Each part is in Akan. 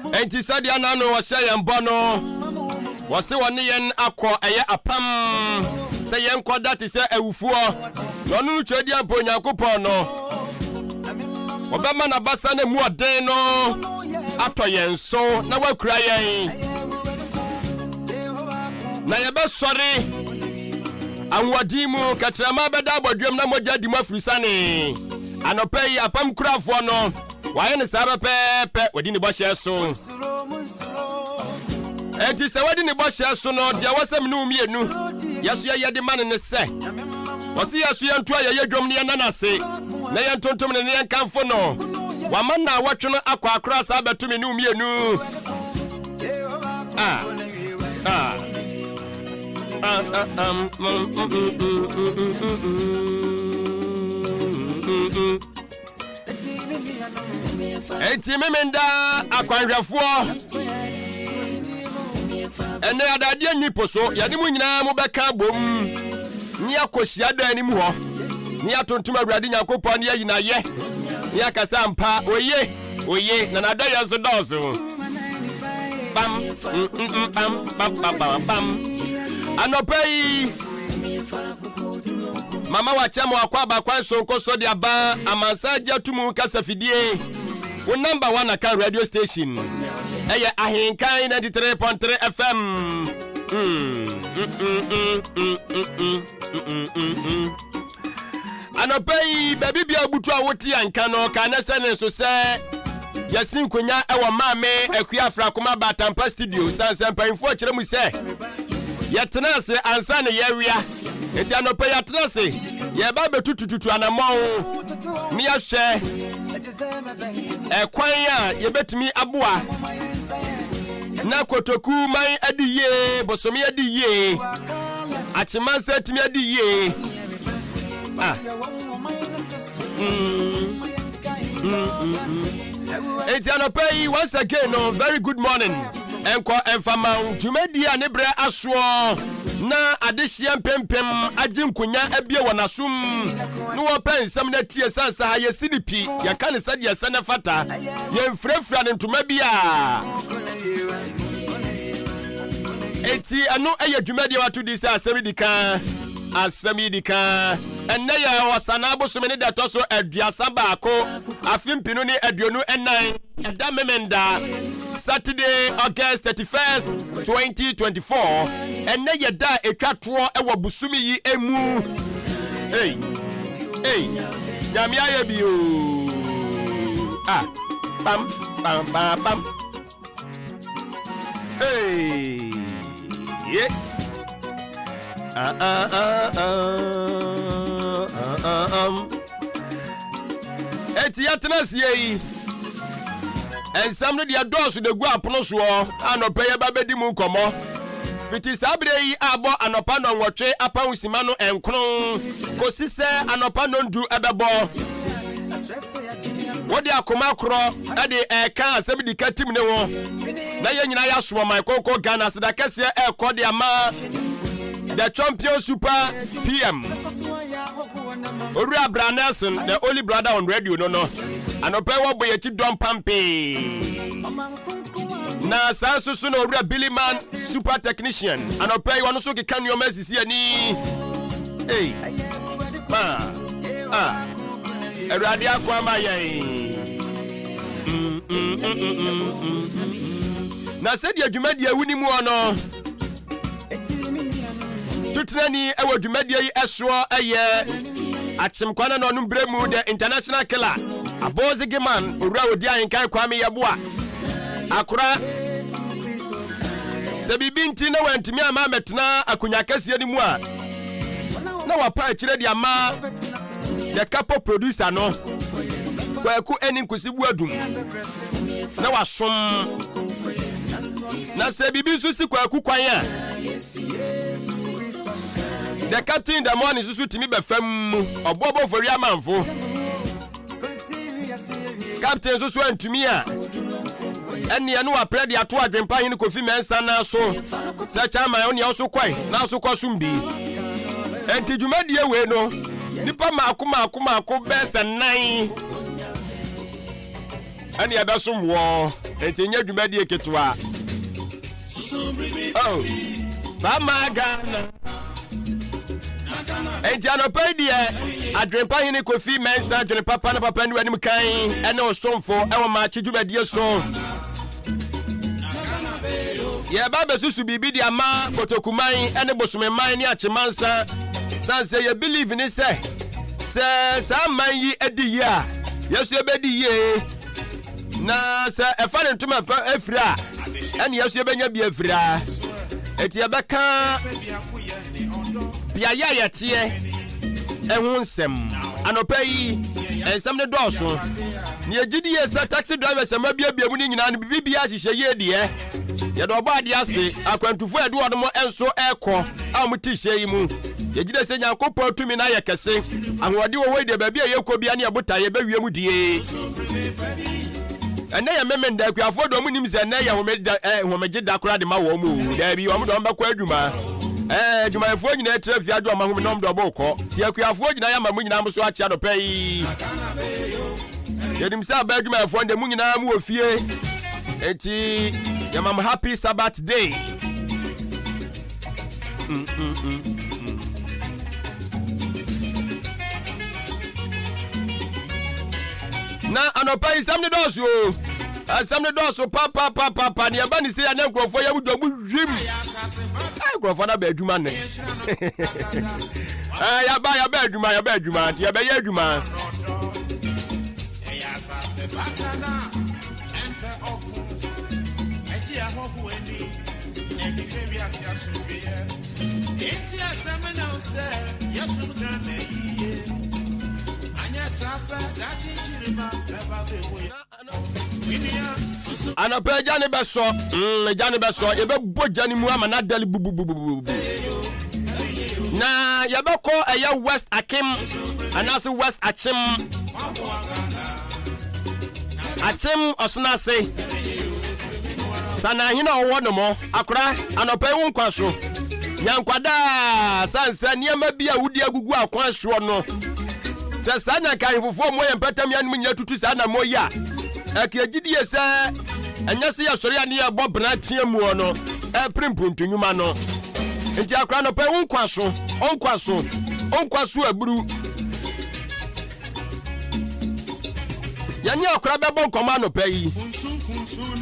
Enti sɛdeɛ na no ɔhyɛ yɛn bɔ no, wɔse wɔne yɛn akɔ ɛyɛ apam sɛ yɛnkɔda te sɛ awufoɔ, na ɔno no twɛdi ampa Onyankopɔn no, wɔbɛma n'abasa no mu ɔden no atɔ yɛn so na wakura yɛn, na yɛbɛsɔre ahoɔden mu, kɛtrɛma bɛda abɔdwam na mogya di mu afiri sane. Anɔpa yi apam kurafoɔ no Wayɛ no saa pɛpɛɛpɛ, wadi ne bɔhyɛ so. Enti sɛ wadi ne bɔhyɛ so no, deɛ ɛwɔ sɛ me ne wo mmienu yɛso yɛyɛ de ma no ne sɛ, ɔse yɛso yɛnto a yɛyɛ dwom ne yɛnna no ase, na yɛntontom no ne yɛnkamfo no. Wama nnawɔtwe no akɔ akora saa bɛto me ne wo mmienu. Ah, ah. Ah, ah, ah, mm, mm, mm, mm, mm, mm, mm, mm. Enti memenda akwanhwɛfoɔ ɛnɛ adadeɛ nni po so yɛne mu nyinaa mobɛka bom ne yɛakɔ hyiadan no mu hɔ ne yɛatontom Awurade Nyankopɔn ne yɛayi no ayɛ ne yɛakasa mpa oye oye na n'adɔyɛ nso dɔɔso pam mm, mm, mm, pam pam pam pam pam anɔpa yi Mama wakyɛ ma wakɔ aba kwan sonko so de aba amansan agye ato mu kasafidie. Wo number one akan radio station ɛyɛ Ahenkan 93.3 FM. Mm, mm, mm, mm, mm, mm, mm, mm, mm. Anɔpa yi baabi bia abutu a wote anka no ka ne sɛ ne nso sɛ yɛsi nkonya ɛwɔ maame Akua Afrakoma Batampa studio sansan mpanyinfoɔ kyerɛ mu sɛ yɛtena ase ansa na yɛawia Enti anɔpa yi atena ase, yɛreba abɛtutututu anammɔn ne yɛahwɛ ɛkwan a yɛbɛtumi aboa na kotoku man adi yie, bosome adi yie, akyemansa atumi adi yie. Ah. Mm. Mm, mm, mm. Enti anɔpa yi once again no very good morning. Ɛnkɔ ɛmfa ma wo dwumadie a ne berɛ asoɔ na adehyeɛ mpempem agye nkonya abie wɔn asom ne wɔpɛ nsɛm no atie sane sɛ ha yɛsi ne pi yɛka ne sɛdeɛ ɛsɛ ne fata yɛmfirafira ne ntoma bi a enti ɛno ɛyɛ dwumadie wato di sɛ asɛm di kan asɛm yi di kan ɛnnɛ yɛ ɔsanaa bosome ne da ɛtɔ so 31 afe 2024 Ɛda Memenda, Saturday, August 31st, 2024. Ɛnnɛ yɛ da a ɛtwa toɔ wɔ bosome yi mu. Hey, hey, Nyame ayɛ bi o. Ah, pam, pam, pam, pam. Hey, yeah. Ah, ah, ah, ah, ah, ah, ah. Enti yɛtena aseɛ yi nsɛm no deɛ dɔɔso de gu apono soɔ anɔpɛ yɛba bɛdi mu nkɔmmɔ fiti saa berɛ yi abɔ anɔpa nɔnwɔtwe apaho sima no nkron kɔsi sɛ anɔpa nɔndu ɛbɛbɔ wode akoma korɔ ɛde ɛka asɛm di ka tim ne ho na yɛn nyinaa yɛasom ɔman kɔnkɔn Ghana aseda kɛseɛ ɛrekɔ de ama the champion super PM Owura Bra Nelson the only brother on radio no no anɔpɛ wɔbɔ yɛn akyi dɔm pampee na saa nso so na owura Billy Man super technician anɔpɛ yi ɔno nso keka nneɛma asisi ani ei ma ah awurade ako ama yɛn. Na sɛdeɛ dwumadie wo ni muɔ no tutenani wɔ dwumadie yi ɛsoɔ ɛyɛ akyemkwa na ɔnom berɛ mu the international killer abɔɔze geman owura odi ahenkan kwame yɛboa akora sɛ biribi nti na wantumi ama amɛtena akonnwa kɛseɛ no mu a na wapa akyire de ama the couple producer no kwaku ɛne nkosi buadum na wasom na sɛ biribi nso si kwaku kwan a the captain the morning nso so tumi bɛfam mu ɔboɔbɔ fori amanfo Captain nso so antumi a ɛnneɛ no waprɛ de ato adwempa hene Kofi Mensah nan so sɛ chairman wo neɛ wo kɔe na so kɔ som bi. Enti dwumadie wei no nipa maako maako maako bɛɛ sɛ nan ɛne ɛbɛsom wɔ. Enti nyɛ dwumadie ketewa. Oh, Fama Ghana. Enti anɔpa yi deɛ adwempa hene Kofi Mensah adwene papa na papa ne anim kan ɛne ɔsomfo ɛwɔ maakye dwumadie so. Yɛba bɛsusu biribi de ama kotokuman ɛne bosomeman ne akyemansa san sɛ yɛ believe ne sɛ sɛ saa man yi adi yie a yɛso yɛbɛdi yie. Na sɛ ɛfa ne ntoma ɛfa afiri a, ɛne yɛso yɛbɛnya bi afiri a. Eti yɛbɛka beaeɛ a yɛteɛ ɛho nsɛm. Anɔpa yi, nsɛm no dɔɔso. Ne yɛgye die sɛ taxi drivers a mabiabia mu no nyinaa no biribi biara hyehyɛ yie deɛ. Yɛde ɔbɔ adeɛ ase. Akwantufo a yɛde wɔn nso ɛrekɔ a wɔte hyɛn yi mu. Yɛgye die sɛ Nyankopɔn tumi no ayɛ kɛse. Ahoɔden wɔ hɔ yi deɛ baabi a yɛkɔ biara ne yɛbotaeɛ yɛbɛwie mu die. Ɛnɛ yɛ Memenda, akuafoɔ deɛ wɔn nim sɛ ɛnɛ yɛ homeda ɛ homegye da koraa de ma wɔn o. Daabi, wɔn deɛ wɔn bɛkɔ adwuma. Ɛɛ adwumayɛfoɔ nyinaa tira fie adwo wɔn ahome na wɔn deɛ wɔn rekɔ. Ti akuafoɔ nyinaa yɛ ama mo nyinaa mo so akyea dɔpɛ yi. Yɛnim sɛ aba adwumayɛfoɔ deɛ mo nyinaa mo wɔ fie. Eti yɛma mo happy Sabbath day. Mm, mm, mm, mm. Na anɔpa yi nsɛm no dɔɔso o. Nsɛm no dɔɔso papapapapa. Nea ɛba ne sei a na nkurɔfoɔ yɛ wodwa mu wim. Nkurɔfoɔ no aba adwuma nnɛ. Yɛaba yɛaba adwuma yɛaba adwuma nti yɛbɛyɛ adwuma. Enti asɛm ne wo sɛ yɛsom Ghana yiye. Anyɛ saa pɛ daakye nkyirimma bɛba bɛhu yɛn. Menua susu. Anɔpa agya ne bɛsɔ, agya ne bɛsɔ, yɛbɛbɔ gya no mu ama no adale bububububu. Na yɛbɛkɔ ɛyɛ West Akim anaasɛ West Akyem. Akyem ɔsono ase. Sanahene a ɔwɔ nom akora anɔpa yi wo nkwa so. Nya nkwa daa sane sɛ nneɛma bi a wodi agugu akwan soɔ no. Sɛ saa nyanka ahemfofoɔ mmɔ yɛn mpɛtam yɛn anom nyina tutu saa anammɔ yi a, ɛka gyidie sɛ ɛnyɛ sɛ yɛsɔre a ne yɛbɔ bena teɛ muo no ɛpere mpuntu nnwuma no. Nti akora anɔpa yi wo nkwa so, wo nkwa so, wo nkwa so aburu. Yɛne akora bɛbɔ nkɔmmɔ anɔpa yi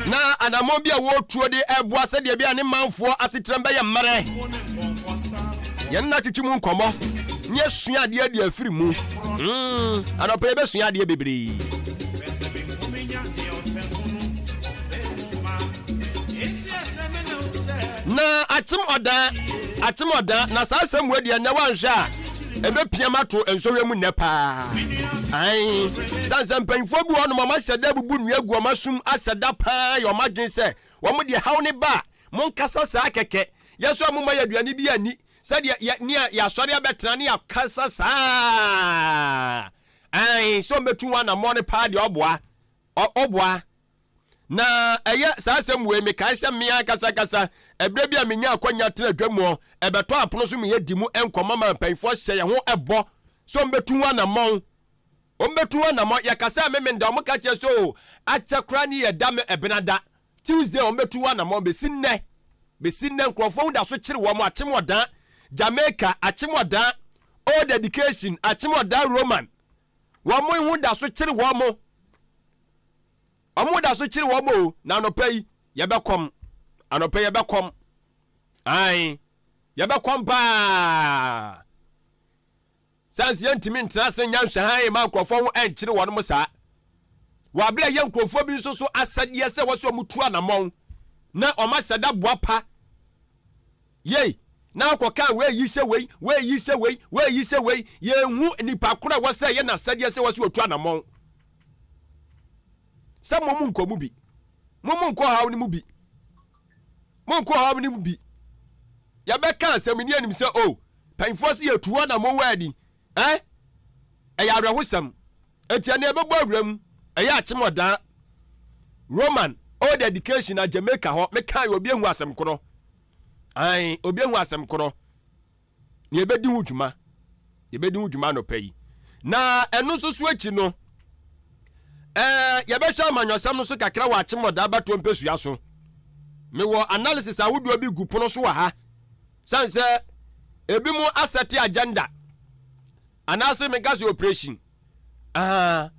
na anammɔn bi a wɔretuo de ɛboa sɛdeɛ bi a ne manfoɔ asetenam bɛyɛ mmerɛ. Yɛne no atwetwe mu nkɔmmɔ ne yɛsua adeɛ de afiri mu. Anɔpa yɛbɛsua adeɛ bebree. Na akyem ɔdan, akyem ɔdan, na saa asɛm wei deɛ nnɛ woanhwɛ a ɛbɛpia m ato nsɔhwɛ mu nnɛ paa. Ae, sane sɛ mpanyinfoɔ bi wɔ hɔnom ɔmo ahyɛ da bubu nnua gu ɔmo asom ahyɛ da paa yɛ ɔmo adwene sɛ wɔn deɛ haw ne ba a monkasa saa kɛkɛ yɛ so a momma yɛ aduane bi ani sɛdeɛ yɛ nea yɛasɔre abɛtena ne yɛakasa saa. Ae, sɛ ɔmbɛtu wɔn anammɔn no paa deɛ ɔboa ɔboa. Na ɛyɛ saa asɛm wei, mekae sɛ me ankasa ankasa, ɛberɛ bi a menya akwanya tena dwa mu ɛbɛtɔ apono so meyɛ di mu nkɔmmɔ ma mpanyinfoɔ hyɛ yɛn ho ɛbɔ sɛ wɔmbɛtu ho anammɔn. Wɔmbɛtu ho anammɔn. Yɛkasa Memenda, wɔn ka kyerɛ sɛ o, akyɛ koraa ne yɛda me ɛbenada. Tuesday wɔmbɛtu ho anammɔn. Bɛsi nnɛ, bɛsi nnɛ nkurɔfoɔ ho da so kyere wɔn, akyem ɔdan Jamaica, akyem ɔdan Old Education, akyem ɔdan Roman. Wɔn ho da so kyere wɔn. Wɔn da so kyere wɔn o, na anɔpa yi yɛbɛkɔm. Anɔpa yi yɛbɛkɔm. Ae, yɛbɛkɔm paa. Sansi yɛntumi ntena ase nya nhwɛhan ma nkurɔfoɔ ho nkyere wɔn mo saa. Wɔ abere a yɛ nkurɔfoɔ bi nso so asɛdeɛ sɛ wɔsɛ wɔn tu anamɔn na wɔn ahyɛda boa pa. Yei, na akɔka wei yi sɛ wei, wei yi sɛ wei, wei yi sɛ wei, yɛnhu nipa korɔ a wɔsɛ yɛ n'asɛdeɛ sɛ wɔsɛ wɔtu anamɔn. Sɛ mo mo nkɔ mu bi. Mo mo nkɔ ɔhaw no mu bi. Mo nkɔ ɔhaw no mu bi. Yɛbɛka asɛm ni anim sɛ o, oh, panyinfoɔ sɛ yɛtu hɔ na mo wɔ ani. Eh? Ɛyɛ awerɛhosɛm. Enti ɛnna yɛbɛbɔ awura mu. Ɛyɛ akyem ɔdan. Roman, old education na Jamaica hɔ. Meka yɛ obi ehu asɛm korɔ. Ae, obi ehu asɛm korɔ. Na yɛbɛdi ho dwuma. Yɛbɛdi ho dwuma anɔpa yi. Na ɛno nso so akyi no, Ɛɛ, yɛbɛhwɛ amanyɔsɛm no so kakra wɔ Akyemmɔda abatoɔ mpɛsua so. Mewɔ analysis ahodoɔ bi gu pono so wɔ ha. Sane sɛ ebinom asɛte agenda anaasɛ meka sɛ operation uh,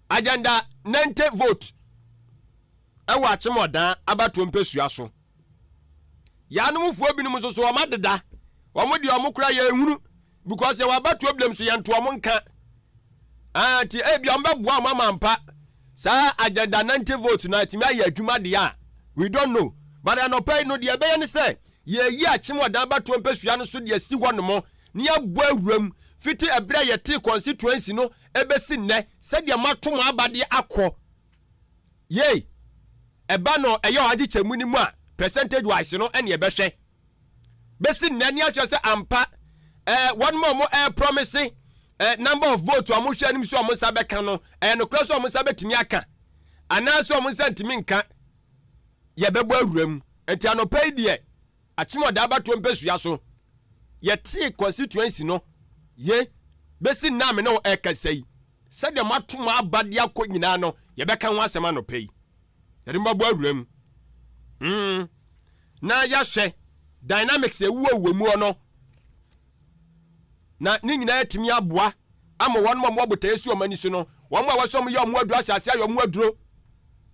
agenda 90 vote ɛwɔ Akyemmɔda abatoɔ mpɛsua so. Yɛanomfoɔ binom nso so wɔn adeda wɔn deɛ wɔn kora yɛn hunu because yɛwɔ abatoɔ binom so yɛn to wɔn nka. Ah, nti ebi wɔn bɛboa wɔn ama mpa saa agenda 90 vote na atumi ayɛ adwuma deɛ a, we don't know. But anɔpa yi no, deɛ ɛbɛyɛ ne sɛ yɛyi Akyem Ɔdan abatoɔ mpɛsua no so deɛ si hɔ nom ne yɛabɔ awuram fiti ɛberɛ a yɛtee constituency no ɛbɛsi nnɛ, sɛdeɛ moato mo abadeɛ akɔ yei ɛba no ɛyɛ ɔhagye kyɛmu no mu a, percentage wise no ɛne ɛbɛhwɛ bɛsi nnɛ ne ahwɛ sɛ ampa wɔn mu a wɔn promise number of vote a wɔhwɛ anim sɛ wɔn nsa bɛka no, ɛyɛ nokorɛ sɛ wɔn nsa bɛtumi aka anaasɛ wɔn nsa ntumi nka. Yɛbɛbɔ awura mu. Nti anɔpa yi deɛ, Akyem Ɔda abatoɔ mpɛsua so, yɛtee constituency no ye bɛsi nna a me ne wo ɛrekasa yi, sɛdeɛ moato mo aba de akɔ nyinaa no, yɛbɛka ho asɛm anɔpa yi. Yɛde mbɔbɔ awura mu na yɛahwɛ dynamics ɛwuwɔwuwɔ mu no na ne nyinaa atumi aboa ama wɔn a wɔwɔ botaeɛ si wɔn ani so no, wɔn a wɔsɛ wɔn yɛ wɔn aduro ahyɛ ase ayɛ wɔn aduro.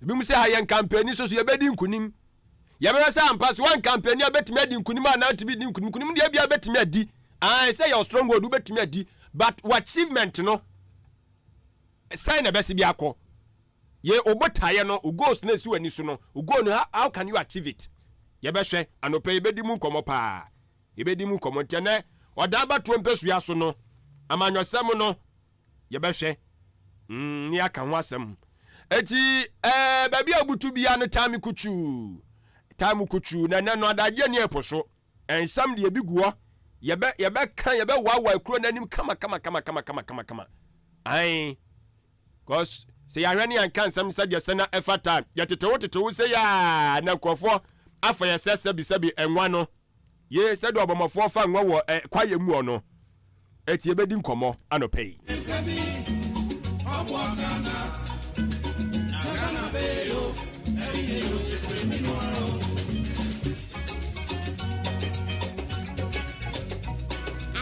Ebinom sɛ ha yɛn kampani so so yɛbɛdi nkunim. Yɛbɛhwɛ sɛ ampa so wɔn kampani a bɛtumi adi nkunim a nante bi di nkunim. Nkunim deɛ bia bɛtumi adi ae sɛ yɛ stronghold wobɛtumi adi, but wɔ achievement no sɛn na ɛbɛsi bi akɔ yɛ obotaeɛ no, o goals na esi w'ani so no, o goal no, how can you achieve it? Yɛbɛhwɛ anɔpɛ, yɛbɛdi mu nkɔmɔ paa, yɛbɛdi mu nkɔmɔ. Nti ɛnɛ ɔdan abatoɔ mpɛsua so no, amanyɔsɛm no yɛbɛhwɛ ne aka ho asɛm. Eti baabi a obutu bia no, taame kutuu, taame kutuu, na ɛnɛ no adagyeɛ ne ɛpo so nsɛm deɛ ebi gu hɔ. Yɛbɛka, yɛbɛwaawa kuro n'anim kama kama kama kama kama kama kama ayi, cause sɛ yɛahwɛ ne yɛnka nsɛm sɛdeɛ sɛ na ɛfata, yɛtetewo tetewo sɛ yaa na nkurɔfoɔ afa yɛ sɛ sɛbisɛbi ɛnwa no ye sɛdeɛ ɔbɔmmɔfoɔ fa nwa wɔ kwaeɛ mu no. Eti yɛbɛdi nkɔmmɔ anɔpɛ yi. Ɔboa Ghana na Ghana bɛyɛ yo, ɛyɛ yo, efiri mi no ara o.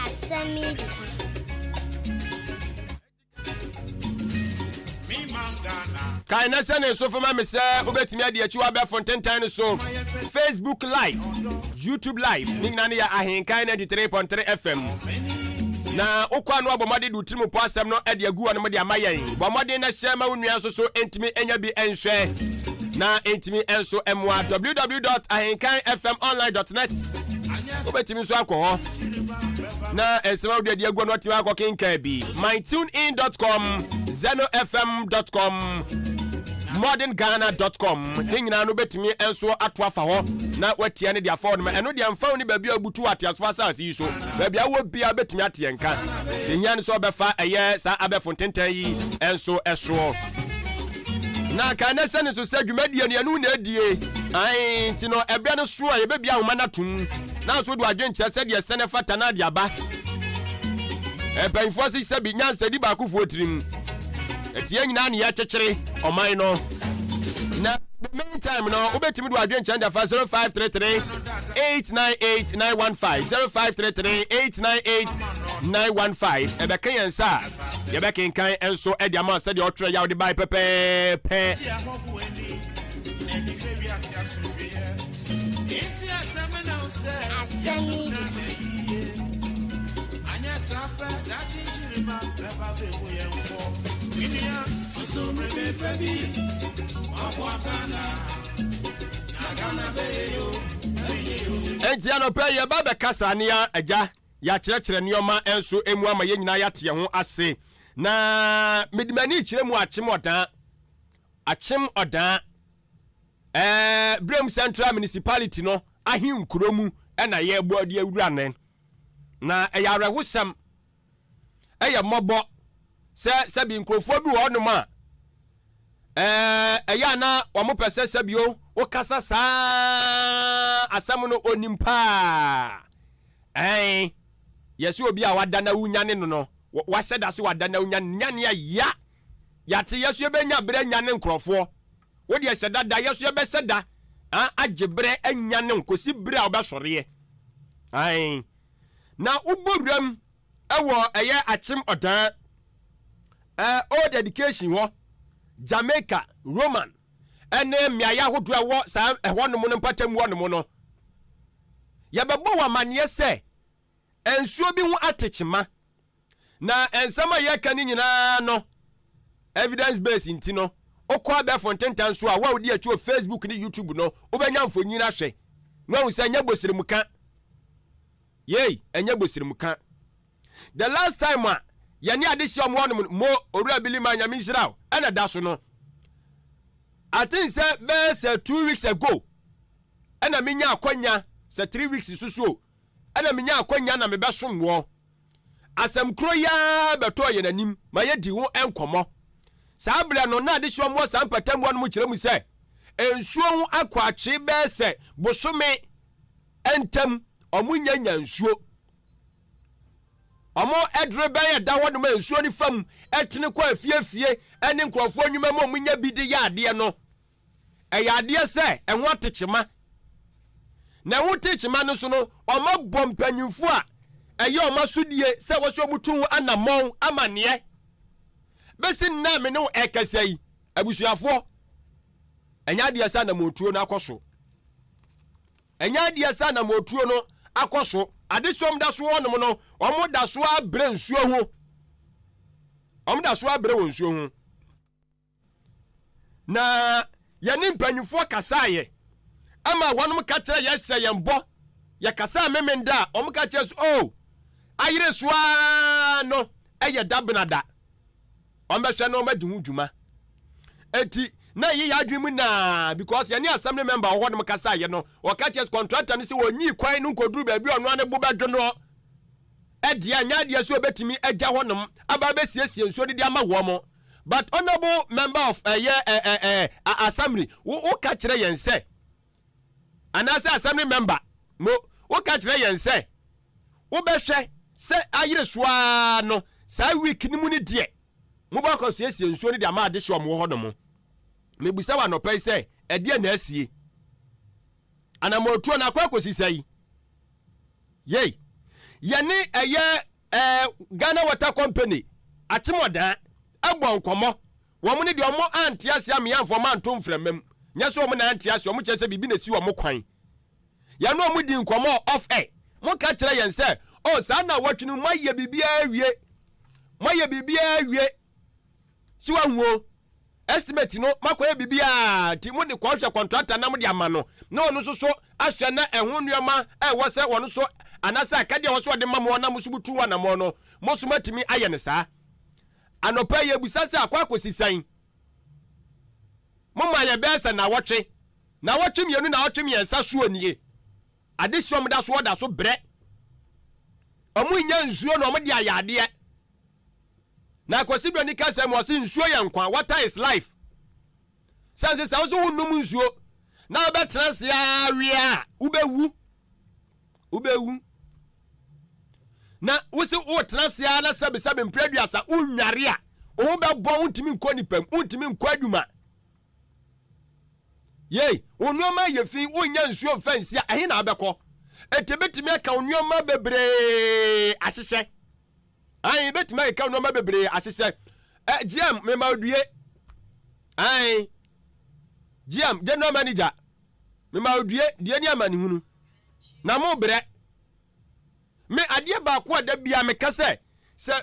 Asɛm yi di kan. Mi man Ghana. Kae na hyɛ ne nso fama me sɛ wobɛtumi adi akyi wɔ abɛfo ntentan no so, Facebook Live, YouTube Live, ne nyinaa no yɛ Ahenkan 93.3 FM. Na wokɔ ano abɔ mmɔden de wo tirim po asɛm no de agu hɔ no de ama yɛn. Bɔ mmɔden na hyɛ ma wo nua nso so ntumi nya bi nhwɛ na ntumi nso mmoa. www.ahenkanfmonline.net, wobɛtumi nso akɔ hɔ na nsɛm a wode adi agu no atumi akɔ kenkan bi. mytunein.com, zenofm.com, modernghana.com, ne nyinaa no wobɛtumi nso ato afa hɔ na watia ne de afa hɔ no ma. Ɛno deɛ mfa wo ne baabi a wobutu wɔ ateasefo asase yi so, baabi a wowɔ biara bɛtumi ate yɛn nka. Deɛ hia no sɛ wobɛfa ɛyɛ saa abɛfo ntentan yi nso ɛsoɔ. Na ka ne sɛ ne so sɛ dwumadie no yɛne wo na adie ae, nti no ɛberɛ no so a yɛbɛbia ahoma no atom na nso wode wadwenkyerɛ sɛdeɛ sɛ ne fata no ade aba. Mpanyinfoɔ se sɛbi nyansa di baakofoɔ tirim, ɛti yɛn nyinaa ne yɛkyekyere ɔman no. Na the meantime no, wobɛtumi de wadwenkyerɛ de afa 0533 898 915, 0533 898 915. Ɛbɛka yɛn nsa a, yɛbɛkenkan nso de ama sɛdeɛ ɔtwerɛ yɛ a wode bae pɛpɛɛpɛ. Gye ahɔho ani na ɛde hwɛ wiase asomdwoeɛ. Nti asɛm na wo sɛ Asɛm yi di yɛsom kan. Ghana yie. Anyɛ saa pɛ, daakye nkyirima bɛba bɛbu yɛn fɔ. Me nua, susu mmere pɛ bi ɔboa Ghana na Ghana bɛyɛ yo, ɛyɛ yo. Enti anɔpɛ yɛba bɛkasa ne agya yɛakyerɛkyerɛ nneɛma nso mu ama yɛn nyinaa yɛate yɛn ho ase. Na mede m'ani kyerɛ mu Akyem Ɔdan, Akyem Ɔdan Brem Central Municipality no ahenkuro mu ɛna yɛrebɔ de awura ne. Na ɛyɛ awerɛhosɛm, ɛyɛ mmɔbɔ sɛ sɛbi nkurɔfoɔ bi wɔ hɔnom a ɛyɛ ana wɔn pɛ sɛ sɛbio wokasa saa asɛm no onim paa. Ɛn yɛsɛ obi a wada na wunyane no, wahyɛ da sɛ wada na wunyane nyane a ya. Yɛate, yɛ so yɛbɛnya berɛ anya ne nkurɔfoɔ. Wo deɛ hyɛ da da, yɛ so yɛbɛhyɛ da agye berɛ anya ne kɔsi berɛ a wobɛsɔreɛ. Ae. Na wobɔ wuram ɛwɔ ɛyɛ Akyem Ɔdan, Old Education hɔ, Jamaica, Roman, ɛne mmeaeɛ ahodoɔ a ɛwɔ saa ɛhɔnom no mpatamu hɔnom no. Yɛbɛbɔ wɔ amanneɛ sɛ nsuo bi ho atekyema. Na nsɛm a yɛka no nyinaa no, evidence base nti no, wokɔ abɛɛfo ntentan so a, wo a wodi akyi wɔ Facebook ne YouTube no, wobɛnya mfonyin ahwɛ na wahu sɛ ɛnyɛ bosiremka. Yei, ɛnyɛ bosiremka. The last time a yɛne adehyeɛ ɔmo hɔnom mo Owura Billy ma Nyame nhyira wo ɛna da so no, I think sɛ bɛyɛ sɛ 2 weeks ago ɛna menya akwanya sɛ 3 weeks so so ɛna menya akwanya na mebɛsom wɔ asɛm koro yi ara bɛtɔɔ yɛn anim ma yɛdi ho nkɔmmɔ. Saa berɛ no na adehyeɛ ɔmo wɔ saa mpatamu hɔ no mu kyerɛ mu sɛ nsuo ho akɔ atwe bɛyɛ sɛ bosome ntam ɔmo nya nya nsuo. Ɔmo ɛdere bɛn ɛda hɔ nom a nsuo no fam ɛtene kɔ afiefie ɛne nkurɔfoɔ nnwuma mu a ɔmo nya bi de yɛ adeɛ no, ɛyɛ adeɛ sɛ ɛho atekyema. Na ɛho tekyema no so no, ɔmo abɔ mpanyinfoɔ a ɛyɛ ɔmo asodie sɛ wɔsɛ ɔmo tu ho anammɔn amanneɛ. Bɛsi nna me ne wo ɛkasa yi, abusuafoɔ, ɛnyɛ adeɛ sɛ anammɔntuo no akɔ so. Ɛnyɛ adeɛ sɛ anammɔntuo no akɔ so. Adesom da so hɔnom no, ɔmo da so abrɛ nsuo ho, ɔmo da so abrɛ wɔ nsuo ho. Na yɛne mpanyinfoɔ kasaeɛ ama wɔnom ka kyerɛ yɛ hyɛ yɛn bɔ. Yɛkasa memenda a, ɔmo ka kyerɛ so o ayere so ara no ɛyɛ dabenada ɔmbɛhwɛ na ɔmadi ho dwuma. Eti na ɛyɛ yɛ adwene mu naa because yɛne assembly member wɔ hɔnom kasaeɛ no, ɔka kyerɛ contractor no sɛ wɔnyi kwan no nkɔduru baabi a ɔno ane bo bɛdwo no. Ɛdeɛ anyɛ adeɛ sɛ ɔbɛtumi agya hɔnom aba abɛsiesie nsuo de de ama wɔn mo. But honourable member of ɛyɛ ɛ ɛ ɛ assembly, wo ka kyerɛ yɛn sɛ, anaasɛ assembly member mo, wo ka kyerɛ yɛn sɛ wobɛhwɛ sɛ ayere so ara no saa week no mu no deɛ mobɛkɔ siesie nsuo no de ama ade hyɛ ɔmo wɔ hɔ nom. Mebusa wɔ anɔpa yi sɛ ɛdeɛ na asie anammɔtuo no akɔ akɔsi sɛ yi yei yɛne ɛyɛ Ghana Water Company Akyemɔdan ɛbɔ nkɔmmɔ. Wɔn ne deɛ wɔn ante ase ameyanfoɔ wɔn anto mframa mu nyɛ sɛ wɔn na ante ase, wɔn kyerɛ sɛ biribi na esi wɔn kwan. Yɛne wɔn di nkɔmmɔ off air, mo ka kyerɛ yɛn sɛ oh, saa na wɔtwe no mo ayɛ biribiara awie, mo ayɛ biribiara awie si wahuo estimate no, makɔyɛ biribiara nti mo de kɔhwɛ contractor na mo de ama no na ɔno nso so ahyɛ na ɛho nneɛma ɛwɔ sɛ wɔn nso anaasɛ akadeɛ a wɔ so ɔde ma mo na mo nso mo tu wɔn anamɔ no, mo nso mo atumi ayɛ no saa. Anɔpa yi ebusa sɛ akɔ akɔsi sɛn? Mo ma yɛ bɛyɛ sɛ nawɔtwe, nawɔtwe 2, nawɔtwe 3 soɔ nie. Adehyɛ ɔmo da so ɔda so brɛ, ɔmo nya nsuo na ɔmo de ayɛ adeɛ. Na Akwasi Broni kasa mu ɔse nsuo yɛ nkwa, water is life. Sɛ sɛ wo so wonnom nsuo na wobɛtena ase awie a, wobɛwu, wobɛwu. Na wosi wotena ase a na sɛbesɛbe mpere 30 wonware a, wo ho bɛbɔ, wontumi nkɔ nipa mu, wontumi nkɔ adwuma. Yei wo nneɛma yɛ fi, wonya nsuo mfa nsi a, ɛhe na wobɛkɔ? Enti bɛtumi aka wo nneɛma bebree ahyehyɛ ayi, bɛtumi akeka wo nneɛma bebree ahyehyɛ. Ɛ GM, mema odue ayi, GM, general manager, mema odue deɛ ni amanehunu na mo brɛ me. Adeɛ baako a da bia meka sɛ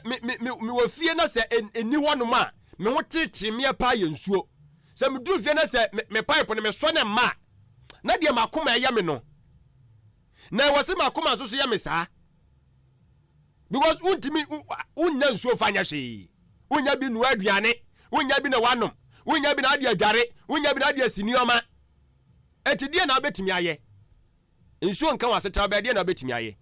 me me me mewɔ fie na sɛ ɛni hɔnom a me ho teetee meɛ paa yɛ nsuo. Sɛ meduru fie na sɛ me pipe no mesɔ ne mma a, na deɛ makoma ɛyɛ me no na ɛwɔ sɛ makoma nso so yɛ me saa because wontumi wonnya nsuo mfa nyɛ hwee. Wonya bi noa aduane, wonya bi na wanom, wonya bi na ade adware, wonya bi na ade asi nneɛma. Eti deɛ na wobɛtumi ayɛ? Nsuo nka wɔ asetena bɛɛ, deɛ na wobɛtumi ayɛ?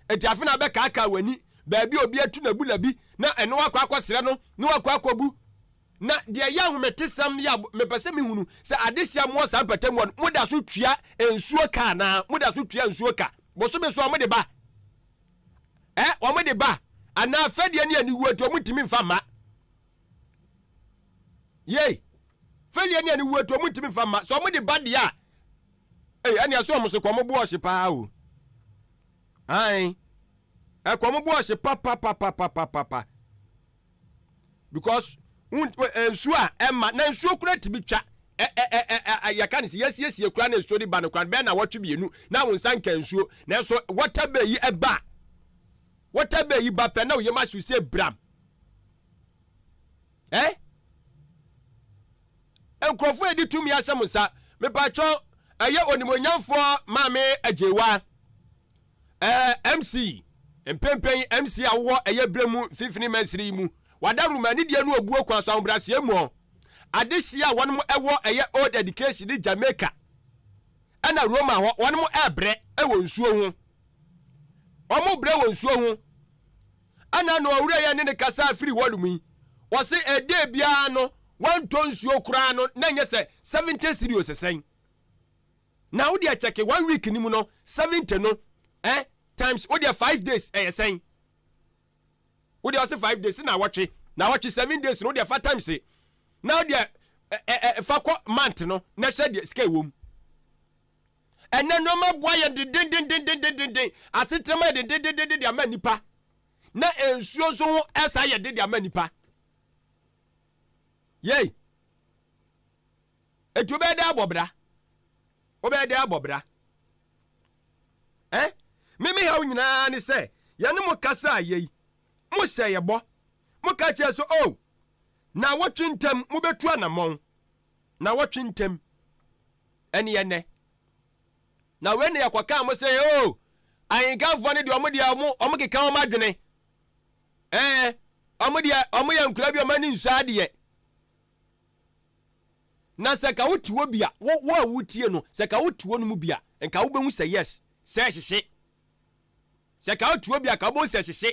Eti afe na bɛkaakaa w'ani baabi a obi atu n'abula bi na ɛno akɔ akɔsrɛ no na wakɔ akɔbu. Na deɛ ɛyɛ ahometesɛm yɛ a mepɛ sɛ mehunu sɛ adehyia mmoɔ saa mpatamu no, moda so tua nsuo ka anaa? Moda so tua nsuo ka bosome so a wɔde ba ɛ wɔde ba anaa fɛdeɛ ne aniwuo nti wɔn ntumi nfa mma? Yei! Failure ne aniwuo nti ɔmo ntumi nfa mma. Sɛ ɔmo de ba deɛ a, ei ɛnea sɛ ɔmo so kɔ ɔmo bo ɔhye paa o. Ae, ɛkɔ ɔmo bo ɔhye papapapapapapa. Because nsuo a ɛma na nsuo kura tumi twa yɛka ne sɛ yɛsiesie kura na nsuo de ba no kura bɛyɛ na wɔtwe mmienu na wo nsa nka nsuo, nanso water bɛ yi ɛba, water bɛ yi ba pɛ na wo yam ahyew sɛ bram. Eh? Nkurɔfoɔ a ɛdi tumi ahyɛ mo nsa, mepakyɛw, ɛyɛ onimonyamfoɔ Maame Agyewa, eh, MC, mpempɛn MC a wowɔ ɛyɛ berɛ mu mfimfini mansini yi mu, wada roma anidie no obuo kwan so ahobrɛaseɛ mu adehyeɛ a wɔnom ɛwɔ ɛyɛ Old Education ne Jamaica ɛna Roma hɔ, wɔnom ɛbrɛ ɛwɔ nsuo ho, wɔn brɛ wɔ nsuo ho. Ɛna na ɔwura yɛ ne ne kasa firi hɔnom yi, ɔse ɛdɛ biara no wantɔ nsuo koraa no na nyɛ sɛ 70 cedis sɛn. Na wo deɛ kyɛke one week ni mu no 70 no times wo deɛ 5 days ɛyɛ sɛn? Wo deɛ ɔse 5 days na wɔtwe na wɔtwe 7 days no wo deɛ fa times na wo deɛ fa kɔ month no na hwɛ deɛ sika ɛwɔ mu. Ɛnɛ nneɛma boa yɛ dendendendendenden, asetena ma yɛ dendendenden de ama nipa, na nsuo nso ho ɛsa yɛ de de ama nipa. Yei, etu wobɛyɛ dɛ abɔ bra, wobɛyɛ dɛ abɔ bra. Eh, mimi haw nyinaa ne sɛ yɛne mo kasa a yei, mo hyɛ yɛ bɔ, mo ka kyerɛ so oh, na wɔtwe ntam mobɛtu anammɔn, na wɔtwe ntam. Ɛne ɛnɛ. Na wei na yɛkɔkaa mo sɛ o oh, ahenkafoɔ no deɛ ɔmo deɛ ɔmo ɔmo keka ɔmo adwene, ɛɛ ɔmo deɛ ɔmo yɛ nkura bi, ɔmo ani nsɔ adeɛ. Na sɛ ka wote hɔ bi a, wo a wotie no, sɛ ka wote hɔ no mu bi a, nka wobɛhu sɛ yes, sɛ ɛhyehye. Sɛ ka wote hɔ bi a, ka wobɛhu sɛ ɛhyehye.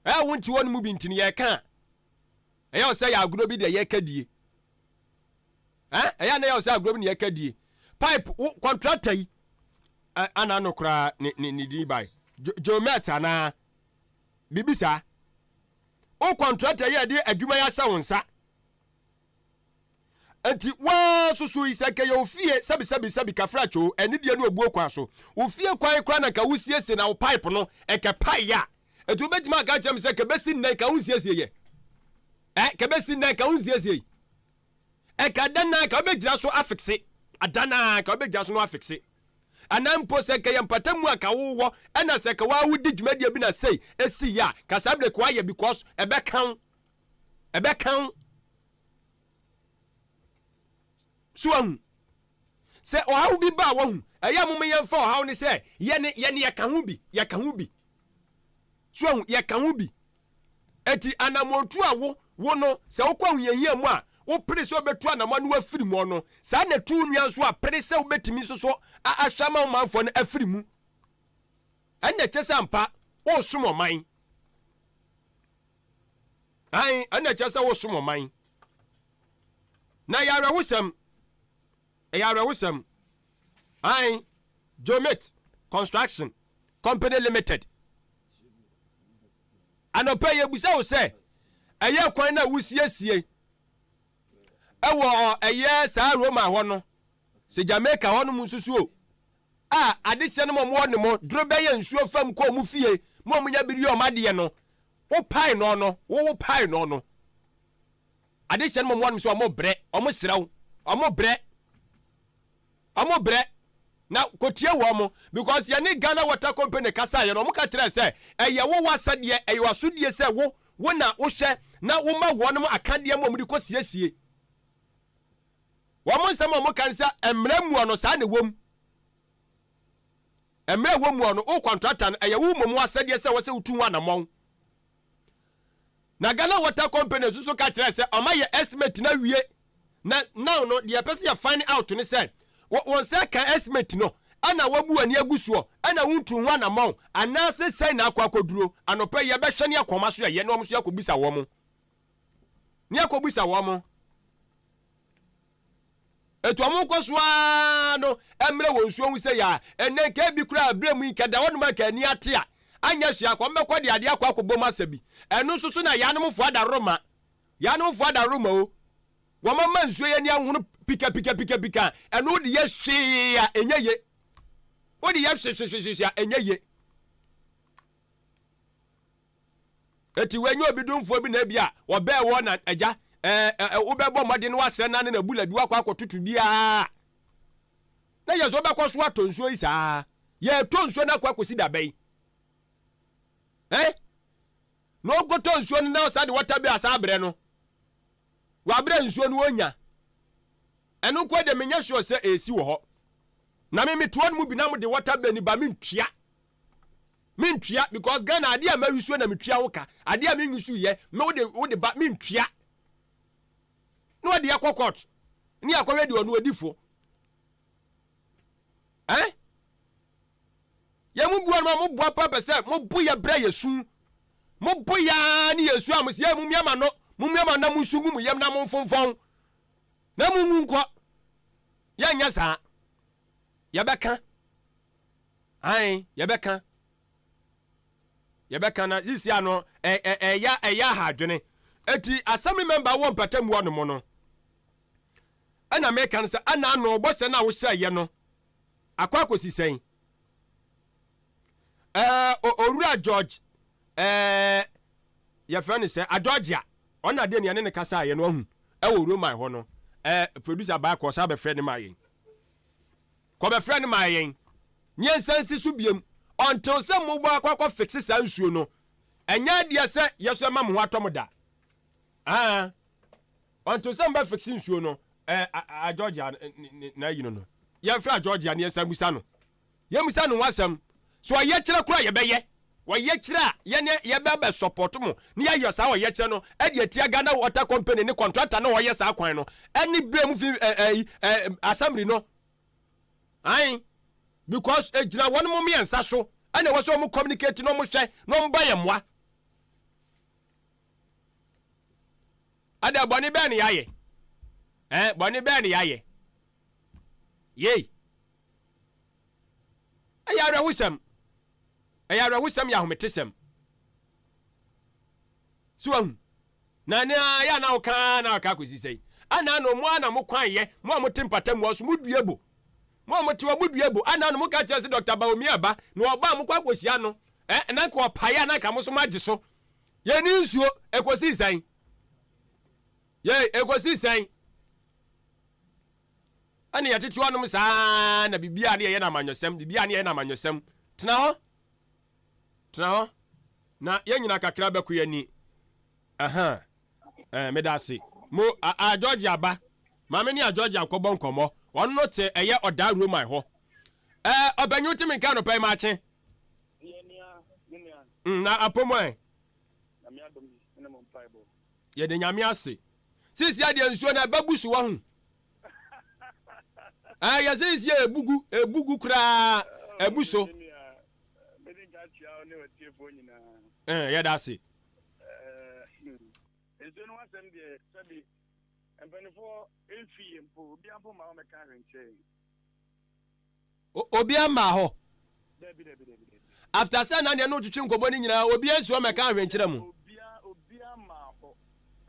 Ɛɛ wonte hɔ no mu bi nti no yɛka a, ɛyɛ sɛ yɛ agorɔ bi deɛ yɛka die. Eh, ɛyɛ na yɛ sɛ agorɔ bi na yɛka die. Pipe wo contractor yi ana no koraa ne ne ne din bae Jomet anaa biribi saa. Wo contractor yi a ɛde adwuma yi ahyɛ wo nsa, nti waa soso yi sɛ nkɛyɛ ofie sɛbi sɛbi sɛbi kafra two ɛne deɛ no obuo kwan so ofie kwan koraa na nka wosiesie na wo pipe no nka pae a, nti wobɛtumi aka kyerɛ me sɛ kɛbɛsi nnɛ nka wonsiesie yɛ ɛ kɛbɛsi nnɛ nka wonsiesie ɛka da na nka wobɛgyina so afixe ada na nka wobɛgyina so no afixe, anaa mpo sɛ nka yɛ mpata mu a ka wowɔ ɛna sɛ ka waa wodi dwumadie bi na sei ɛsi yɛ a, ka saa berɛ ka wayɛ because ɛbɛka wo, ɛbɛka wo so ahu sɛ ɔhaw bi ba a wahu. Ɛyɛ a moma yɛmfa ɔhaw ne sɛ yɛne yɛne yɛka ho bi, yɛka ho bi so ahu, yɛka ho bi. Eti anammɔntu a wo wo no sɛ wokɔ ahohiahia mu a wopere sɛ wobɛtu anammɔn no afiri mu no, saa na tu nua nso a pere sɛ wobɛtumi nso so ahwɛ ama wo manfoɔ no afiri mu. Ɛnna ɛkyɛ sɛ ampa wosom ɔman. Ae, ɛnna ɛkyɛ sɛ wosom ɔman. Na ɛyɛ awerɛhosɛm, ɛyɛ awerɛhosɛm. Ae, Jomit Construction Company Limited. Anɔpa yi yɛbusa wo sɛ ɛyɛ kwan na wosiesie ɛwɔ ɛyɛ saa Roma hɔ no, sɛ Jamaica hɔ nom nso so a adehyɛ no ma ɔmo ne mo duro bɛyɛ nsuo fam kɔ ɔmo fie ma ɔmo nya biri ɔmo adeɛ no, wo pae no no, wo wo pae no no, adehyɛ no ma ɔmo nom sɛ ɔmo brɛ, ɔmo serɛw, ɔmo brɛ, ɔmo brɛ. Na kɔtie wɔ mo because yɛne Ghana Water Company kasa yɛ no, ɔmo ka kyerɛ sɛ ɛyɛ wo wasɛdeɛ, ɛyɛ wasodie sɛ wo na wohwɛ na woma wɔnom akadeɛ ma ɔmo de kɔ siesie wɔn. Nsɛm a ɔmo ka no sɛ mmerɛ mu no saa na ɛwɔ mu, mmerɛ ɛwɔ mu no, wo contractor no, ɛyɛ wo mmom wasɛdeɛ sɛ wɔsɛ wotu ho anammɔn. Na Ghana Water Company nso so ka kyerɛ sɛ ɔma yɛ estimate na wie na now no deɛ ɛpɛ sɛ yɛ find out ne sɛ wɔn nsa ka estimate no ɛna wabu ani agu soɔ ɛna wontu ho anammɔn anaasɛ sɛn na akɔ akɔduro. Anɔpɛ yɛbɛhwɛ ne akɔma so yɛyɛ na wɔn nso yɛakɔbisa wɔn ne akɔbisa wɔn etu wɔn nkɔ so ara no mmerɛ wɔn nsuo ho sɛ yɛ a ɛnɛ nka ebi koraa abere mu yi nka da hɔnom a nka ani ate a anyɛ hwee akɔ mbɛkɔ de adeɛ akɔ akɔbɔ mu asɛ bi. Ɛno nso so na yɛanomfoɔ adaroma. Yɛanomfoɔ adaworoma o, wɔmama nsuo yi ani ahono pikapikapikapika a, ɛno wode yɛ hwee a ɛnyɛ ye. Wode yɛ hwehwehwehwehwe a ɛnyɛ ye. Eti wanya obi domfoɔ bi na ebi a wɔbɛɛ wɔ na agya ɛɛ ɛɛ wobɛbɔ mmɔden na wasrɛ na ne na bula bi wakɔ akɔtoto biara. Na yɛ so wobɛkɔ so atɔ nsuo yi saa. Yɛtɔ nsuo no akɔ akɔsi da bɛn? Eh? Na ɔnkɔtɔ nsuo no na ɔsa de wɔta bi asa abrɛ no. Wabrɛ nsuo no ɔnya. Ɛno nko deɛ menyɛ sure sɛ ɛsi wɔ hɔ. Na me metoɔ no mu bi na mode wɔta bɛ ni ba mentua. Mentua because Ghana adeɛ a mawisuo na metua wo ka. Adeɛ a menwisu yɛ me wode wode ba mentua. Na wɔde akɔ court ne akɔhwɛ deɛ ɔno odi fo. Eh? Yɛn mu bua no ma mo boa pa pɛ sɛ mo bo yɛ brɛ yɛ su. Mo bo yaa ne yɛ su a mo sɛ yɛ mo mia ma no, mo mia ma na mo nsu ngu mo yam na mo mfonfɔn. Na mo ngu nkɔ. Yɛnyɛ saa. Yɛbɛka. Ae, yɛbɛka. Yɛbɛka na sisi ano ɛya ɛya ha adwene. Eti assembly member wɔ mpatamu hɔ nom no. Ɛna meka no sɛ ɛna ano bɔhyɛ no a wohyɛeɛ no akɔ akɔsi sɛn? Ɛɛ owura George ɛɛ yɛfrɛ no sɛ Adɔgya ɔna deɛ nea ne ne kasa yɛ no ahu ɛwɔ Roman hɔ no ɛɛ producer baa kɔ ɔsan bɛfrɛ ne maa yɛn kɔbɛfrɛ no maa yɛn nyɛnsa nsi so biem until sɛ mobɔ akɔ akɔ fixe saa nsuo no ɛnyɛ adeɛ sɛ yɛso ɛma mo ho atɔ mo da ah until sɛ mobɛ fixe nsuo no ɛɛ a Georgia na ayi no no yɛmfrɛ Georgia ne yɛnsa musa no yɛmusa no ho asɛm so ɔyɛ kyerɛ koraa yɛbɛyɛ wɔyɛ kyerɛ a yɛne yɛbɛbɛ support mo ne yɛayɛ saa ɔyɛ kyerɛ no ɛde atia Ghana Water Company ne contractor na ɔyɛ saa kwan no ɛne berɛ mu fi ɛɛ ɛɛ assembly no ae because egyina wɔn mo mmiɛnsa so ɛna ɛwɔ sɛ wɔn communicate na wɔn hwɛ na wɔn ba yɛ mmoa ada bɔne bɛn ne yɛayɛ ɛɛ bɔne bɛn ne yɛayɛ yei ɛyɛ awerɛhosɛm ɛyɛ awerɛhosɛm yɛ ahometesɛm so ahu na ne a yɛ na woka na aka akɔsi sɛi ana no mo a na mo kwan yɛ mo a mote mpata mu so modua bo mo a mote hɔ modua bo ana no moka kyerɛ sɛ Dr. Bawumia ba na ɔba a mokɔ akɔhyia no ɛ na nka ɔpaeɛ a na nka mo so moagye so yɛni nsuo ɛkɔsi sɛn yɛ ɛkɔsi sɛn ɛne yɛtete hɔnom saa na biribiara ne yɛyɛ no amanyɔsɛm biribiara ne yɛyɛ no amanyɔsɛm tena hɔ tena hɔ na yɛn nyina kakra bɛko yɛn ani aha ɛɛ meda ase mo a a George aba maame ne a George akɔbɔ nkɔmmɔ ɔno no te ɛyɛ ɔdaa Roman hɔ ɛɛ ɔbɛnyi wote me nka anɔpa yi maakye na apɔmu ɛ yɛde nyame ase sisi adeɛ nsuo no ɛbɛbu so wahu ɛɛ yɛsɛ nsuo ebugu ebugu koraa ebu so ɛɛ yɛda ase. Nsuo no asɛm deɛ sɛbi mpanimfoɔ mfi yɛ mpo obi ampo ma wɔmɛka ahwenkyerɛ. Obi ama hɔ. Dabi dabi dabi dabi. After sɛ na deɛ no twetwe nkɔmɔ no nyinaa obi ansi hɔ mɛka ahwenkyerɛ mu. Obia obia ma hɔ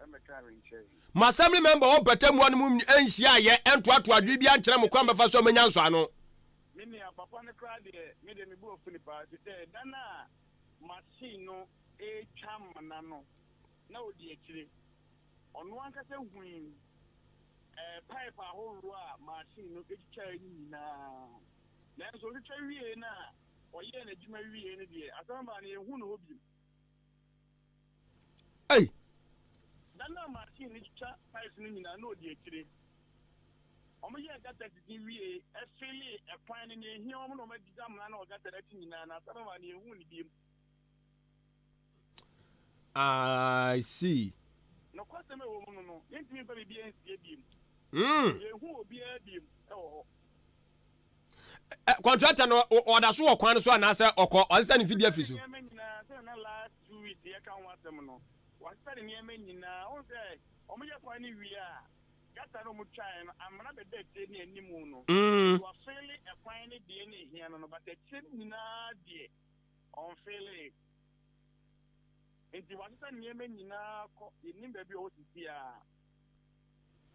mɛka ahwenkyerɛ. Mo assembly member wɔ mpɛtɛ mu no mu nhyia yɛ ntoatoa adwene bi ankyerɛ mo kwan bɛfa so a manya nsɔano. Me nua papa no koraa deɛ me deɛ me bu afu no paa efisɛ da no a machine no retwa amena no na odi akyire. Ɔno ankasa hui ɛɛ pipe ahoroɔ a machine no twitwaeɛ no nyinaa. Nanso ɔtwitwa wiee no a ɔyɛɛ n'adwuma wiee no deɛ asɛm baa no yɛnhu no hɔ bio. Ei! Da no a machine no twitwa pipes no nyinaa na ɔdi akyire. Wɔyɛɛ gutters no wiee, ɛfilee ɛkwan no, nea ehia wɔn na wɔadidi amena no wɔ gutter no akyi nyinaa no asɛm baa no yɛnhu no bio. I see. Nokwasɛm a ɛwɔ mu no no, yɛntumi mfa biribiara nsie bio. Yɛnhu obiara bio wɔ hɔ. Contractor no ɔda so wɔ kwan no so anaasɛ ɔkɔ ɔsesa ne mfidie afiri so? Nneɛma nyinaa sɛ na last 2 weeks yɛka ho asɛm no, wasesa ne nneɛma nyinaa. Wohu sɛ wɔyɛ kwan no wie a, gutter no wɔtwaeɛ no, amena bɛda akyire ne anim no. Wɔafeele ɛkwan no deɛ na ehia no no, but akyire no nyinaa deɛ, ɔmfeelee. Nti wasesa nneɛma nyinaa kɔ, yɛnnim baabi a ɔwɔ seesei ara.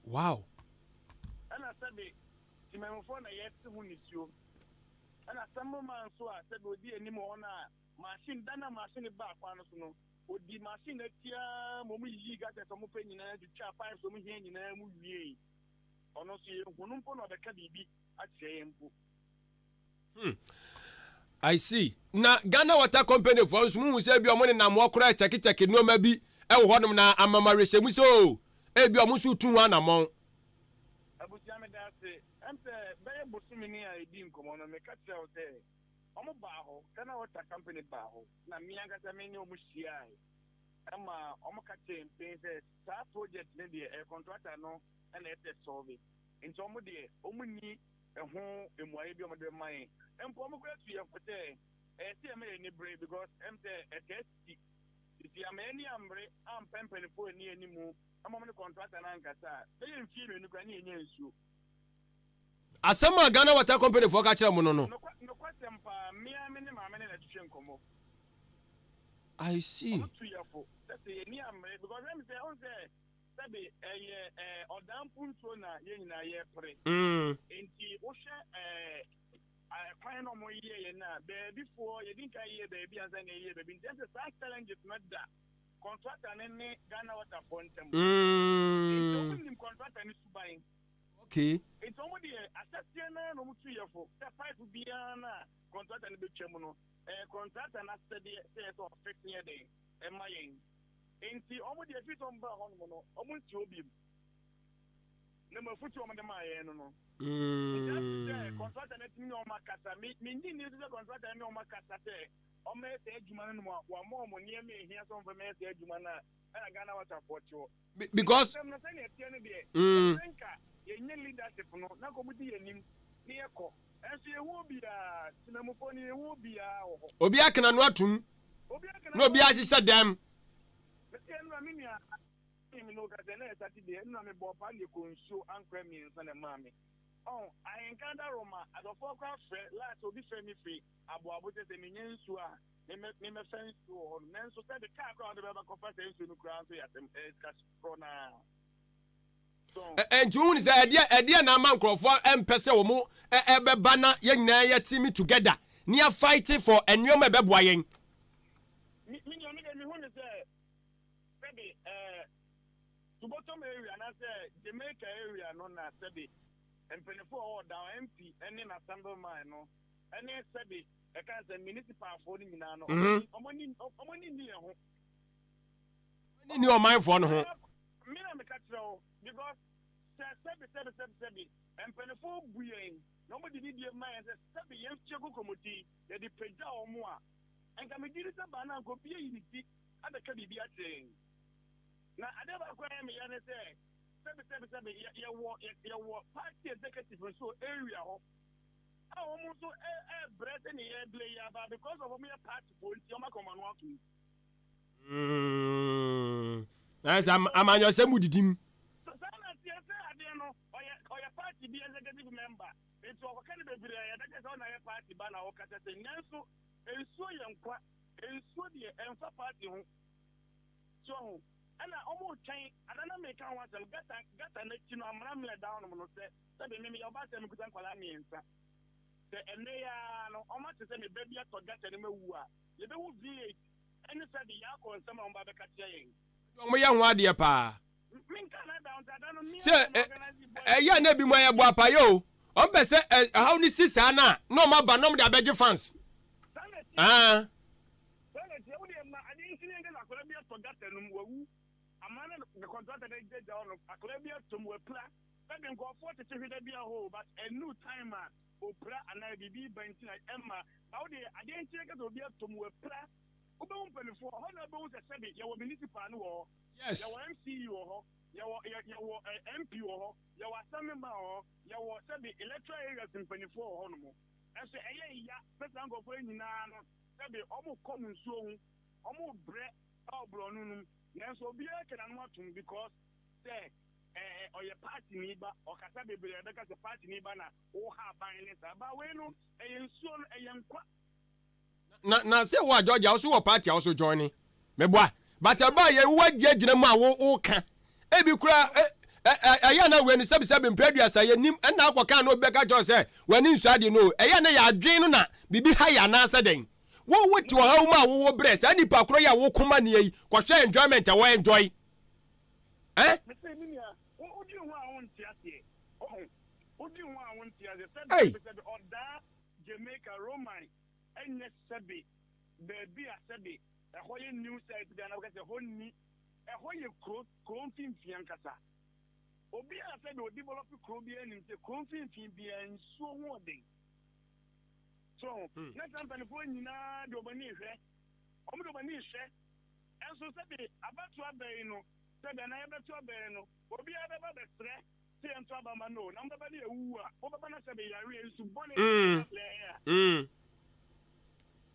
Wow. Ɛna sɛbe Temanmufoɔ na yɛte ho nisuo. Ɛna Assemblyman nso a sɛbe ɔdi anim wɔ hɔ no a machine, da no a machine no baa kwan no so no, ɔdii machine no akyi ara ma wɔyiyii gutters a wɔpɛ nyinaa twitwaa pipes a wɔhia nyinaa mu wiei. Ɔno nso yɛnhu no mpo na ɔbɛka biribi akyerɛ yɛn mpo. I see. Na Ghana Water Company foɔ nso muhu sɛ ebi ɔmo nenam hɔ koraa kyɛkekyɛke nneɛma bi wɔ hɔnom na ama mo awerɛhyɛmu sɛ oo ebi ɔmo nso retu ho anammɔn. Abusua meda ase. Ɛm sɛ bɛyɛ bosome ni a yɛdii nkɔmmɔ no meka kyerɛɛ wo sɛ ɔmo baa hɔ, Ghana Water Company baa hɔ na me ankasa me ne ɔmo hyiaae ɛma ɔmo ka kyerɛɛ mpen sɛ saa project no deɛ ɛyɛ contractor no na ɛsɛ solve nti ɔmo deɛ ɔmo nni ɛho mmuaeɛ bi a wɔde bɛma yɛn. Mpo wɔn koraa tu yɛn fo sɛ ɛyɛ sɛ yɛma yɛn ani bere because ɛm sɛ ɛtaa sisi. Sisi ama yɛn ani ammere ampɛ mpanimfoɔ anni anim ama wɔn ne kɔntrata no ankasa a, bɛyɛ mfie mmienu koraa ne yɛnnya nsuo. Asɛm a Ghana Water Company foɔ ka kyerɛ mo no no. Nokwasɛm paa, me ara me ne maame no na ɛtwetwe nkɔmmɔ. I see. Wɔn tu yɛn fo sɛ sɛ yɛn ani ammere because ɛm sɛ ɔn sɛ Sɛbe ɛyɛ ɛɛ ɔdaa mpuntuo na yɛn nyinaa yɛrepere. Nti wohwɛ ɛɛ kwan na wɔn yɛ yɛn a, baabi foɔ yɛdi nkan yɛ baabi ansa na yɛyɛ baabi. Nti ɛsɛ saa challenges no da contractor no ne Ghana Water foɔ ntam. Nti wɔn nim contractor no suban. Nti wɔn deɛ ahyɛseɛ no ara na wɔn tu yɛ fo sɛ pipe biara no a contractor no bɛtwa mu no, ɛyɛ contractor no asɛdeɛ sɛ ɛsɛ ɔfix yɛ den ɛma yɛn. Enti wɔn deɛ, ɛfiri sɛ wɔbaa hɔnom no, wɔnsi hɔ bio. Na mmom afotuo a wɔde maa yɛn no no. Nti ase sɛ kɔntrata no atumi ne wɔn akasa. Me, mennye nni nso sɛ kɔntrata no ne wɔn akasa sɛ wɔmmɛyɛ saa adwuma no nom a wɔama wɔn nneɛma a ɛhia sɛ wɔmfa mmɛyɛ saa adwuma no a ɛna Ghana Waterfoɔ te hɔ. Because. Asɛm no sɛnea ɛteɛ no deɛ, ɛsɛ sɛ nka yɛnyɛ leadership no na nka wɔdi yɛn anim na yɛkɔ. Ɛnso yɛnhu obiara, temanmufoɔ no yɛnhu obiara wɔ hɔ. Obiara ka n'ano atom. Na obiara hyehyɛ dɛm. Mese ɛnora me nua me ne wo kasa na ɛyɛ Saturday ɛnora me bɔɔ paa ne ɛkɔ nsuo ankorɛ mmiɛnsa na ɛmaa me ɔn ahenka da Roma adɔfoɔ koraa frɛ last obi frɛ me firi aboabo sɛ sɛ menya nsuo a me me mɛfa nsuo wɔ hɔ nom nanso sɛ de kaa koraa wɔde bɛba kɔfa saa nsuo no koraa nso yɛ asɛm ɛyɛ sika korɔ naa. Nti wohunu sɛ ɛdeɛ ɛdeɛ na ama nkurɔfoɔ mpɛ sɛ wɔn ɛbɛba na yɛn nyinaa yɛ team together ne yɛ fight for nneɛma ɛbɛboa yɛn. Me me nua me deɛ mehu ne sɛ sɛbi ɛɛ Tubotom area anaasɛ Jamaica area no na sɛbi mpanyinfoɔ a wɔwɔ down MP ɛne n'assemblyman no ɛne sɛbi ɛka sɛ municipalfoɔ no nyinaa no wɔn ani wɔn ani nni yɛn ho. Wɔn ani nni ɔmanfoɔ no ho. Me na meka kyerɛ wo because sɛ sɛbi sɛbi sɛbi sɛbi mpanyinfoɔ bu yɛn na wɔn de nidie ma yɛn sɛ sɛbi yɛn fie kokromoti yɛde pagya wɔn a nka me gyidi sɛ baa no anka obi ayi ne ti abɛka biribi akyerɛ yɛn na adeɛ baako a ɛyɛ me ya ne sɛ sɛbi sɛbi sɛbi yɛ yɛwɔ yɛwɔ party executive nso wɔ area hɔ a wɔn nso ɛɛbrɛ sɛ ne yɛɛbrɛ yi aba because of wɔn yɛ party foɔ nti wɔn aka wɔn ano atom. Ɛyɛ sɛ amanyɔsɛm mu didim. Saa na teɛ sɛ adeɛ no ɔyɛ ɔyɛ party bi executive member nti ɔkɔka no bebree a yɛbɛka sɛ ɔna yɛ party ba na ɔkasa sɛ nanso nsuo yɛ nkwa nsuo deɛ ɛmfa party ho so ho ɛna ɔmo twɛn ada na meka ho asɛm gata gata n'akyi no amena mmerɛ da hɔnom no sɛ sɛbi me meyɛ ɔbaa sɛ mekuta nkwadaa mmiɛnsa sɛ ɛnɛ yi ara no ɔmo ate sɛ me ba bi atɔ gata no mu awu a yɛbɛhu V8 ɛne sɛ de yɛakɔ nsɛm a wɔn ba bɛka kyerɛ yɛn. Wɔn yɛ ho adeɛ paa. Sɛ ɛyɛ na ebi mu ayɛ bɔ apayɛ o. Wɔn pɛ sɛ ɛhaw ne si saa na na wɔn aba na wɔn de abɛgye fans. Ah. Amana the contractor de gyagya hɔ no akwadaa bi atom wapira sɛde nkurɔfoɔ tete hwɛ da bi ahɔ but ɛnu time a opira anaa biribi ba nti na ɛma na wo deɛ adeɛ nkyɛn kasa obi atom wapira wobɛhu mpanimfoɔ hɔ na wobɛhu sɛ sɛbe yɛwɔ municipal no wɔ hɔ. Yɛwɔ MCE wɔ hɔ, yɛwɔ yɛ yɛwɔ ɛ MP wɔ hɔ, yɛwɔ assemblyman wɔ hɔ, yɛwɔ sɛbe electoral areas mpanimfoɔ wɔ hɔnom. Ɛnso ɛyɛ ya sɛ saa nkurɔfoɔ yi nyinaa no sɛbe wɔkɔ mo nsuo ho, wɔbrɛ wɔ borɔno no mu, nanso obiara ka n'ano atom because sɛ ɛ ɛ ɔyɛ party ni ba, ɔkasa bebree a yɛbɛka sɛ party ni ba na woha aban ne saa. But wei no ɛyɛ nsuo no, ɛyɛ nkwa. Na na sɛ wo a Georgia wo so wɔ party a wo so join ne meboa. But ɛbaa yɛ wo agye agyina mu a wo woka. Ebi koraa ɛ ɛ ɛyɛ na wei no sɛbisɛbi mpɛ aduasa yɛ nim ɛna akɔka na obi bɛka kyerɛ sɛ w'ani nsɔ adeɛ no o. Ɛyɛ na yɛ adwene no na biribi ha yɛ anaasɛ dɛn. Wo wo te ɔhaw mu a wowɔ brɛ saa nipa korɔ yi a wo koma neɛ yi kɔhwɛ enjoyment a wɔ enjoy. Eh? Mese me nua, wo wodwen ho a wonte aseɛ. Ɔho, wodwen ho a wonte aseɛ. Sɛbi Ei! sɛbi sɛbi ɔdaa Jamaica Roman ɛnyɛ sɛbi baabi a sɛbi ɛhɔ yɛ new site bi anaa wobɛka sɛ ɛhɔ nni, ɛhɔ yɛ kuro, kuro mfimfini ankasa. Obi a sɛbi ɔdevelop kuro biara nim sɛ kuro mfimfini biara nsuo ho ɔden. So ho, na saa mpanimfoɔ nyinaa de wɔn ani rehwɛ, wɔn de wɔn ani rehwɛ. Ɛnso sɛbi abatoɔ aba yi no, sɛbi anaa yɛbɛto aba yi no, obiara bɛba bɛsrɛ sɛ yɛnto aba ma no o, na mobɛba ne yɛwuwu a, mobɛba na sɛbi yareɛ, nsu bɔne na ɛbɛbrɛ yɛn a.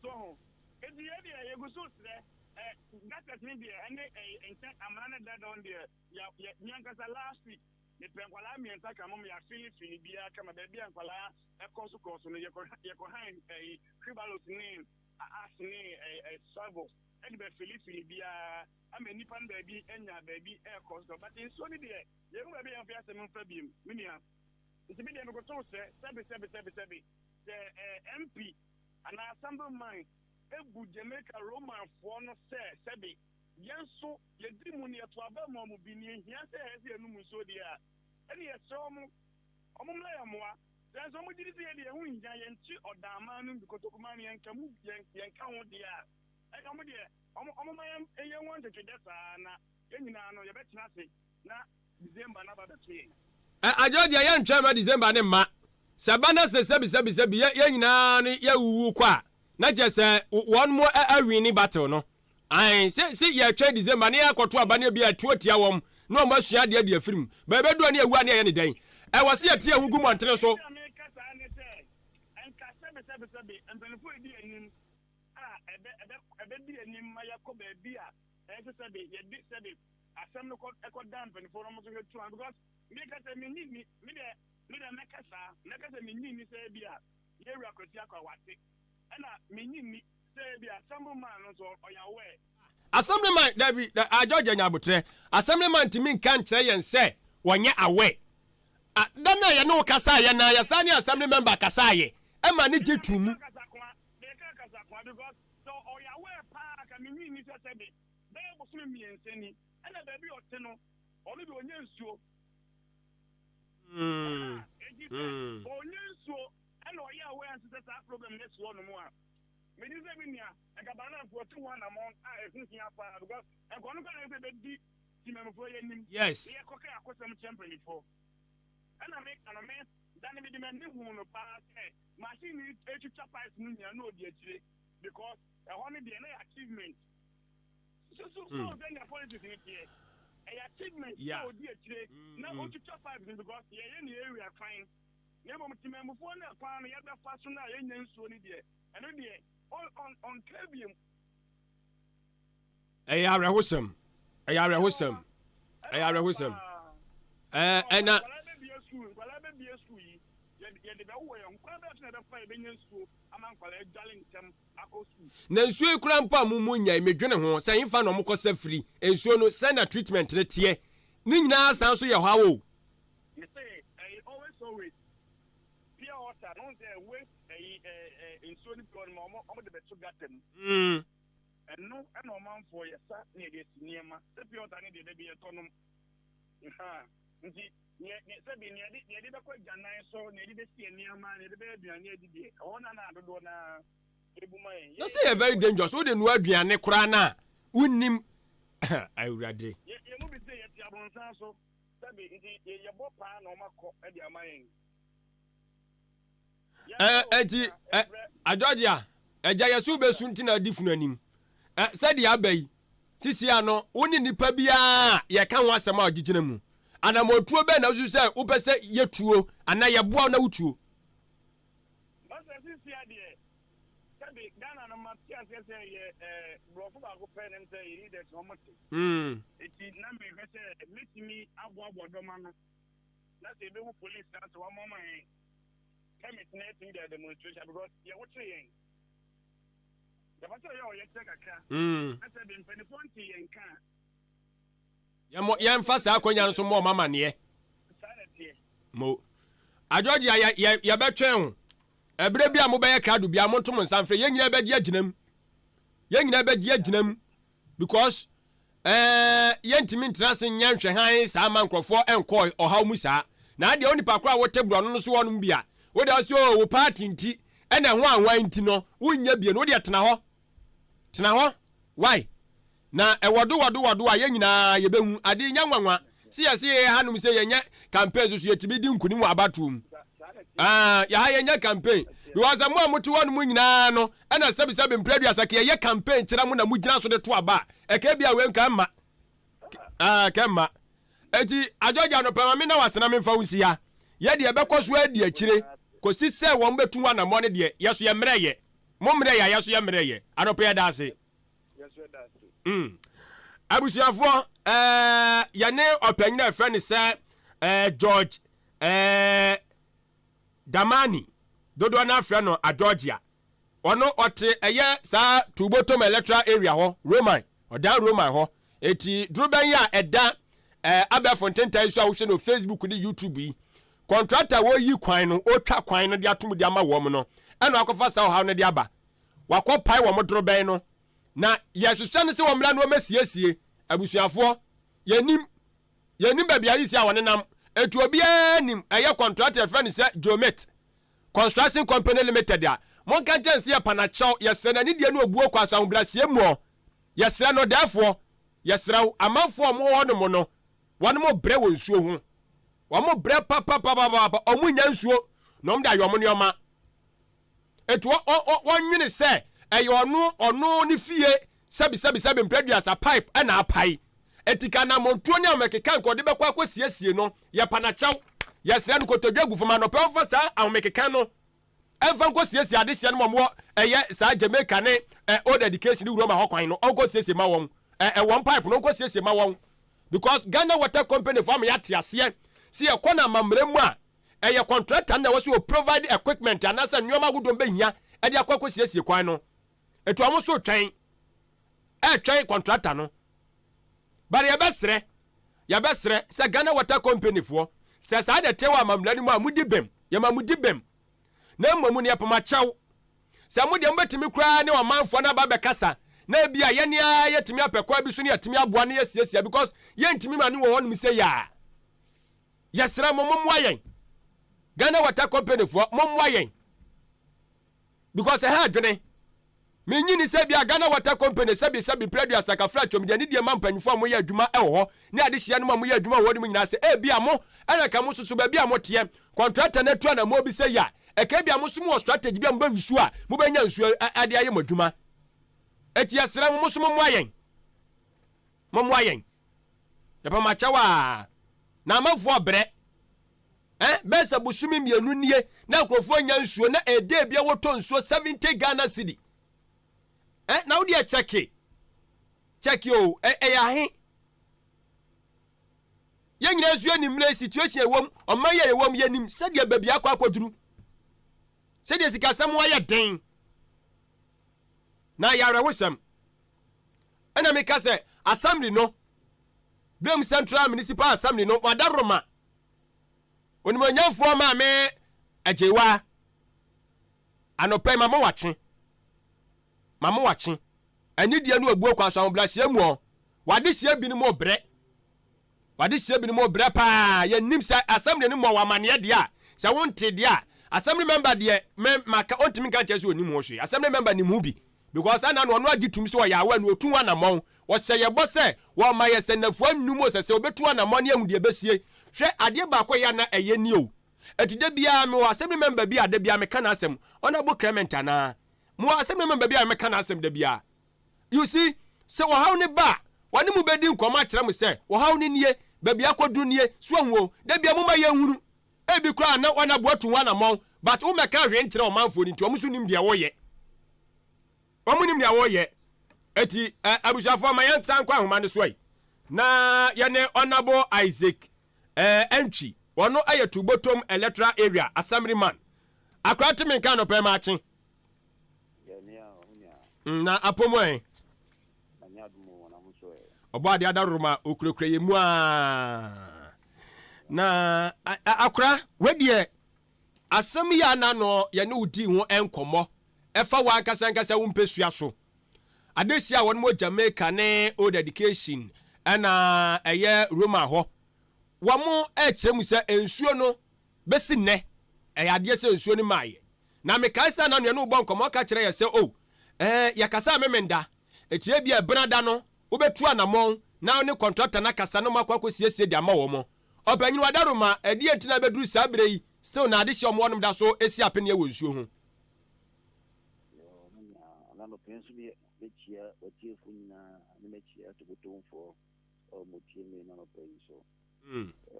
So ho? Enti yɛn deɛ, yɛgu so resrɛ. Ɛ, gutters no deɛ, ɛne ɛ, nkyɛn amena no dadaw no deɛ, yɛ, yɛ, me ankasa last week, mepɛ nkwadaa mmiɛnsa ka mom, yɛafeelifeeli biara kama, baabi a nkwadaa ɛkɔ so kɔ so no, yɛkɔ, yɛkɔ han ɛyi, wheelbarrows ne ash ne ɛ, ɛ, shovels, ɛde bɛfeelifeeli biara, ama nnipa no baabi anya baabi ɛrekɔ so. But nsuo no deɛ, yɛnhu baabi a yɛmfa yɛn asɛm mfa biom, me nua. Nti me deɛ, mekotow srɛ, sɛbe, sɛbe, sɛbe, sɛbe, sɛ ɛ, MP, anaa Assemblyman bu Jamaica Romanfoɔ no sɛ sɛbe yɛn nso yɛdi mu na yɛto aba ma wɔn bi na yɛhia sɛ ɛyɛ sɛ yɛnom nsuo deɛ a, ɛnneɛ yɛsrɛ wɔn, wɔn mmra yɛn mmoa. Sɛ nso wɔgye di sɛ yɛn deɛ yɛn ho nhia, yɛnkye ɔdaaman no bi, kotokuman no yɛnka mu, yɛn, yɛnka ho deɛ a, ɛnneɛ wɔn deɛ, wɔn, wɔmma yɛn, yɛn wɔn ntwetwedɛ saa na yɛn nyinaa no yɛbɛtena ase na December no aba abɛto yɛn. Ɛ, adwo deɛ yɛntwɛn mma December no mma. Sɛ ɛba na sɛ sɛbisɛbisɛbi yɛ, yɛn nyinaa no yɛawuwu kɔ a, na kyerɛ sɛ wɔn mo awini battle no. Ae, sɛ, sɛ yɛtwɛn December na yɛakɔto aba no ebia atuo atia wɔn na wɔn asua adeɛ de afiri mu. Ba ɛbɛdu a na yɛawu a na yɛyɛ ne dɛn? Ɛwɔ sɛ yɛte yɛn ho gu mmɔntene so. Deɛ nti a meka saa ne sɛ, nka sɛbisɛbisɛbi mpanimfoɔ a ɛdi anim a ɛbɛ, ɛbɛ, ɛbɛdi anim ma yɛakɔ baabi a ɛyɛ sɛ sɛbe yɛde sɛbe asɛm no kɔ, ɛkɔda mpanimfoɔ no wɔn nso hwɛ tu ano because meka sɛ mennye nni, me deɛ Me deɛ mɛka saa, mɛka sɛ mennye nni sɛ ebia yɛn wura Kwasi Akwa wate, ɛna mennye nni sɛ ebia Assemblyman no nso ɔyɛ aware. Assemblyman, dabi, da, ah, George anya aboterɛ. Assemblyman ntumi nka nkyerɛ yɛn sɛ wɔnyɛ aware. Ah, da no a yɛne wo kasaeɛ no ara, yɛsan ne Assembly member kasaeɛ, ɛma ne gye too mu. Meka kasakoa, meka kasakoa because sɛ ɔyɛ aware paa anka mennye nni sɛ sɛbe bɛyɛ bosome mmiɛnsa ni, ɛna baabi a ɔte no, ɔno deɛ ɔnya nsuo. Enti sɛ ɔnyɛ nsuo ɛna ɔyɛ aware nso sɛ saa problem no asi hɔnom a, megye sɛ me nua nka Bernard ɔtu ho anamɔn a ɛho hia paa because nka ɔno koraa na ɛsɛ sɛ bɛdi Temanmufoɔ yi anim na yɛkɔka yɛn akosɛm kyerɛ mpanimfoɔ. Ɛna meka no me da no mede m'ani huu no paa sɛ machine no retwitwa pipes no nyinaa na ɔdi akyire because ɛhɔ no deɛ na yɛ achievement. So sɛnea politics no teɛ, ɛyɛ achievement sɛ odi akyire na otwitwa pipes no because yɛyɛ ne area kwan. Na mmom temanmufoɔ no kwan no yɛbɛfa so no a yɛnya nsuo no deɛ, ɛno deɛ ɔnka biom. Ɛyɛ awerɛhosɛm. Ɛyɛ awerɛhosɛm. Ɛyɛ awerɛhosɛm. Ɛɛ ɛna. Nkwadaa bɛbie sukuu, nkwadaa bɛbie sukuu yi, yɛde bɛwowɔ yɛn ho. Kwan bɛn so na yɛbɛfa yɛbɛnya nsuo ama nkwadaa adwale ntɛm akɔ sukuu? Na nsuo yi koraa mpo a mo mu nya yi medwene ho sɛ hefa na wɔkɔ sa firi nsuo no sɛn na treatment no teɛ ne nyinaa san so yɛ haw o. Me se ɛyi always always pure water no sɛ waste ɛyi ɛ ɛ nsuo no bi wɔ no ma ɔmo ɔmo de bɛto gutter mu. Ɛno ɛna ɔmanfoɔ yɛ sa na yɛde asi nneɛma sɛ pure water no deɛ dabi yɛtɔ nom nhaa nti neɛ neɛ sɛbi neɛ yɛde neɛ yɛde bɛkɔ agyanan so neɛ yɛde bɛsi nneɛma neɛ yɛde bɛyɛ aduane adi deɛ ɛhɔ na na dodoɔ naa. Na sɛ yɛ very dangerous wode noa aduane koraa no a wonnim awurade. Yɛn mu bi sɛ yɛte abronsan so sɛbe nti yɛbɔ paa na ɔma kɔ de ama yɛn. Ɛnti Georgia ɛgya yɛ so wobɛsu nti na adi funu anim sɛdeɛ aba yi sisi ano wo ne nipa biara yɛka ho asɛm a ɔgyegyina mu anamɔtuo bɛn na wosu sɛ wopɛ sɛ yɛtuo anaa yɛboa wo na wotuo. Pastor sisia deɛ sɛbi Ghana no ma te aseɛ sɛ yɛ ɛɛ borɔfo baako pɛ ne sɛ yɛ leaders na wɔn te. Eti na mehwɛ sɛ mɛtumi aboaboa dɔm ano na sɛ ebehu police na sɛ wɔn ama yɛn permit na yɛtumi de demonstration because yɛ ho kyerɛ yɛn. Yɛpɛ sɛ yɛyɛ ɔyɛkyerɛ kakra na sɛ de mpanimfoɔ nte yɛn nka a. Yɛmmɔ yɛmfa saa akonnwa no so mmɔ ɔmo amaneɛ. Saa na ɛteɛ. Mo Adwoagye a yɛ yɛ yɛbɛtwɛn wo. Ɛberɛ bi a mobɛyɛ krado biara monto mo nsa mfrɛ yɛn nyinaa bɛgye agyina mu. Yɛn nyinaa bɛgye agyina mu because ɛɛ yɛntumi ntena ase nyɛ nhwɛhan saa ma nkurɔfoɔ nkɔ ɔhaw mu saa. Na adeɛ onipa koro a wote borɔno no so hɔnom bi a wode ɔsɛ o wo party nti ɛna ɛho ahoa nti no wonyɛ bie no wodeɛ tena hɔ. Tena hɔ. Why? Na ɛwɔ do wɔ do wɔ do a yɛn nyinaa yɛbɛhu. Ade nyɛ nwanwa sɛ yɛse yɛyɛ hanom sɛ yɛnyɛ campaign so so yɛtumi di nkunim wɔ abatoɔ mu. Ah, yɛha yɛnyɛ campaign. Because mo a mote hɔ no mu nyinaa no, ɛna sɛbisɛbi mprɛ aduasa ka yɛyɛ campaign kyerɛ mo na mogyina so de to aba a, ɛka bi a wei nka mma. Ah, ka mma. Enti, adwagya no pɛ ma me na wasena memfa wo nsi ha. Yɛ deɛ ɛbɛkɔ so adi akyire kɔsi sɛ wɔn bɛtu ho anammɔn no deɛ, yɛ so yɛ mmerɛ yɛ. Mo mmerɛ yɛ a, yɛ so yɛ mmerɛ yɛ. Anɔpa yɛda ase. Mm. Abusuafoɔ, ɛɛ, yɛne ɔpanyin a ɛfrɛ no sɛ ɛɛ George ɛɛ Damani, dodoɔ no afrɛ no Adorgia. Ɔno ɔte ɛyɛ saa Tubotom electoral area hɔ, Roman, ɔdan Roman hɔ. Eti dorobɛn yi a ɛda ɛɛ abɛɛfo ntentan yi so a wohwɛ no Facebook ne YouTube yi, kɔntrata wɔyi kwan no, ɔtwa kwan no de atom de ama wɔn no, ɛna akɔfa saa ɔhaw no de aba. Wakɔpae wɔn dorobɛn no, na yɛhwehwɛ no sɛ wɔmmra na wɔmmɛsiesie. Abusuafoɔ, yɛnnim. Yɛnnim baabi a yisi a wɔnenam. Enti obiara nim ɛyɛ kɔntrata yɛfrɛ no sɛ Geomit Construction Company Limited a, monka nkyerɛ no sɛ yɛpa no akyɛw, yɛsrɛ no anidie ne obuo kwan so ahobrɛaseɛ muɔ. Yɛsrɛ no, dɛɛfoɔ, yɛsrɛ wo, amanfoɔ a wɔwɔ hɔnom no, wɔnom brɛ wɔ nsuo ho. Wɔn brɛ papapapapa, wɔn nnya nsuo na wɔn de ayɛ wɔn nneɛma. Enti wɔnwene sɛ ɛyɛ ɔno ɔno ne fie sɛbisɛbisɛbi mprɛduasa pipe na apae. Enti ka anammɔntuo ne ahomekeka nka ɔde bɛkɔ akɔsiesie no. Yɛpa no akyɛw. Yɛsrɛ no kotodwe gu fam anɔpa ɔmfa saa ahomekeka no ɛmfa nkɔsiesie adehyeɛ no ma wɔwɔ ɛyɛ saa Jamaica ne Old Education ne Roma hɔ kwan no ɔnkɔsiesie ma wɔn ɛ wɔn pipe no ɔnkɔsiesie ma wɔn because Ghana Water Company fo ama yɛate aseɛ sɛ yɛkɔ no amammerɛ mu a Ɛyɛ kɔntrata no na ɛwɔ sɛ wɔ provide equipment anaasɛ nneɛma ahodoɔ mbɛhia de akɔ akɔsiesie kwan no. Ɛti wɔn nso retwɛn, ɛretwɛn kɔntrata no. But yɛbɛsrɛ, yɛbɛsrɛ sɛ Ghana Water Company foɔ, sɛ saa na ɛteɛ wɔ amammerɛ no mu a, modi bem, yɛma modi bem. Na mmom no yɛpem akyɛw. Sɛ mo deɛ mobɛtumi koraa ne ɔmanfoɔ no aba abɛkasa na ebi a yɛne ara yɛtumi apɛ kwan bi so ne yɛtumi aboa ne yɛsiesie because yɛntumi ma no wɔ hɔnom sɛ yɛ a. Yɛsrɛ mo mommoa yɛn. Ghana Water Company foɔ mommoa yɛn because ɛha adwene. Menyi ni sɛ bia Ghana Water Company sɛbi sɛbi mprɛduasa kafra twam deɛ ne deɛ ma mpanyinfoɔ a moyɛ adwuma ɛwɔ hɔ ne adehyeɛ no mu a moyɛ adwuma wɔ hɔ no mu nyinaa sɛ ebia mo ɛna ka mo soso baabi a moteɛ contractor no atu anammɔn bi sɛ yi a ɛka ebia mo so mowɔ strategy bi a mobɛwusu a mobɛnya nsuo ɛde ayɛ mo adwuma. Eti yɛsrɛ mo mo so mommoa yɛn. Mommoa yɛn. Yɛpɛ mo akyɛw a na amanfoɔ brɛ. Eh, bɛyɛ sɛ bosome mmienu nie na nkurɔfoɔ nya nsuo na ɛdɛ bia wɔtɔ nsuo 70 Ghana cedi. Eh, na wodeɛ kyɛke. Kyɛke o, ɛyɛ ahe? Yɛn nyinaa nso yɛnim mmerɛ situation ɛwom, ɔman yɛ ɛwom, yɛnim sɛdeɛ baabi akɔ akɔduru. Sɛdeɛ sikasɛm ayɛ den. Na ɛyɛ awerɛhosɛm. Ɛna meka sɛ assembly no, Birim Central Municipal Assembly no, wadaworoma Onimuonyamfoɔ Maame Agyeiwaa anɔpa yi, ma mo wakye, ma mo wakye. Anidie ne obuo kwan so ahobrɛaseɛ mu ɔ, w'adehyeɛ binom rebrɛ. W'adehyeɛ binom rebrɛ paa. Yɛnnim sɛ assembly no mmɔ wo amaneɛ deɛ a, sɛ wonte deɛ a, assembly member deɛ me maka ɔntumi nka nkyerɛ sɛ ɔnim ho hwee. Assembly member nim ho bi because ɛna no ɔno agye tum sɛ ɔyɛ aware no ɔtu ho anammɔn. Wɔhyɛ yɛ bɔ sɛ wɔma yɛ sɛ nnafua nnum o sɛ sɛ ɔbɛtu anammɔn ne ahu deɛ ɛbɛsie. Hwɛ adeɛ baako a ɛyɛ a na ɛyɛ ni o. Ɛti da biara mewɔ assembly member bi a da biara meka n'asɛm, Honourable Clement anaa? Mewɔ assembly member bi a meka n'asɛm da biara. You see, sɛ ɔhaw no ba a, wɔne mo bɛdi nkɔmmɔ akyerɛ mo sɛ, ɔhaw no nie, baabi akɔduru nie, so ahu o, da biara momma yɛnhunu. Ebi koraa na wɔn aboa tu ho anammɔn, but wommɛka hwee nkyerɛ ɔmanfoɔ no nti, wɔn nso nim deɛ wɔyɛ. Wɔn nim deɛ wɔyɛ. Eti, eh, abusuafoɔ, ma yɛnsan nkɔ ahoma no so yi. Na yɛne Honourable Isaac eh, Antwi, ɔno yɛ Tubotom Electoral Area Assemblyman. Akora te me nka anɔpa yi maakye. Na apɔ mu ɛ? Nyame adom o, na mo nso ɛ? Ɔbɔ adeɛ adaworoma okurakura yɛ mu aa. Na akora, wedeɛ asɛm yi a na no yɛne wo dii ho nkɔmmɔ ɛfa wo ankasa ankasa wo mpɛsua so. Adehyia a wɔn wɔ Jamaica ne Old Education ɛna ɛyɛ Roma hɔ. Wɔn ɛkyerɛ mu sɛ nsuo no bɛsi nnɛ ɛyɛ adeɛ sɛ nsuo no maayɛ. Na mekae sɛ na no yɛne wo bɔ nkɔmmɔ ɔka kyerɛ yɛ sɛ o ɛɛ yɛkasa a memenda. Ɛkyerɛ bi a ɛbena da no wobɛtu anammɔn na wo ne kɔntrata no akasa na moakɔ akɔsiesie de ama wɔn. Ɔpanyin Wadaroma, ɛdeɛn nti na abɛduru saa berɛ yi still na adehyeɛ a wɔn wɔnom da so si apeneɛ wɔ nsuo ho? Yoo, me nua, ɛna anɔpa yi nso deɛ mɛkyia w'atiefo nyinaa ne mɛkyia Tokotomfoɔ a wɔtie me na anɔpa yi nso.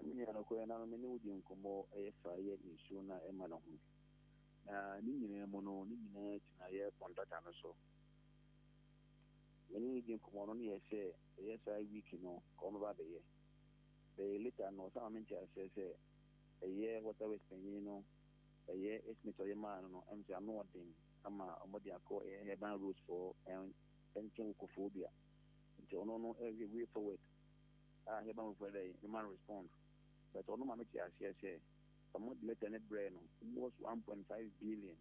Me nua, nokorɛ na no me ne wo di nkɔmmɔ ɛyɛ fa yɛ nsuo no a ɛma no ho. Na ne nyinaa mu no, ne nyinaa gyina yɛ kɔntrata no so. Me ne no di nkɔmmɔ no, ne yɛ sɛ ɛyɛ saa week no ka wɔbɛba abɛyɛ. Bɛyɛ later no, ɔsan ma me nteaseɛ sɛ ɛyɛ waterways panyin no ɛyɛ estimate a ɔyɛ maa no no, ɛm sɛ ano ɔden ama wɔde akɔ ɛyɛ Urban Roads foɔ nkyɛn wɔ Koforidua. Nti ɔno no ɛhwɛ way forward a Urban Roads foɔ dɛ ɛma no respond. But ɔno ma me te aseɛ sɛ wɔde letter no brɛɛ no almost 1.5 billion.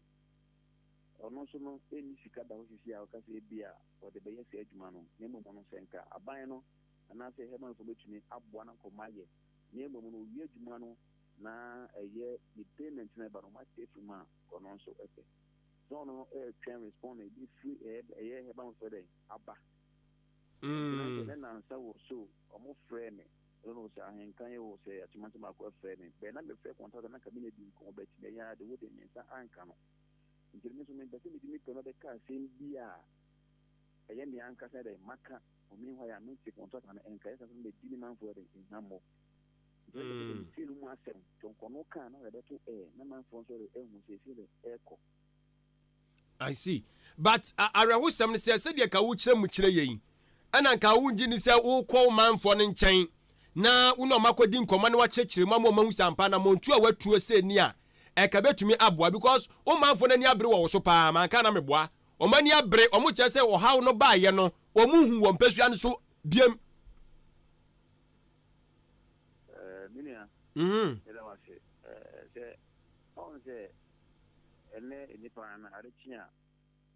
Ɔno nso no ɛnni sika da hɔ sisi a ɔka sɛ ebia ɔde bɛyɛ saa adwuma no, na mmom no sɛ nka aban no anaasɛ Hermanfoɔ bɛtumi aboa no akɔ ma ayɛ, na mmom no ɔwie adwuma no na ɛyɛ ne payment no ɛba no ɔma ate afiri mu a ɔno nso pɛ. Sɛ ɔno no ɛretwɛn respond ebi firi ɛyɛ Hermanfoɔ dɛn aba. Nti na sɛ ne nansa wɔ so ɔmo frɛ me ɛno no sɛ ahenkan yi o sɛ akyemante baako ɛfrɛ me bɛn na mefrɛ kɔntrata na nka me na di nkɔmmɔ bɛti mɛyɛ ade wo de me nsa anka no. Nti me nso mempɛ sɛ mede me pɛ bɛka asɛm bi a ɛyɛ me ankasa dɛ maka meanwhile a mente kɔntrata no ɛnka ɛsɛ sɛ medi me manfoɔ dɛ nhammɔ. Nti mepɛ sɛ metie no mu asɛm nti ɔnkɔno kaa na yɛbɛto ɛ na manfoɔ nso de ɛhu sɛ ɛsi dɛ ɛkɔ. I see. But awerɛhosɛm no sɛ sɛdeɛ ka wokyerɛ mu kyerɛ yɛn ɛna nka wongye ni sɛ wokɔ wo manfoɔ no nkyɛn na wo ne ɔma akɔdi nkɔmmɔ na wakyerɛkyerɛ mu ama ɔmahu sɛ ampa na mɔntu a watuo sɛ ni a ɛka bɛtumi aboa because wo manfoɔ no ani abere wɔ wo so paa manka na meboa wɔn ani abere wɔn kyerɛ sɛ ɔhaw no baayɛ no wɔn hu wɔn mpasua no so biem. Me nua, yɛda wo ase sɛ ɔn sɛ ɛnɛ nnipa no ade kye a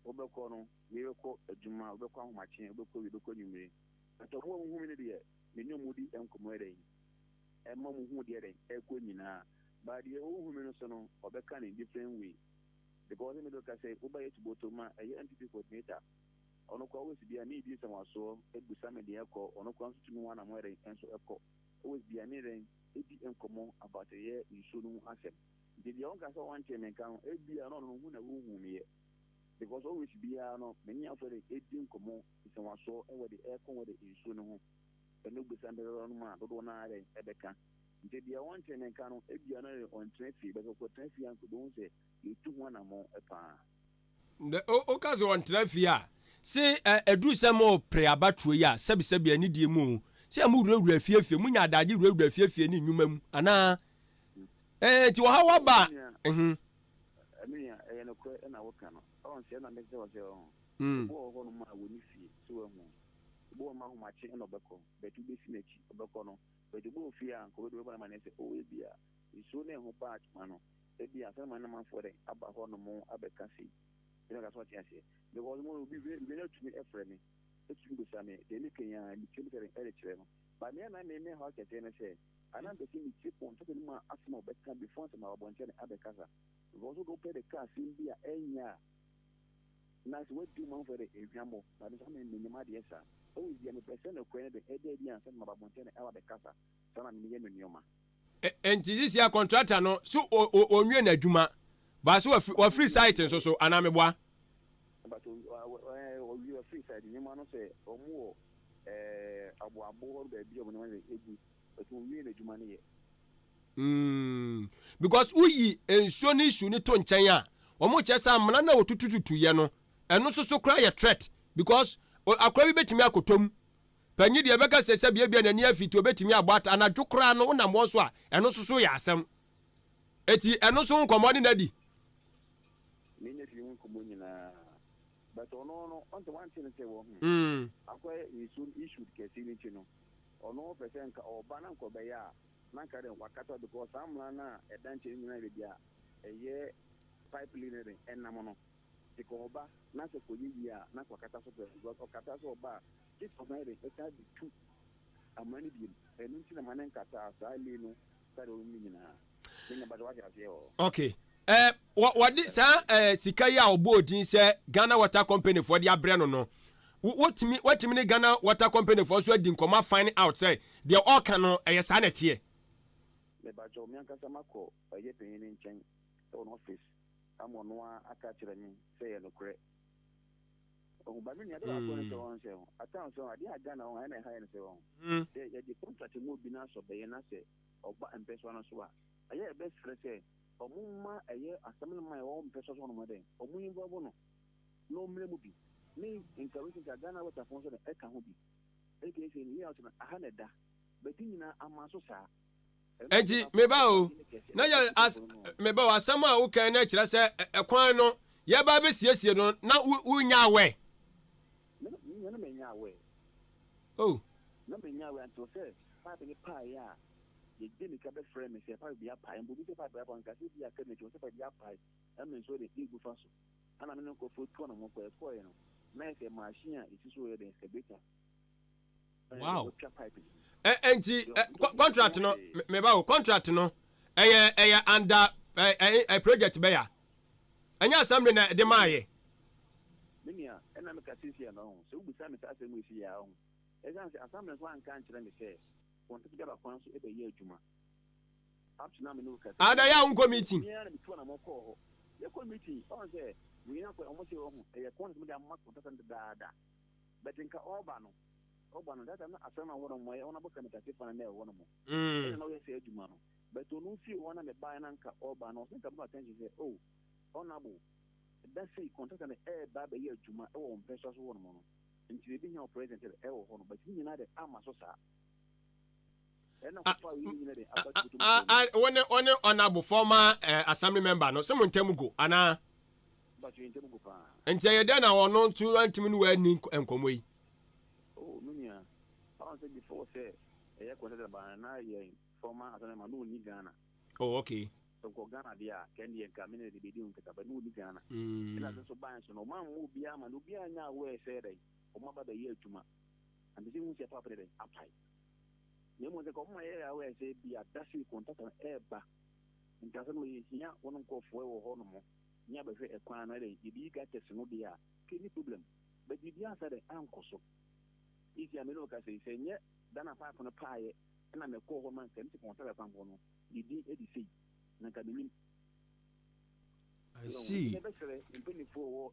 wobɛkɔ no wei bɛkɔ adwuma wobɛkɔ ahomakye wobɛkɔ wie wobɛkɔ anwummere but ɔmo a wohu me no deɛ me ne ɔmo di nkɔmmɔ ɛdɛn ɛma ɔmo hu deɛ ɛdɛn ɛkɔ nyinaa but deɛ ɔhu me no so no ɔbɛka ne different way because me do ka sɛ woba yɛ tuboto ma ɛyɛ NPP coordinator ɔno koraa always bia ne di nsɛmwasoɔ ebusa me deɛ ɛkɔ ɔno koraa nso tumi ho anamɔ ɛdɛn ɛnso ɛkɔ always bia ne dɛn edi nkɔmmɔ about ɛyɛ nsuo no ho asɛm. Nti deɛ ɔnka sɛ ɔntee me nka no, ebia na ɔno no hu na ɔnhuu me yɛ. Because always biara no, me ne afɔre di nkɔmmɔ nsɛnwasoɔ wɔ de ɛrekɔ wɔ de nsuo no ho. Ɛno bisa mpɛpɛpɛ no mu a, dodoɔ no ara dɛn ɛbɛka. Nti deɛ ɔntee me nka no, ebia na ɔntena fie, but ɔkɔtena fie a nka ɔbɛhu sɛ yɛtu ho anammɔn paa. Woka sɛ ɔntena fie a, se ɛduru sɛ morepere abatoɔ yi a, sɛbesɛbe anidie mu o, sɛ mowurawura afiefie, monya adagye wurawura afiefie ne nnwuma mu anaa? Ɛɛ, nti ɔhaw aba a. Mhm. Me nua, ɛyɛ nokorɛ na woka no. Ɔn sɛ na mɛsɛ wɔ sɛ ɔho. Obi wɔ hɔ nom a wɔni fie, so wahu. Obi wɔ nom ahomakye na ɔbɛkɔ, but wobɛsi n'akyi, ɔbɛkɔ no. But obi wɔ fie a, nka ɔbɛdu bɛbɔ no amanneɛ sɛ, oh ebia nsuo no ɛho baa adwuma no, ebia ansa na ma namanfoɔ dɛn aba hɔ nom abɛka sei. Ɛna ka so ɔte aseɛ. Because mo obi wei no atumi ɛfrɛ me, ɛtumi bisa me, deɛ meka yi ara, mekyerɛ mu sɛ dɛn ɛde kyerɛ no. But me a na me me haw kɛseɛ ne sɛ, Ana mpɛ sɛ metie pɔn sɛ no mu asɛm a ɔbɛka before ansa maba abɔnten ne abɛkasa. Because wode wopɛ de ka asɛm bi a ɛnyɛ a na sɛ wadi ɔmanfoɔ de ehwammɔ. But me nso me menyɛ m'adeɛ saa. Always bia mepɛ sɛ nokorɛ no de ɛda adi ansa na maba abɔnten ne aba abɛkasa. Saa na meyɛ me nneɛma. Enti sisi a contractor no so onwie n'adwuma ba so wafiri site nso so anaa meboa? But owie wafiri site nneɛma no sɛ ɔmo wɔ aboabo hɔ baabi a ɔmo nneɛma no egu. But owie n'adwuma no yɛ. Mm, because woyi nsuo no issue no to nkyɛn a, wɔn kyerɛ sɛ amena no a wɔtutututu yɛ no, ɛno nso so koraa yɛ threat because akora bi bɛtumi akɔtɔ mu. Panyin deɛ ɛbɛka sɛ sɛ biabia n'ani afi nti obɛtumi abɔ ata anadwo koraa no wonam wɔn so a ɛno nso so yɛ asɛm. Eti ɛno nso ho nkɔmmɔ ne no adi. Ne na fi ho nkɔmmɔ nyinaa. But ɔno no, ɔnte wante no sɛ wɔ ho. Akɔyɛ nsuo no issue kɛse no nti no, ɔno pɛ sɛ nka ɔba na nka ɔbɛyɛ a, na nka dɛn wakata because saa mmara no a ɛda nkyɛn no nyinaa yɛ baabi a ɛyɛ pipe line no dɛn ɛnam no. Nti ka ɔba na sɛ kɔyɛ yie a, na nka wakata so pɛ because ɔkata so ɔba a, gye sɛ ɔsan yɛ dɛn ɛsan de tu amena no biom. Ɛno nti na ma ne nkataa saa line no sɛdeɛ ɔwɔ mu no nyinaa. Okay. Eh, wɔde saa eh, sika yi a ɔbɔ odin sɛ Ghana Water Company foɔ de abrɛ no no, wotumi watumi ne Ghana Water Company foɔ so adi nkɔmɔ find out sɛ deɛ ɔka no ɛyɛ saa na ɛteɛ. Mebakyɛw, me ankasa makɔ ɛyɛ panyin no nkyɛn wɔ n'office ama ɔno ara aka akyerɛ me sɛ ɛyɛ nokorɛ. Ɔho ba me nua de baako ne sɛ wɔn sɛ at times wɔn adeɛ a Ghana wɔn ɛna ɛha yɛn sɛ wɔn sɛ yɛde contract mu obi na asɔ bɛyɛ na sɛ ɔba mpɛsoa no so a, ɛyɛ a yɛbɛsrɛ sɛ wɔmma ɛyɛ asɛm no ma ɛwɔ mpɛsoa so hɔ nom dɛn, wɔn involve no na ɔmmrɛ mu bi. Ne nka recently a Ghana Water foɔ nso no ɛka ho bi. Ɛka sɛ no yɛ no aha na ɛda, but ne nyinaa ama so saa. Enti meba o, na yɛ as meba o, asɛm a wokan no kyerɛ sɛ ɛkwan no yɛba abɛsiesie no na wonya awɛ. Na menya awɛ. Oh. Na menya awɛ until sɛ pipe no paeɛ a yɛgye nika bɛfrɛ me sɛ pipe bi apae mpo bi sɛ pipe bi apae nka sɛ bi aka m'akyi sɛ pipe bi apae ɛma nsuo de ɛgu fa so ɛna me ne nkurɔfoɔ tu anamɔ kɔ ɛkɔɛ no na yɛ sɛ machine a ɛsi so yɛ den excavator. Wow. Ɛnti contract no meba o, contract no ɛyɛ ɛyɛ under ɛ project bɛya ɛnyɛ assembly na ɛde maa yɛ. Me nua ɛna meka sisi ɛna ɔho sɛ wobisa me saa asɛm wei si yɛ ɔho ɛsiane sɛ assembly nso anka nkyerɛ me sɛ wɔn tete gaba kwan so ɛbɛyɛ adwuma up to now me ne wo kasa. Ada yɛ a wonkɔ meeting. Me ara na metu anamɔ kɔɔ hɔ yɛkɔ meeting ɔho sɛ wei na kɔ ɔmo sɛ ɔho ɛyɛ contract mo de ama contractor no dedaada but nka ɔba no ɔba no that time na asɛm na wɔn mo yɛ wɔn abɔ kamikase fa na na ɛwɔ no mo ɛna na ɔyɛ sɛ adwuma no but ɔno fie hɔ na mebaeɛ na nka ɔba no ɔsɛ nka bɛma attention sɛ oh honorable da sei contractor no ɛɛba abɛyɛ adwuma ɛwɔ wɔn mpɛsoa so hɔ nom no nti na ebi hia wɔ president ɛwɔ hɔ no but ne nyinaa de ama so saa. Wɔne wɔne honorable former assembly member no sɛ mo ntam go anaa? Nti ɛyɛ dɛn na ɔno nso antumi ne wɔanni nkɔmmɔ yi? Oh, me nua, ɔn sɛ before sɛ ɛyɛ kɔnsɛt ba na yɛ former assembly member no ɔnni Ghana. Oh, okay. Sɛ nkɔ Ghana deɛ a, kɛn deɛ nka me ne de bɛdi ho nkita, but ne ɔnni Ghana. Ɛna sɛ nso ban so no, ɔma mma obiara ma no, obiara nyɛ aware sɛ dɛn, ɔma ba bɛyɛ adwuma. Ante sɛ hu sɛ papa ne dɛn, apae. Na mmom sɛ nka ɔma yɛ aware sɛ bi a da sei kɔntata no ɛɛba, nti asɛm no yɛhia wɔn nkurɔfoɔ wɔ hɔ nom ne abɛhwɛ ɛkwan no ɛdɛn, yɛbɛyi gutters no deɛ a, kɛ ni problem. But biribiara ansa dɛn, ankɔ so. Isi a me ne wo kasa yi, sɛ nyɛ da na pipe no paeɛ ɛna mekɔɔ hɔ no a, nka mete kɔntata kwan hɔ no, ne din ɛde sei, na nka menim. I see. Yɛbɛsrɛ mpanimfoɔ wɔ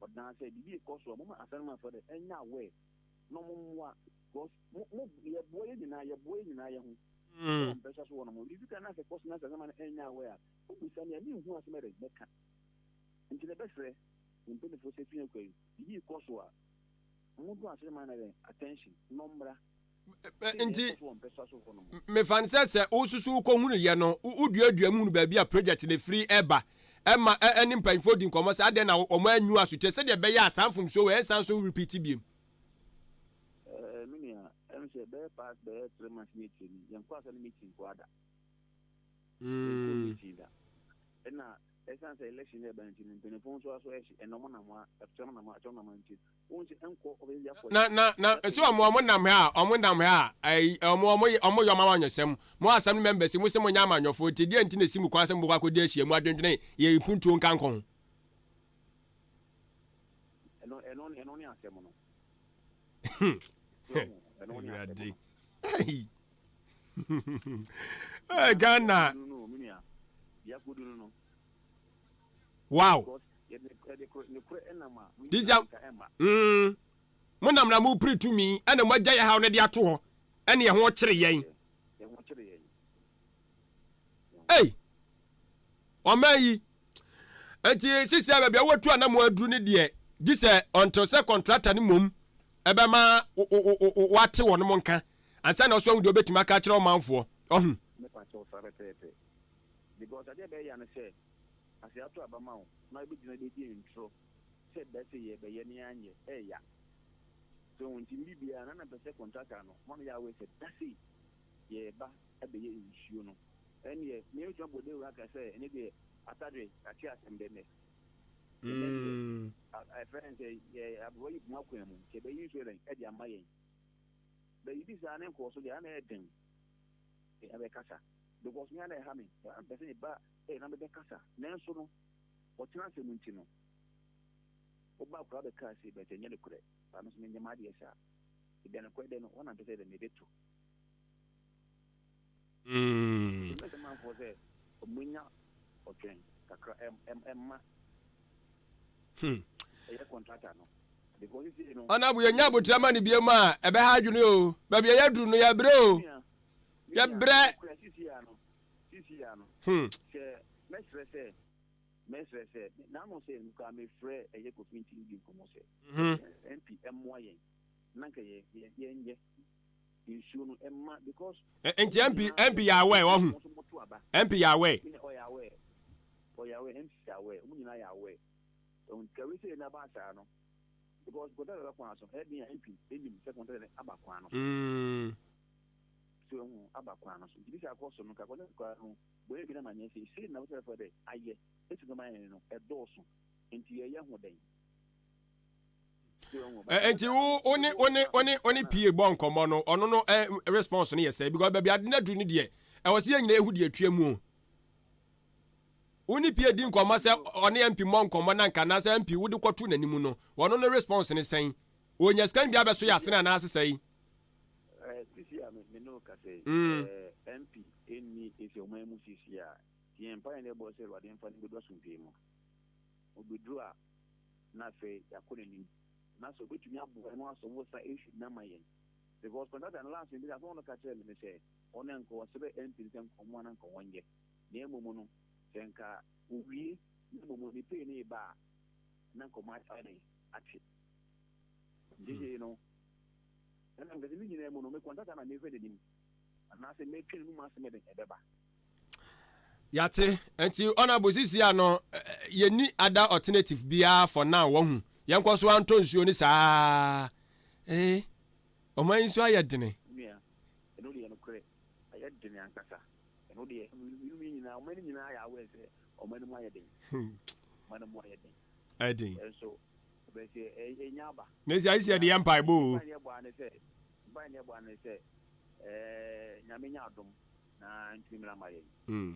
ɔdan sɛ biribi rekɔ so a, momma asɛnnimafoɔ dɛ ɛnyɛ aware na ɔmo mmoa because mo mo yɛboa yɛn nyinaa yɛboa yɛn nyinaa yɛ ho. Ɛwɔ mpɛsɛ so wɔ no mo biribi ka na sɛ kɔ so na sɛ asɛm no ɛnyɛ aware a wobisa me a menhu asɛm ɛdɛ mɛka. Nti na ɛbɛsrɛ mpanimfoɔ sɛ fi akwa yi biribi rekɔ so a mo do asɛm no dɛ attention na ɔmmra. Nti mefa no sɛ sɛ wosusu wokɔhunuyɛ no woduadua mu hunu baabi a project no firi ɛba ɛma ɛne mpanyinfoɔ di nkɔmmɔ sɛ adɛn na wɔn anyu asokyɛ sɛdeɛ ɛbɛyɛ a saa mfomsoɔ wɔ ɛnsan so repeat biem. Me nua ɛm sɛ bɛyɛ past bɛyɛ 3 months ne akyire ni yɛnkɔ asɛ no meeting kɔ ada yɛnkɔ meeting da ɛna ɛsiane sɛ election no ɛba nti no mpanimfoɔ nso aso ɛhye ɛna ɔmo nam a ɛkyɛm nam a ɛkyɛm nam a nti Na na na sɛ ɔmo ɔmo nam ha a ɔmo nam ha a ɛyi ɔmo ɔmo yɛ ɔmo yɛ ɔmo amanyɔsɛm mo asɛm members mo sɛ mo nyɛ amanyɔfoɔ nti deɛ nti na esi mo kwan sɛ mo bɛkɔ akɔdi ahyia mu adwendwene yɛ mpuntuo nka nkɔ ho. Ɛno ɛno ɛno ne asɛm no. Awurade. Hey, Ghana. Wow. This mo nam na mo piri tumi ɛna mo agya yɛ haw no de ato hɔ ɛne ɛho kyere yɛn. Ei, ɔman yi nti sisi a baabi a wɔatu anam aduru ne deɛ gye sɛ ɔntew sɛ kɔntrata no mmom ɛbɛma wate wɔn mo nka ansa na ɔso ahu deɛ ɔbɛtumi aka akyerɛ ɔmanfoɔ ɔho. Mepa kyɛw saa pɛpɛɛpɛ because adeɛ bɛyɛ ya ne sɛ ase ato aba ma wo na ebɛgyina bɛdi ntorɔ. Sɛ bɛ se yɛbɛyɛ ne yɛanyɛ, ɛɛya. So ho nti me biara na na mpɛ sɛ contractor no ma no yɛ aware sɛ da sei yɛɛba abɛyɛ nsuo no. Ɛnneɛ me mɛtumi abɔ dawuro aka sɛ ɛnɛ deɛ Atadwe yɛate asɛm dɛ nnɛ. Ɛnɛ deɛ ɛfrɛ no sɛ yɛ aberewa yi poma kwan mu nti ɛbɛyi nsuo dɛn ɛde ama yɛn. Bɛyi saa ne nkɔɔ so deɛ ana ɛyɛ den ɛbɛkasa because me ana ɛha me mpɛ sɛ meba na mebɛkasa nanso no ɔkyena asɛm nti no woba koraa bɛkaa sei but ɛnyɛ nokorɛ but me nso menyɛ m'adeɛ saa ebia nokorɛ dɛ no hɔ na mpɛ sɛ dɛ mede to. Nti mɛsɛ manfoɔ sɛ ɔmo nya ɔtwɛn kakra ɛma ɛyɛ contractor no because sisi no. Ɔnabo yɛnya abotrɛ ma no biom a ɛbɛha adwene o. Baabi a yɛaduru no yɛbrɛ o. Yɛbrɛ. Sisi ano sisi ano sɛ mɛsrɛ sɛ mɛsrɛ sɛ n'ano sɛ nka mefrɛ ɛyɛ Kofi Nti di nkɔmmɔ sɛ MP ɛmmoa yɛn na nka yɛ yɛnyɛ nsuo no ɛma because. Nti MP MP yɛ aware ɔho MP yɛ aware. Ɔyɛ aware, ɔyɛ aware, MP yɛ aware, ɔmo nyinaa yɛ aware. Nkawe sɛ ɛna ba saa no because kɔntɛnɛ aba kwan so ɛdi a MP enim sɛ kɔntɛnɛ aba kwan no so. So ɛho aba kwan no so nti bi sɛ akɔ so no ka kɔntɛnɛ kwan no bɔyɛ bi na ma nyɛ sɛ ese na wosɛ fɔ dɛ ayɛ esi no ma yɛn no ɛdɔɔso nti yɛyɛ ho dɛn. Nti wo wo ne wo ne wo ne wo ne pie bɔ nkɔmɔ no, ɔno no response no yɛ sɛ because baabi ade no aduru no deɛ ɛwɔ sɛ yɛn nyinaa ehu deɛ atua mu o. Wo ne pie di nkɔmɔ sɛ ɔne MP mmɔ nkɔmɔ na nka anaasɛ MP wode kɔto n'anim no, ɔno no response ne sɛn? Ɔnya sika no bi abɛso yɛ asene anaasɛ sɛn? Sisi a me ne wo kasa yi, MP nni esi ɔman mu sisi a, nti yɛn mpaeɛ na yɛbɔ sɛ Awurade mfa no mbɛdu asomdwoeɛ mu. Ɔbɛduru a, na afei yɛakɔ n'anim. Na sɛ ɔbɛtumi aboa yɛn na wasɔ wo sa issue no ama yɛn. Because contractor no last minute asɛm a ɔno ka kyerɛɛ me ne sɛ, ɔno nka ɔsrɛ MP no sɛ nka ɔmmoa no nka ɔnyɛ. Na mmom no, sɛ nka owie na mmom ne pay no reba a, na nka ɔmo ayɛ dɛn ate. Nti sei no, ɛna meka sɛ ne nyinaa mu no, me contractor na mehwɛ n'anim anaasɛ mɛtwe n'anum asɛm ɛdɛn ɛbɛba. Yate. Nti honorable sisi ano yɛnni other alternative biara for now, wahu. Yɛnkɔ so antɔ nsuo no saa. Eh, ɔman yi nso ayɛ dene. Nua, ɛno deɛ nokorɛ, ayɛ dene ankasa. Ɛno deɛ, minum yi nyinaa, ɔman no nyinaa yɛ aware sɛ ɔman no mu ayɛ den. Ɔman no mu ayɛ den. Ayɛ den. Ɛnso, ɛbɛsɛ ɛnya aba. Na esi ayɛ sɛ yɛde yɛ mpaebɔ o. Mpae ne ɛbɔ ano sɛ, mpae ne ɛbɔ ano sɛ, ɛɛ Nyame nya adom na ntumi mmra ma yɛn.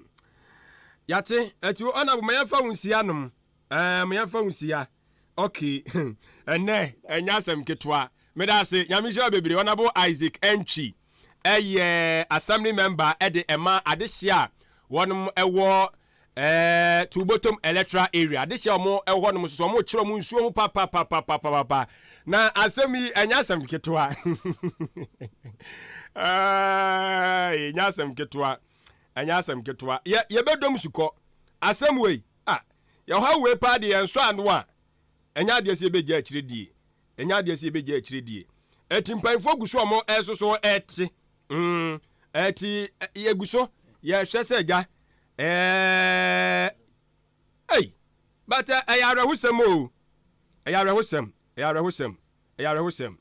Yate, ɛti honorable ma yɛmfa wo nsia nom. Ɛɛ ma yɛmfa wo nsia. Okay, ɛnɛ ɛnyɛ asɛm ketewa. Meda ase, Nyame nhyira bebree. Honorable Isaac Entwi ɛyɛ assembly member ɛde ɛma adehye a wɔnom ɛwɔ ɛɛ Tubotom electoral area. Adehye a wɔn ɛwɔ hɔnom nso so wɔn kyerɛ wɔn nsuo ho papapapapapa. Na asɛm yi ɛnyɛ asɛm ketewa. Ɛɛ ɛnyɛ asɛm ketewa. Ɛnyɛ asɛm ketewa. Yɛ yɛbɛdɔm sukɔ. Asɛm wei a yɛhɔ wei paa deɛ yɛn nsɔ ano a ɛnyɛ adeɛ sɛ yɛbɛgya akyire die. Ɛnyɛ adeɛ sɛ yɛbɛgya akyire die. Ɛti mpanyinfoɔ gu so a wɔn ɛso so ɛte. Ɛti yɛgu so yɛhwɛ sɛ gya ɛɛ ɛy but ɛyɛ awerɛhosɛm o. Ɛyɛ awerɛhosɛm. Ɛyɛ awerɛhosɛm. Ɛyɛ awerɛhosɛm.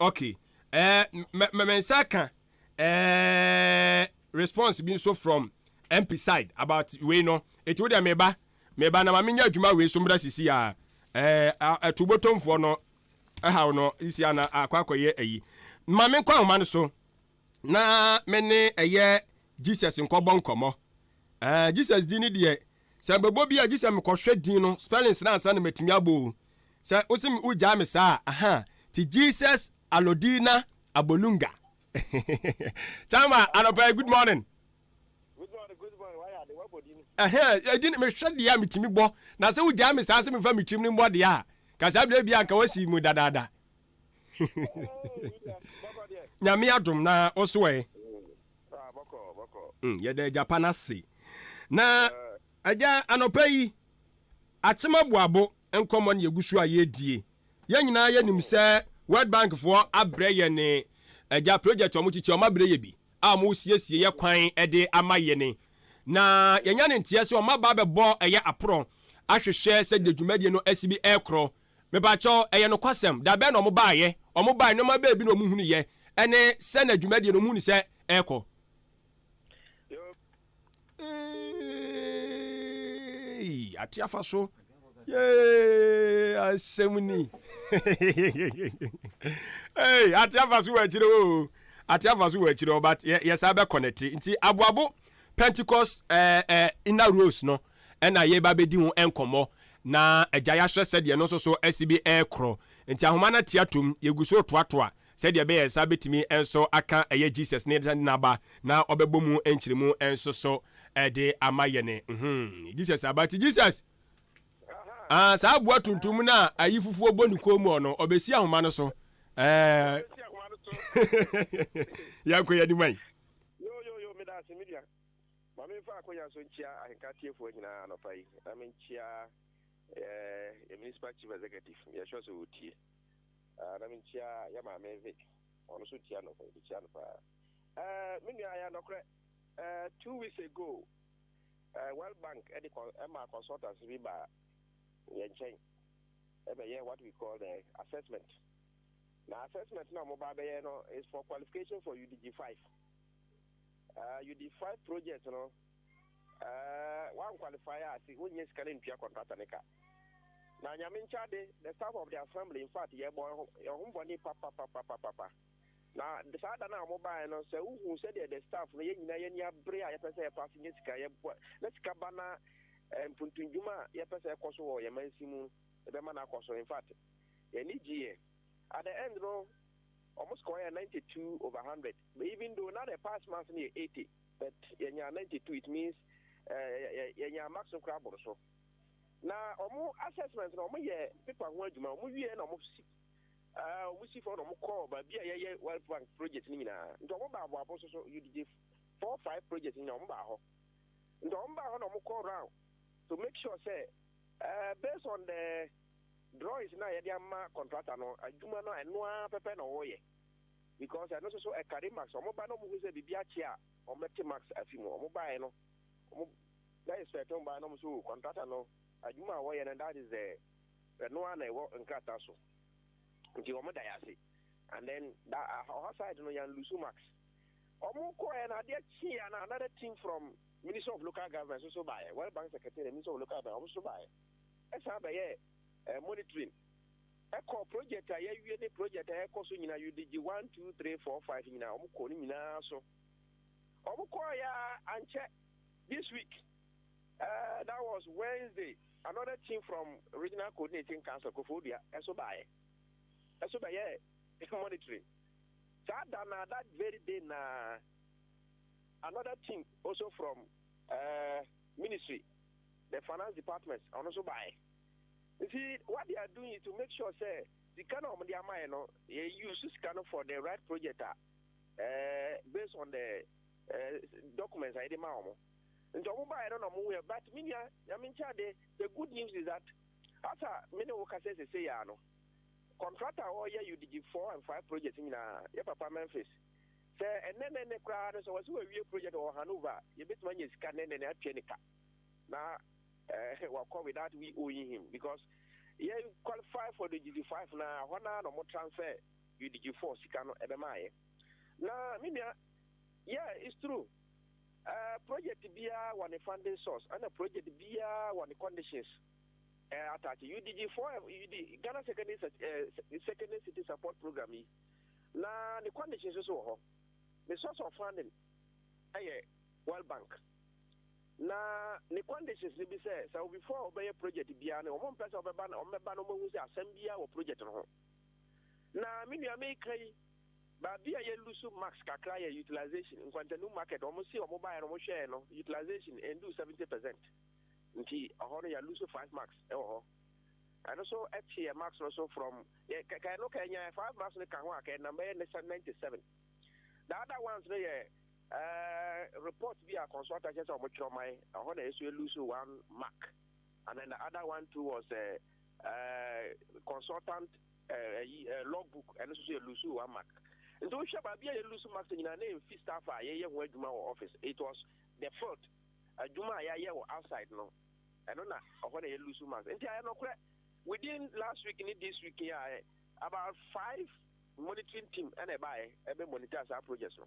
Okay. Ɛɛ mɛ mɛ nsa ka ɛɛ response bi nso from MP side about wei no. Eti wo deɛ meba meba na ma menya adwuma wei so mbra sisi a ɛɛ ɛtubotomfoɔ no ɛhaw no sisi a na akɔ akɔyɛ ayi. Ma menkɔ ahoma no so na me ne ɛyɛ Jesus nkɔbɔ nkɔmmɔ. Ɛɛ Jesus din ne deɛ sɛ mbɛbɔ bi a gye sɛ mekɔhwɛ din no spellings na ansa na matumi abɔ o. Sɛ wosi me wogyaa me saa a, aha ti Jesus Alodina Abolunga. Chama anɔpa yi, good morning. Good morning, good morning. Why are they? What body? Ɛhɛn, ɛdi mehwɛ deɛ a metumi bɔ na sɛ wogyaa me saa sɛ memfa me tirim no mbɔ deɛ a ka saa berɛ bi a nka wasi mu dadaada. Nyame adom na wo so ɛ? Yɛda agya pa no ase. Na agya anɔpa yi akyemaboabo nkɔmmɔ ne yɛgu so a yɛredie. Yɛn nyinaa yɛnim sɛ World Bank foɔ abrɛ yɛn agya project a wɔkyekyɛ wɔn abrɛ yɛ bi a wɔresiesie yɛ kwan de ama yɛn. Na yɛnya ne nteɛ sɛ wɔn aba abɛbɔ ɛyɛ aporɔ ahwehwɛ sɛdeɛ dwumadie no asi bi ɛrekorɔ. Mepakyɛw, ɛyɛ nokwasɛm? Da bɛn na ɔmo baayɛ? Ɔmo baayɛ, nneɛma bɛɛ bi na ɔmo hunu yɛ, ɛne sɛ na dwumadie no ɔmo hunu sɛ ɛɛkɔ? Yo. Eeii, ate afa so. Yee, asɛm ni. Hey, ate afa so wɔ akyire o. Ate afa so wɔ akyire o, but yɛ yɛ saa bɛ connect. Nti aboabo Pentecost inner rose no ɛna yɛba bɛdi ho nkɔmmɔ na agya yɛahwɛ sɛdeɛ no nso so asi bi ɛrekorɔ. Nti ahoma no ate atom, yɛgu so toatoa sɛdeɛ ɛbɛyɛ nsa bɛtumi nso aka ɛyɛ Jesus ne n'aba na ɔbɛbɔ mu nkyerɛmu nso so ɛde ama yɛne. Jesus aba ti Jesus. Ah, saa aboa tuntum no a ayi fufuo bɔ ne kɔn mu no, ɔbɛsi ahoma no so. Ɛɛ. Yɛnkɔ yɛn anim ayi. Yo yo yo, meda ase, me nua. Ma memfa akonya so nkyia ahenka atiefoɔ nyinaa anɔpa yi, na menkyia yɛ municipal chief executive, meyɛ sure sɛ ɔtie. Na menkyia yɛ maame Vic, ɔno nso tie anɔpa yi, mekyia no paa. Me nua, ɛyɛ nɔkorɛ, 2 weeks ago, World Bank ɛde ɛma consultants bi ba yɛn nkyɛn ɛbɛyɛ what we call the assessment. Na assessment na ɔmo ba bɛyɛ no is for qualification for UDG 5. UDG 5 project no, one qualify a si wonyɛ sika no ntua contractor ne ka. Na Nyame nkyade, the staff of the assembly, in fact, yɛbɔ yɛn ho bɔne papapapapapa. Na saa da no a ɔmo baeɛ no, sɛ wohu sɛdeɛ the staff no yɛn nyinaa yɛni abere a yɛpɛ sɛ yɛpa se nyɛ sika yɛbɔ na sika ba na mpuntundwuma a yɛpɛ sɛ ɛkɔ so wɔ yɛn mansi mu ɛbɛma no akɔ so. In fact, yɛni gyeeɛ. At the end no, ɔmo score yɛ 92 over 100, but even though na the pass marks no yɛ 80, but yɛnya 92, it means yɛnya marks no koraa boro so. Na ɔmo assessment no, ɔmo yɛ paper ho adwuma, ɔmo wie na ɔmo si fɔ na ɔmo kɔɔ baabi a yɛyɛ World Bank project no nyinaa. Nti ɔmo ba aboabo so so UDG 4 5 project nyinaa ɔmo ba hɔ. Nti ɔmo ba hɔ na ɔmo kɔ round to make sure sɛ based on the drawings na yɛde ama contractor no, adwuma no ɛno ara pɛpɛ na ɔwɔyɛ, because ɛno nso so ɛkari marks. Ɔmo ba na ɔmo hu sɛ biribi akye a, ɔmo bɛte marks afi mu. Ɔmo baeɛ no, ɔmo na expect ɔmo baeɛ no, ɔmo so contractor no adwuma a wɔyɛ no, that is the ɛno ara na ɛwɔ nkrataa so. Nti ɔmo da yɛ ase, and then that ɔha side no, yɛn lose marks. Ɔmo kɔɛ na adeɛ kyeɛ na another team from Ministry of Local Government nso so baeɛ. World Bank secretary, Ministry of Local Government, ɔmo nso baeɛ, ɛsan bɛyɛ monitoring, ɛkɔ project a yɛawie ne project a ɛkɔ so nyinaa, UDG 1 2 3 4 5 nyinaa, ɔmo kɔ ne nyinaa so. Ɔmo kɔɔ ya ankyɛ, this week, that was Wednesday, another team from Regional Coordinating Council Koforidua ɛso baeɛ, ɛso bɛyɛ monitoring. Saa da na that very day na another team also from ministry, the finance department, ɔno nso baeɛ. Nti what they are doing is to make sure sɛ sika na ɔmo de ama yɛ no, yɛ use sika no for the right project a based on the documents a yɛde ma ɔmo. Nti ɔmo baeɛ no na ɔmo yɛ. But me nua, Nyame nkyɛn de, the good news is that asa me ne wo kasa sese ya no, contractor a ɔyɛ UDG 4 and 5 project nyinaa, yɛ papa Memphis, sɛ ɛnɛ nɛ ne koraa no, sɛ wɔsɛ wɔawie project wɔ Hanover, yɛbɛtumi anya sika nɛ nɛ ne atua ne ka na wakɔ without we owing him, because yɛ qualify for the UDG 5 na hɔ na na ɔmo transfer UDG 4 sika no ɛbɛma yɛ. Na me nua, yeah, it's true, project biara wɔ ne funding source, ɛna project biara wɔ ne conditions attached. UDG 4, UD Ghana secondary city support program yi na ne conditions nso wɔ hɔ. Ne source of funding ɛyɛ World Bank, na ne conditions ni bi sɛ before ɔbɛyɛ project biara no, ɔmo mpɛ sɛ ɔbɛba na ɔmo bɛba na ɔmo ahu sɛ asɛm biara wɔ project no ho. Na me nua, meka yi, baabi a yɛ lose marks kakra yɛ utilization. Nkwantanu market, ɔmo si ɔmo baeɛ no, ɔmo hwɛɛ no, utilization ndu 70%, nti ɔhɔ no yɛ lose 5 marks ɛwɔ hɔ. Ɛno so ɛte yɛ marks no so from yɛ kɛkɛ no kɛ 5 marks no ka ho a, kɛ number yɛ 97. The other ones no yɛ report bi a consultant kyerɛ sɛ ɔmo twerɛ man, ɛhɔ na yɛso yɛ lose 1 mark, and then the other one too was consultant logbook, ɛno nso so yɛ lose 1 mark. Nti wohwɛ baabi a yɛ lose marks nyinaa na yɛmfi staff a yɛyɛ ho adwuma wɔ office. It was the fault adwuma a yɛayɛ wɔ outside no, ɛno na ɔhɔ na yɛ lose marks. Nti ayɛ nokorɛ. Within last week ne this week yi a, about five monitoring team ɛna ɛbaeɛ ɛbɛ monitor saa project no.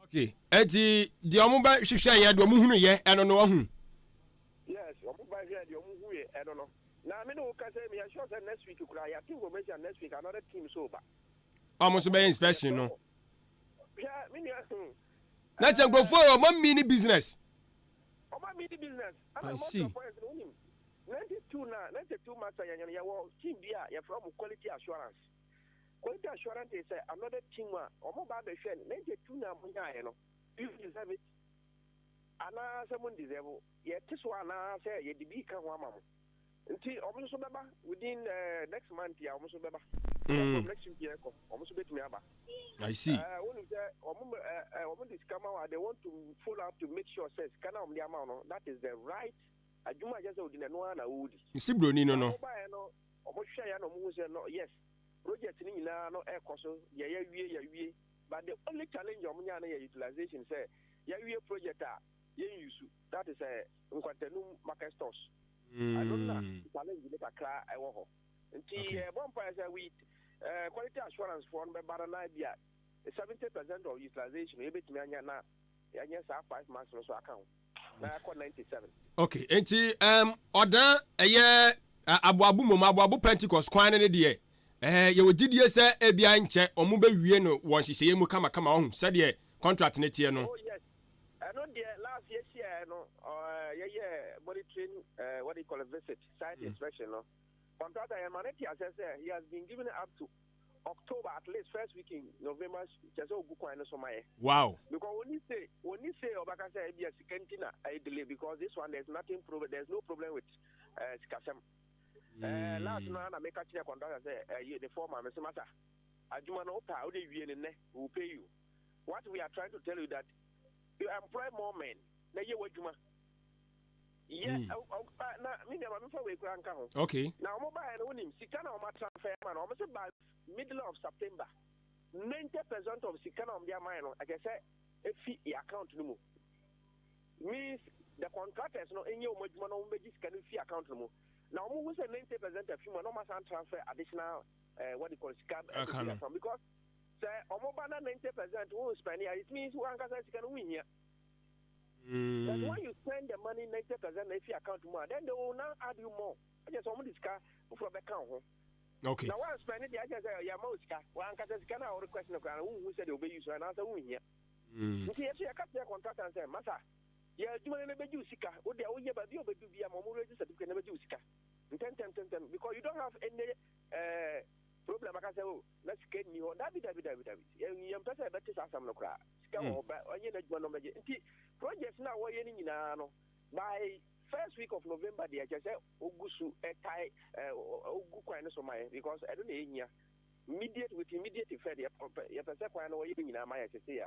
Okay, eti deɛ ɔmo bɛ hwehwɛ yɛ, deɛ ɔmo hunu yɛ, ɛno no ɔhu. Yes, ɔmo ba hwɛ deɛ ɔmo hu yɛ ɛno no. Na me ne wo kasa mi, yɛ sure sɛ next week koraa, yɛate information, next week another team so ba. Ɔmo nso bɛyɛ inspection no. Hwɛ, me nua. Na kyɛ nkurɔfoɔ a ɔmo mean business. Ɔmo mean business. I see. Ɛna point no, wonim 92 na 92 master yɛn no, yɛwɔ team bi a yɛfrɛ mo quality assurance. Quality assurance is another team a ɔmo ba abɛhwɛ 92 na mo nyaayɛ no, you deserve it anaasɛ mo deserve, yɛte so anaasɛ yɛde bi ka ho ama mo. Nti ɔmo nso bɛba within next month a ɔmo nso bɛba. From next week yɛ kɔ, ɔmo nso bɛtumi aba. I see. Wonim sɛ ɔmo ɔmo de sika ma wa, they want to follow up to make sure sɛ sika na ɔmo de ama wo no, that is the right adwuma a kyerɛ sɛ odi n'ano ara na ɔredi. Nsi buroni no. Ɔmo baeɛ no, ɔmo hwɛ ya na ɔmo hu sɛ no, yes, project no nyinaa no ɛkɔ so, yɛ yɛwie yɛwie, but the only challenge ɔmo nyaa no yɛ utilization, sɛ yɛwie project a yɛn use, that is Nkwantanum market stores. Ɛno na challenge ne kakra ɛwɔ hɔ. Nti yɛbɔ mpaeɛ sɛ with quality assurance foɔ no bɛba no, na bi a 70% of utilization yɛbɛtumi anya, na yɛanyɛ saa 5 months no so aka ho na yɛakɔ 97. Okay, nti ɔdan ɛyɛ Aboabo mom Aboabo Pentecost kwan no ne deɛ, yɛwɔ gyidie sɛ ebia nkyɛ ɔmo bɛwie no wɔ nhyehyɛeɛ mu kamakama, ɔho sɛdeɛ contract ne teɛ no. Oh yes, ɛno deɛ, last year hyia no, yɛyɛ monitoring, what do you call it, visit, site inspection no, contractor yɛn ma ne te asɛ sɛ he has been given up to October, at least first week in November, kyerɛ sɛ ogu kwan no so ma yɛ. Because oni say ɔbɛka sɛ ebi a sika nti na ɛyɛ delay, because this one, there's nothing problem, there's no problem with sikasɛm. Last no na meka kyerɛ contractor sɛ ɛyɛ the foreman, mese, "Masa, adwuma no wopɛ a wode wie ne nnɛ, we will pay you. What we are trying to tell you, that you employ more men na yɛ w'adwuma yɛ." Na me nua, ma mefa wei kora nka ho. Na ɔmo baeɛ no, wonim sika na ɔmo transfer ma no, ɔmo sɛ by middle of September, 90% of sika na ɔmo de ama yɛ no, ɛkyɛ sɛ efi yɛ account no mu, means the contractors no enye ɔmo adwuma na ɔmo bɛgye sika no fi account no mu, na ɔmo hu sɛ 90% afi mu a, na ɔmo asan transfer additional what they call sika Aka no. Account, because sɛ ɔmo ba na 90% wɔn spend it means wɔn ankasa sika no wɔn hia. But when you spend the money 90% na efi account mu a, then they will now add you more. Ɛkyɛ sɛ ɔmo de sika foforɔ bɛka wo ho. Na wɔn spend deɛ, akyɛ sɛ yɛama wo sika, wɔn ankasa sika na wɔn request no koraa no, wɔn hu sɛ deɛ wɔbɛyi so anaasɛ wɔn hia. Nti yɛso yɛka kyerɛ contractor sɛ, "Masa, yɛ adwuma no na bɛgye wo sika. Wo deɛ woyɛ baabi a wobɛdu bia ma ɔmo raise certificate na bɛgye wo sika ntɛmntɛmntɛm, because you don't have any problem aka sɛ o na sika nni hɔ." Dabi, dabi, dabi, dabi, yɛmpɛ sɛ yɛbɛte saa asɛm no koraa. Sika wɔ hɔ ba, ɔnyɛ n'adwuma no ɔbɛgye. Nti project no a wɔyɛ no nyinaa no, by first week of November deɛ, kyerɛ sɛ ogu so ɛtae ogu kwan no so ma yɛ, because ɛno na ɛhia immediate, with immediate effect. Yɛpɛ sɛ kwan no wɔyɛ no nyinaa ma yɛ sese yɛ.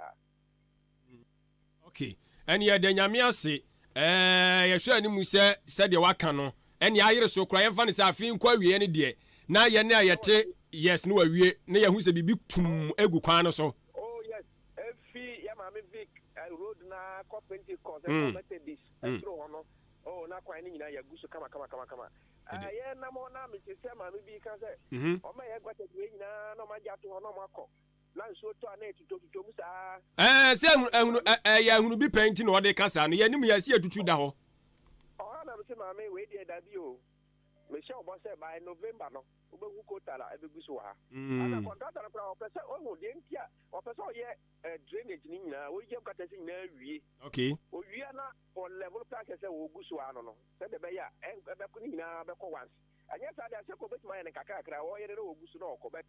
Okay, ɛne yɛda Nyame ase. Yɛhwɛ anim sɛ sɛdeɛ waka no, ɛne ayere so koraa, yɛmfa no sɛ afei nkɔ awie no deɛ, na yɛne a yɛte yes ne wawie na yɛhu sɛ biribi tum egu kwan no so. Oh yes, efi yɛ maame Vic road na kɔ Pentecost, ɛkɔ Methodist ɛsoro hɔ no, oh, na kwan no nyinaa yɛgu so kama kama kama kama. Yɛ nam hɔ na mete sɛ maame bi ka sɛ ɔma yɛ gutters wei nyinaa na ɔma gye ato hɔ na ɔma akɔ na nsuo tɔ a na ɛtutɔ mu saa. Sɛ ehunu ehunu ɛyɛ ehunu bi pɛn ti na ɔde ka saa no, yɛnim yɛsi etutu da hɔ. Ɔha na mese, "Maame, wei deɛ dabi o, mehyɛ ɔbɔ sɛ by November no wobɛhu coal tar a ɛbɛgu so wɔ ha." Ana contractor no koraa ɔpɛ sɛ ɔhu deɛ nti a ɔpɛ sɛ ɔyɛ drainage no nyinaa, wɔyɛ gutters nyinaa wie. Owia na ɔlevel plan kyerɛ sɛ wɔgu so ano no, sɛdeɛ ɛbɛyɛ a ɛbɛkɔ ne nyinaa bɛkɔ once. Ɛnyɛ saa deɛ, sɛ kɔ obɛtumi ayɛ no kakrakra, wɔyɛ no na wɔgu so na ɔkɔ, but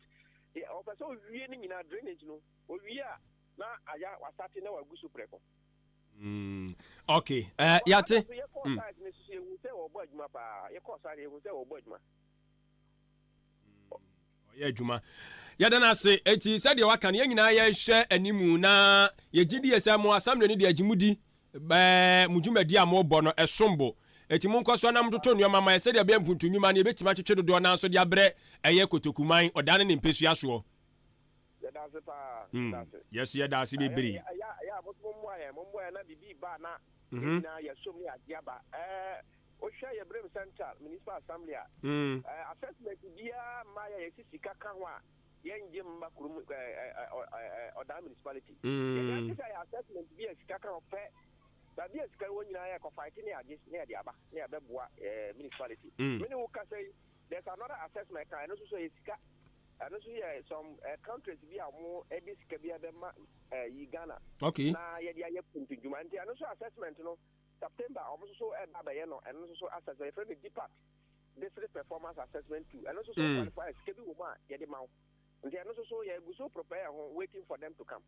ɔpɛ sɛ owie no nyinaa, drainage no owie a, na aya wasate na wagu so prɛko. Okay, yate. Yɛkɔɔ site no soso, yɛhu sɛ wɔbɔ adwuma paa. Yɛkɔɔ site, yɛhu sɛ wɔbɔ adwuma. Ɔyɛ adwuma, yɛda no ase. Eti sɛdeɛ waka no, yɛn nyinaa yɛhwɛ animu na yɛgye di sɛ mo assembly no deɛ, agye mu di bɛɛ mo dwumadi a mobɔ no ɛsom bo. Eti mo nkɔ so na mototo nneɛma ma yɛ sɛdeɛ ɛbɛyɛ mpuntu nnwuma no yɛbɛtumi atwetwe dodoɔ nanso de abrɛ ɛyɛ Kotokuman ɔda ne ne mpɛsua soɔ. Yɛda ase paa. Yɛda ase. Yɛso yɛda ase bebree. Ɛyɛ a mommoa yɛn, mommoa yɛn na biribi ba na Yɛn nyinaa yɛsom ne yɛagye aba. Ɛɛ wohwɛ yɛ Birim Central Municipal Assembly a, ɛɛ assessment biara mma yɛ yɛsi sika ka ho a yɛngye mma kurom ɛɛ ɛɛ Ɔdan Municipality. Yɛde agye sɛ yɛ assessment bi a sika ka ho pɛ. Baabi a sika wɔ nyinaa yɛkɔ fight ne yɛagye ne yɛde aba ne yɛbɛboa ɛɛ municipality. Me ne wo kasa yi, there's another assessment ka ɛno nso so yɛ sika. Ɛno nso yɛ some countries bi a wɔn de sika bi abɛma yi Ghana. Na yɛde ayɛ mpuntudwuma nti ɛno nso assessment no September wɔn nso so ɛba abɛyɛ no. Ɛno nso so assessment yɛfrɛ no DPAT, District Performance Assessment Tool. Ɛno nso so qualify sika bi wɔ mu a yɛde ma wo. Nti ɛno nso so yɛgu so prepare ho, waiting for them to come.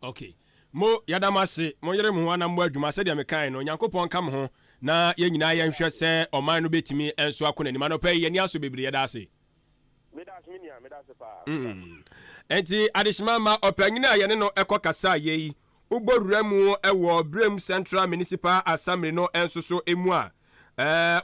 Okay, mo yɛda mo ase. Mo yere mo ho anam mo adwuma sɛdeɛ mekae no. Onyankopɔn ka mo ho na yɛn nyinaa yɛnhwɛ sɛ ɔman no bɛtumi nso akɔ n'anim. Anɔpa yi yɛni aso bebree, yɛda ase. Meda ase, me nua, meda ase paa. Nti adehyema ma ɔpanyin a yɛne no ɛkɔ kasa yɛ yi, wobɔ wura mu ɛwɔ Birim Central Municipal Assembly no nso so mu a,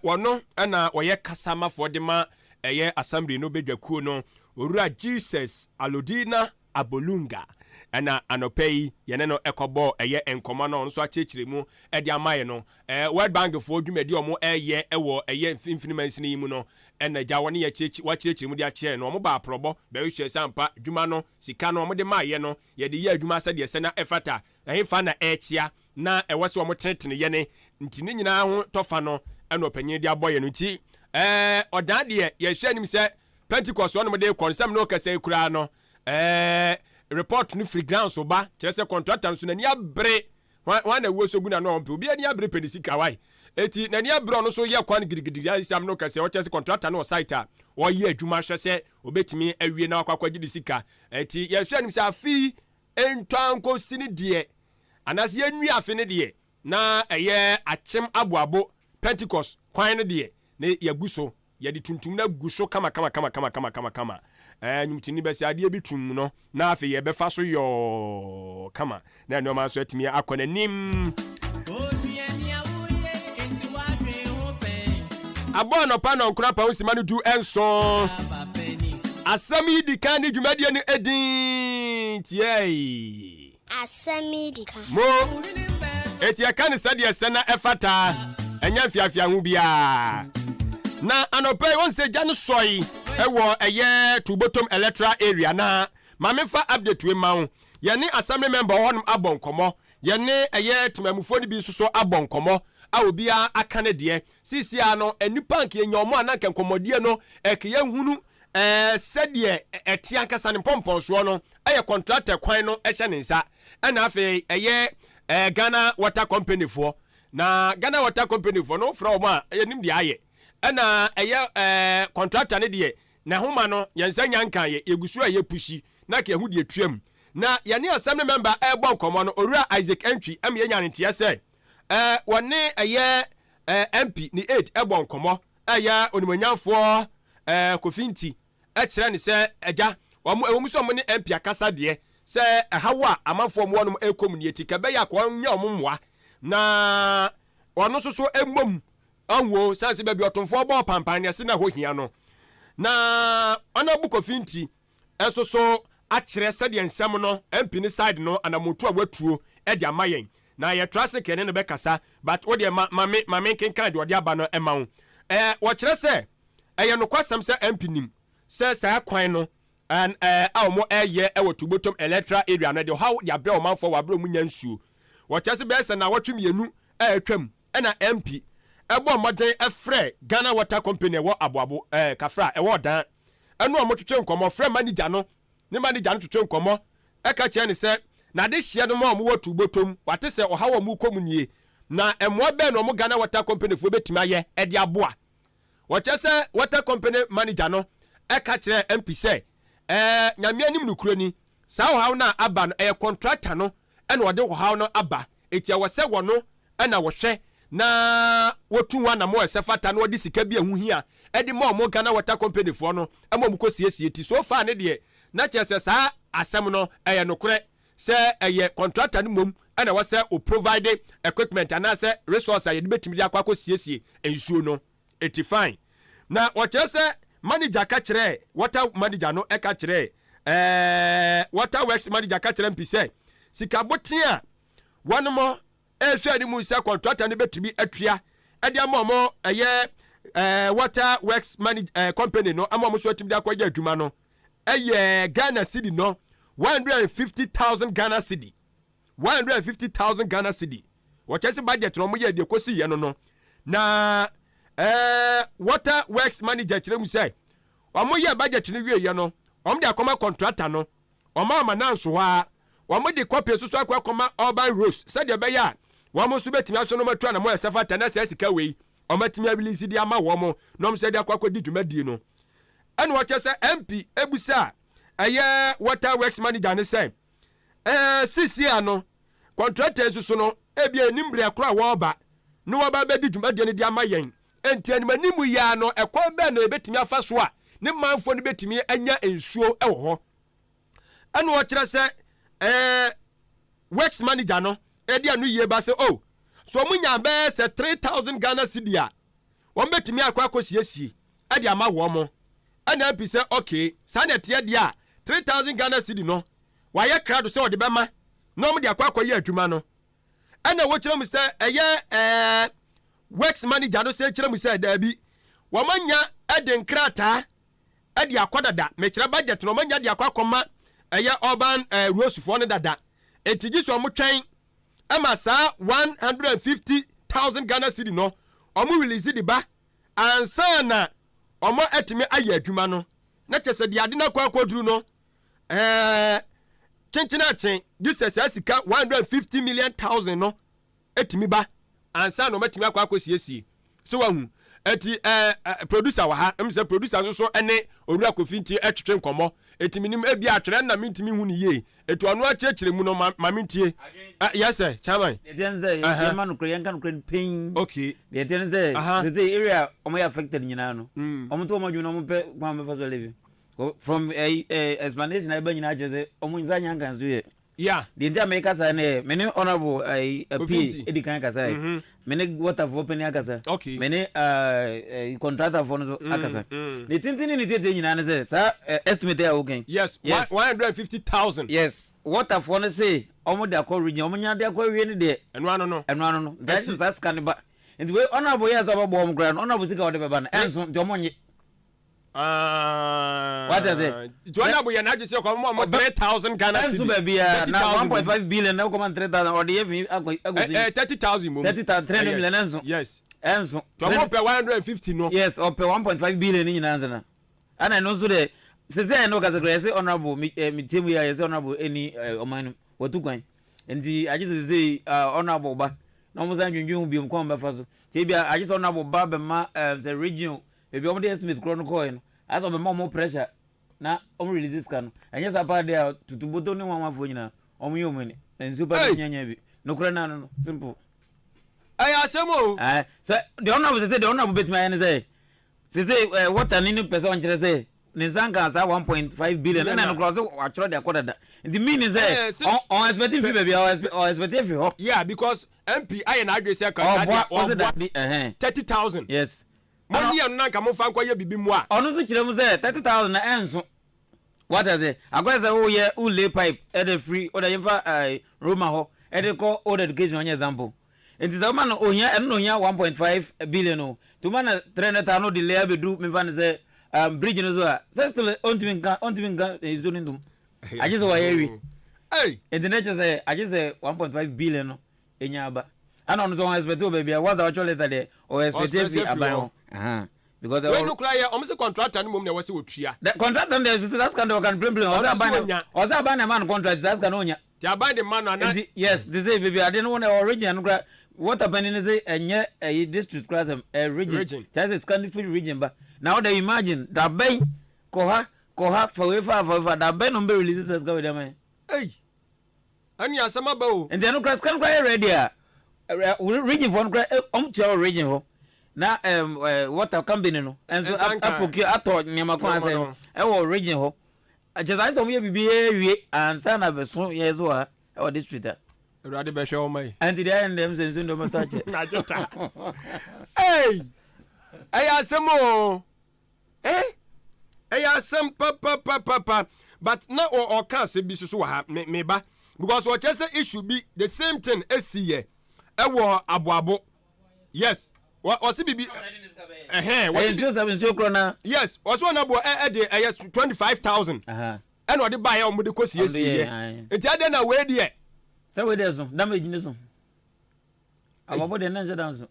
wɔno ɛna wɔyɛ kasamafoɔ de ma ɛyɛ assembly no badwakuo no, Owura Jesus Alodina Abolunga, ɛna anɔpa yi yɛne no ɛkɔbɔ ɛyɛ nkɔmɔ no, ɔno nso akyerɛkyerɛ mu ɛde ama yɛ no. World Bank foɔ dwumadi a wɔn ɛyɛ ɛwɔ ɛyɛ mfimfini mansini yi mu no, ɛna gya wɔne yɛ wɔakyerɛkyerɛ mu de akyerɛ no. Wɔn ba aprɔbɔ bɛhwehwɛ sɛ ampa dwuma no, sika no wɔn de maa yɛ no, yɛde yɛ adwuma sɛdeɛ sɛ na ɛfata, ɛhefa na ɛrekyea na ɛwɔ sɛ wɔn tenetene yɛ ne nti ne nyinaa ho tɔfa no, ɛna ɔpanyin de abɔ yɛ no. Nti ɔdan deɛ yɛhwɛ anim sɛ Pentecost wɔnom de kɔ nsɛm no kɛsɛ yi koraa no, report no firi ground so ba kyerɛ sɛ contractor nso n'ani abere. Wɔn na ɛwɔ so gu n'ano a ɔmpɛ obi ani abere pɛ ne sika wae, eti n'ani abere, ɔno nso yɛ kwan gidigidi ayisam no kɛsɛ. Ɔkyerɛ sɛ contractor no wɔ site a ɔyɛ adwuma hwɛ sɛ obetumi awie na wakɔ akɔgye ne sika. Eti yɛhwɛ anim sɛ afi ntwankosi ne deɛ anaasɛ yɛnwi afe ne deɛ na ɛyɛ Akyem Aboabo Pentecost kwan no deɛ ne yɛgu so, yɛde tuntum no agu so kama kama kama kama kama kama kama. Nnwomtoni bɛsɛ adeɛ bi tum no na afei yɛbɛfa so yɔɔ kama na nneɛma nso atumi akɔ n'anim. Abɔ anɔpa nɔnkora pa osima no 17. Asɛm yi di kan ne dwumadie no edin tiɛi. Asɛm yi di kan. Mo eti ɛka ne sɛdeɛ sɛ na ɛfata, ɛnyɛ mfiafia ho biara. Na anɔpa yi wɔn sɛ gya no sɔe ɛwɔ ɛyɛ Tubotom electoral area. Na maame fa update wei ma wo. Yɛne assembly member wɔ hɔnom abɔ nkɔmɔ, yɛne ɛyɛ temamufoɔ no bi nso so abɔ nkɔmɔ a obiara aka ne deɛ. Sisia no nipa nka yɛnya ɔmo a na nka nkɔmɔdie no ɛka yɛhunu sɛdeɛ ɛte ankasa ne mpɔmpɔnsoɔ no. Ɛyɛ contractor kwan no ɛhyɛ ne nsa, ɛna afei ɛyɛ Ghana Water Company foɔ. Na Ghana Water Company foɔ no frɛ wɔn a yɛnim deɛ ayɛ, ɛna ɛyɛ contractor no deɛ n'ahoma no yɛn nsa nya nka yɛ yɛgu so a yɛ push na ka yɛho deɛ tuam. Na yɛne assembly member ɛrebɔ nkɔmɔ no, Owura Isaac Antwi, ɛma yɛnya ne nteɛ sɛ wɔne ɛyɛ MP ne aide ɛbɔ nkɔmɔ, ɛyɛ onimonyamfoɔ Kofi Nti, ɛkyerɛ ne sɛ agya wɔn ɛwɔ mu sɛ wɔn ne MP akasa deɛ sɛ ɛhaw a amanfoɔ wɔn wɔnom ɛrekɔ mu nie ti kɛbɛyɛ akɔ wɔn nyɛ wɔn mmoa na wɔn nso so mmom ɔnwo san sɛ baabi ɔtomfoɔ bɔɔ pampan ne ɛse na ɛhɔ hia no. Na ɔno Kofi Nti nso so akyerɛ sɛdeɛ nsɛm no MP ne side no anamotu a watuo de ama yɛn na yɛtra se kɛne no bɛkasa, but wodeɛ ma me nkenkan deɛ ɔde aba no ɛma wo. Wɔkyerɛ sɛ ɛyɛ nokwasɛm sɛ MP nim sɛ saa kwan no a wɔn ɛyɛ ɛwɔ Tubotom electoral area no de ɔhaw de abrɛ ɔmanfoɔ wɔ abrɛ wɔn nya nsuo. Wɔkyerɛ sɛ bɛyɛ sɛ 72 a atwam ɛna MP ɛbɔ mmɔden ɛfrɛ Ghana Water Company ɛwɔ Aboabo Kafra ɛwɔ Ɔdan, ɛno a wɔtwetwe nkɔmmɔ, frɛ manager no ne manager no twetwe nkɔmmɔ, ɛka kyerɛ ne sɛ n'adehyeɛ no ma wɔn wɔ Tubotom wate sɛ ɔhaw a wɔn kɔ mu nie, na mmoa bɛn na wɔn Ghana Water Company foɔ bɛtumi ayɛ ɛde aboa. Wɔkyerɛ sɛ water company manager no ɛka kyerɛ MP sɛ Nyame anim nokuro ni, saa ɔhaw no a aba no ɛyɛ contractor no ɛna ɔde ɔhaw no aba, eti ɛwɔ sɛ wɔno ɛna wɔhwɛ na wɔtu ho anamɔ ɛsɛ fata na wɔde sika bi a ɛho hia ɛde ma ɔmo Ghana Water Company foɔ no ɛma ɔmo kɔ siesie. Ti so far ne deɛ na kyerɛ sɛ saa asɛm no ɛyɛ nokorɛ sɛ ɛyɛ contractor no mmom ɛna ɛwɔ sɛ o provide equipment anaasɛ resource a yɛde bɛtumi de akɔ siesie nsuo no. Eti fine. Na wɔkyerɛ sɛ manager ka kyerɛ water manager no, ɛka kyerɛ water works manager ka kyerɛ MP sɛ sika boten a wɔnom ɛrehwɛ anim sɛ kɔntrata no bɛtumi atua de ama wɔn ɛyɛ ɛɛ water works manage ɛɛ company no ama wɔn nso atumi de akɔyɛ adwuma no ɛyɛ Ghana cedi no 150,000 Ghana cedi, 150,000 Ghana cedi. Wɔkyɛ sɛ budget na wɔn yɛ deɛ kɔsi yɛ no na water works manager kyerɛ mu sɛ wɔn yɛ budget no wie yɛ no, wɔn de akɔma contractor no. Wɔn ama nanso hɔ a wɔn de copy nso so akɔ akɔma Urban Roads sɛdeɛ ɛbɛyɛ a wɔn nso bɛtumi aso no matu anamɔ ɛsɛ fata na sɛ sika wei wɔn atumi arelease de ama wɔn na wɔn sɛ de akɔ akɔdi dwumadie no. Ɛna wɔkyɛ sɛ MP ebusa ɛyɛ water works manager ne sɛ sisi ano contractor nso so no ebi anim berɛ koro a wɔreba na wɔba bɛdi dwumadie no de ama yɛn, nti anim anim yi ano ɛkwan bɛn na ebɛtumi afa so a ne manfoɔ no bɛtumi anya nsuo ɛwɔ hɔ? Ɛna wɔkyerɛ sɛ works manager no ɛde ano yie ba sɛ, oh, so wɔn nya bɛyɛ sɛ 3,000 Ghana cedi a wɔn bɛtumi akɔ akɔ siesie ɛde ama wɔn mo. Ɛna MP sɛ okay, saa na ɛteɛ deɛ a, 3,000 Ghana cedi no wayɛ krado sɛ ɔde bɛma na wɔn de akɔ akɔyɛ adwuma no. Ɛna wɔkyerɛ mu sɛ ɛyɛ works manager no sɛ kyerɛ mu sɛ daabi, wɔn anya ɛde nkrataa ɛde akɔ dada, mekyerɛ budget na wɔn anya de akɔ akɔma ɛyɛ Urban Roadsfoɔ no dada, eti gye sɛ wɔn twɛn ɛma saa 150,000 Ghana cedi no wɔn release de ba ansa na wɔn atumi ayɛ adwuma no. Na kyerɛ sɛ deɛ ade no akɔ akɔduru no, kyenkyen akyen gye sɛ saa sika 150 million thousand no etumi ba ansa na wɔn atumi akɔ akɔsiesie so. Wahu eti producer wɔ ha sɛ producer nso so ɛne Owura Kofi nti ɛtwetwe nkɔmɔ, eti minim ebi atwerɛ na mi ntumi hu ne yie, etu ɔno akyerɛkyerɛ mu no ma mi ntie. Yes sir, chairman. Deɛ ɛteɛ ne sɛ yɛma nokorɛ, yɛnka nokorɛ no pɛn. Deɛ ɛteɛ ne sɛ sɛ area a ɔmo yɛ affected nyinaa no, ɔmo to ɔmo adwene na ɔmo pɛ kwan bɛfa so live from explanation a ɛba nyinaa kyerɛ sɛ ɔmo nsa nya nka so yɛ. Deɛ nti a meka saa ne yɛ me ne Honorable apie edi kan kasa yɛ, me ne waterfoɔ panyin akasa, me ne contractorfoɔ no so akasa. Ne tenten ne ne tietie nyinaa ne sɛ saa estimate a wokan. Yes, 150,000. Yes, waterfoɔ no se ɔmo de akɔ region, ɔmo nya de akɔ awie ne deɛ. Ɛno ano no. Ɛno ano no, nti saa sika ne ba, nti wei Honorable yɛ sɛ ɔbɛbɔ ɔmo koraa no, Honorable sika ɔde bɛba no ɛnso, nti ɔmo nye. Wate ase? Nti Honorable yɛ n'adwe sɛ kɔmɔ ɔmɔ 3,000 Ghana cedi. Ɛnso baabi a na 1.5 billion na kɔma 3,000 ɔde yɛ fi akɔ akɔ si. 30,000 mu. 30,000, 300 million ɛnso. Ɛnso. Tí ɔmɔ pɛ 150 no. Yes, ɔpɛ 1.5 billion ne nyinaa nsena. Ɛna ɛno nso de sese ɛno kasa kura yɛsɛ Honorable mi mi tie mu yɛ yɛsɛ Honorable ɛni ɔman no wɔtu kwan, nti agye sɛ sese Honorable ba na wɔn san dwendwen ho biom kɔn bɛfa so tie bi a, agye sɛ Honorable ba bɛma sɛ region ebi wɔn de estimate korɔ no kɔɔ no ayɛ sɛ ɔbɛma wɔn pressure na wɔn release sika no. Ɛnyɛ saa paa deɛ a, tutuboto ne wɔn amanfoɔ nyinaa wɔn yɛ wɔn ani na nsuo paa de nyanya bi nokorɛ naa no simple. Ɛyɛ asɛm o. Ɛɛ, sɛ deɛ Honorable sɛ deɛ Honorable bɛtumi ayɛ ne sɛ water ne pɛ sɛ ɔnkyerɛ sɛ ne nsa nka saa 1.5 billion, ɛna no korɔ sɛ watwerɛ de akɔ dada, nti mean sɛ ɔn expect fi baabi a ɔn expect fi hɔ. Yeah, because MP ayɛ n'adwe sɛ kasa deɛ ɔboa ɔsɛ ɛhɛn 30,000. Mo ní ɛno na nka mo fa nkɔ yɛ bibi mu a. Ɔno nso kyerɛ mu sɛ 30,000 na ɛnso. Wate ase? Akɔyɛ sɛ woyɛ wolay pipe ɛde firi wode yɛmfa Roma hɔ ɛde kɔ Old Education, ɔnyɛ example, nti sɛ woma no ohia ɛno na ohia 1.5 billion o, nti woma no 300,000 no de lay abɛdu memfa no sɛ bridge no so a, sɛ still ɔntumi nka nsuo no ntom, agye sɛ wɔyɛ awie. Nti ne kyerɛ sɛ agye sɛ 1.5 billion no ɛnya aba, ɛna ɔno nso ɔn expect wɔ baabi a once a wɔtwerɛ letter deɛ, ɔwɔ expect afi aban hɔ because wei no kura yɛ ɔmo sɛ contractor no mom na ɛwɔ sɛ wɔtua. The contractor no deɛ, sɛ saa sika no deɛ, ɔka no plain plain, ɔsɛ aban na ɔsɛ aban na ɛma no contract, saa sika no ɔnya. Ti aban de ma no ana? Nti yes, te sɛ baabi ade no wɔn ɛwɔ region no kora, water panyin no sɛ ɛnyɛ ɛyi district kora sɛm ɛ region kyerɛ sɛ sika no firi region ba na ɔda. Imagine dabɛn kɔ ha kɔ ha, fa wei fa fa fa, dabɛn na ɔmo bɛ release sɛ sika wei dɛm yɛ. Ei, ɛne asɛm aba o. Nti ɛno kora sika no kora yɛ ready a, region foɔ no kora ɔmo tua wɔ region hɔ na water company no nso aprocure atɔ nneɛma kwan asɛ ɛwɔ region hɔ, kyɛ sɛ ayɛ sɛ ɔmo yɛ biribi awie ansa na bɛso yɛ so wɔ ha ɛwɔ district a. Awurade bɛhwɛ wɔn yi. Ɛnti deɛ ayɛ no deɛ, sɛ nsuo deɛ ɔmɛtɔ akyɛ. Adwota, ei, ɛyɛ asɛm o, ɛyɛ asɛm papapapapa. But na ɔka asɛm bi soso wɔ ha, me ba, because ɔkyerɛ sɛ issue bi, the same thing esi yɛ. Ɛwɔ aboabo. Yes. Wɔsi bibi ɛhɛn. Wɔsi nsuo sɛ nsuo korɔ na. Yes. Wɔsi wɔn abo ɛde ɛyɛ 25,000. Ɛna ɔde ba yɛ wɔn de kɔ siesie yɛ. Nti adɛn na wei deɛ. Sɛ wei deɛ so damage ne so. Aboabo deɛ ne nhyɛ da nso.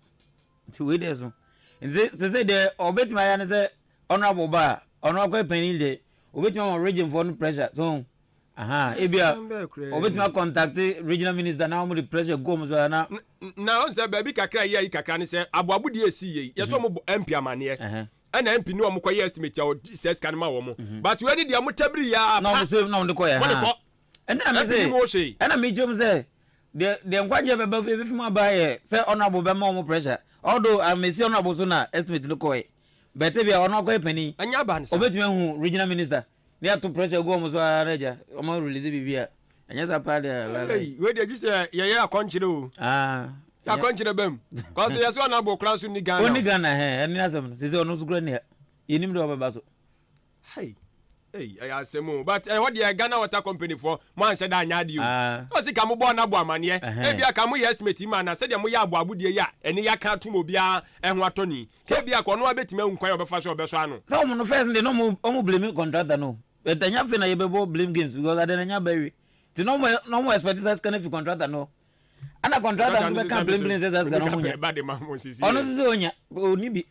Nti wei deɛ so. Nti sese deɛ ɔbɛtumi ayɛ ne sɛ honourable ba a ɔno akɔyɛ panyin deɛ obetumi ama region foɔ no pressure so aha ebia obetumi akɔntakte regional minister na wɔn de pressure gu wɔn so ana. Na ɔn sɛ baabi kakra yi ayi kakra ne sɛ aboabo deɛ esi yie yɛ sɛ wɔn bɔ MP amaneɛ ɛna MP ne wɔn kɔ yɛ estimate a ɔdi sɛ sika no ma wɔn but wei ne deɛ mo tabiri yɛ apa na wɔn so na wɔn de kɔ yɛ ha ɛnna na mi se ɛnna mi kyerɛ mu sɛ deɛ deɛ nkwagyeɛ bɛba ebi fi mu aba yɛ sɛ honourable bɛma wɔn pressure although amesi honourable so na estimate no kɔɛ. But ebia ɔno akɔyɛ panin. Ɛnyɛ aba ne saa. Obetumi ahu regional minister ne ato pressure gu wɔn so ara na agya wɔn release biribi a ɛnyɛ saa paa deɛ lalai. Ei, wei deɛ gye sɛ yɛyɛ akɔnkyerɛ o. Ah. Sɛ akɔnkyerɛ bam. Kɔso yɛ so ɔnabo kora nso ni Ghana. Ɔni Ghana hɛn ɛne asɛm no sɛ sɛ ɔno nso kura ni ha yɛnim deɛ ɔbɛba so. Hey. Ei, ɛyɛ asɛm o. But ɛhɔ deɛ Ghana Water Company foɔ, mo anhyɛ da anyɛ adeɛ o. Ah. Ɔsi ka mo bɔ ɔnabo amaneɛ. Ɛhɛn. Ebia ka mo yɛ estimate yi ma na sɛdeɛ mo yɛ aboabo deɛ yi a, ɛne yɛaka atom obiara ɛho atɔ ni. Sɛ ebia ka ɔno ara bɛtumi ahu kwan a ɔbɛfa so a ɔbɛsɔ ano. Sɛ wɔn no first deɛ na wɔn wɔn blame contractor no but ɛnyɛ afei na yɛbɛbɔ blame games because adeɛ no ɛnyɛ aba awie nti na wɔn na wɔn expect sɛ sika no fi contractor no ɛna contractor nso bɛka blame blame sɛ sɛ sika no wɔn nya ɔno nso sɛ ɔnya ɔni bi.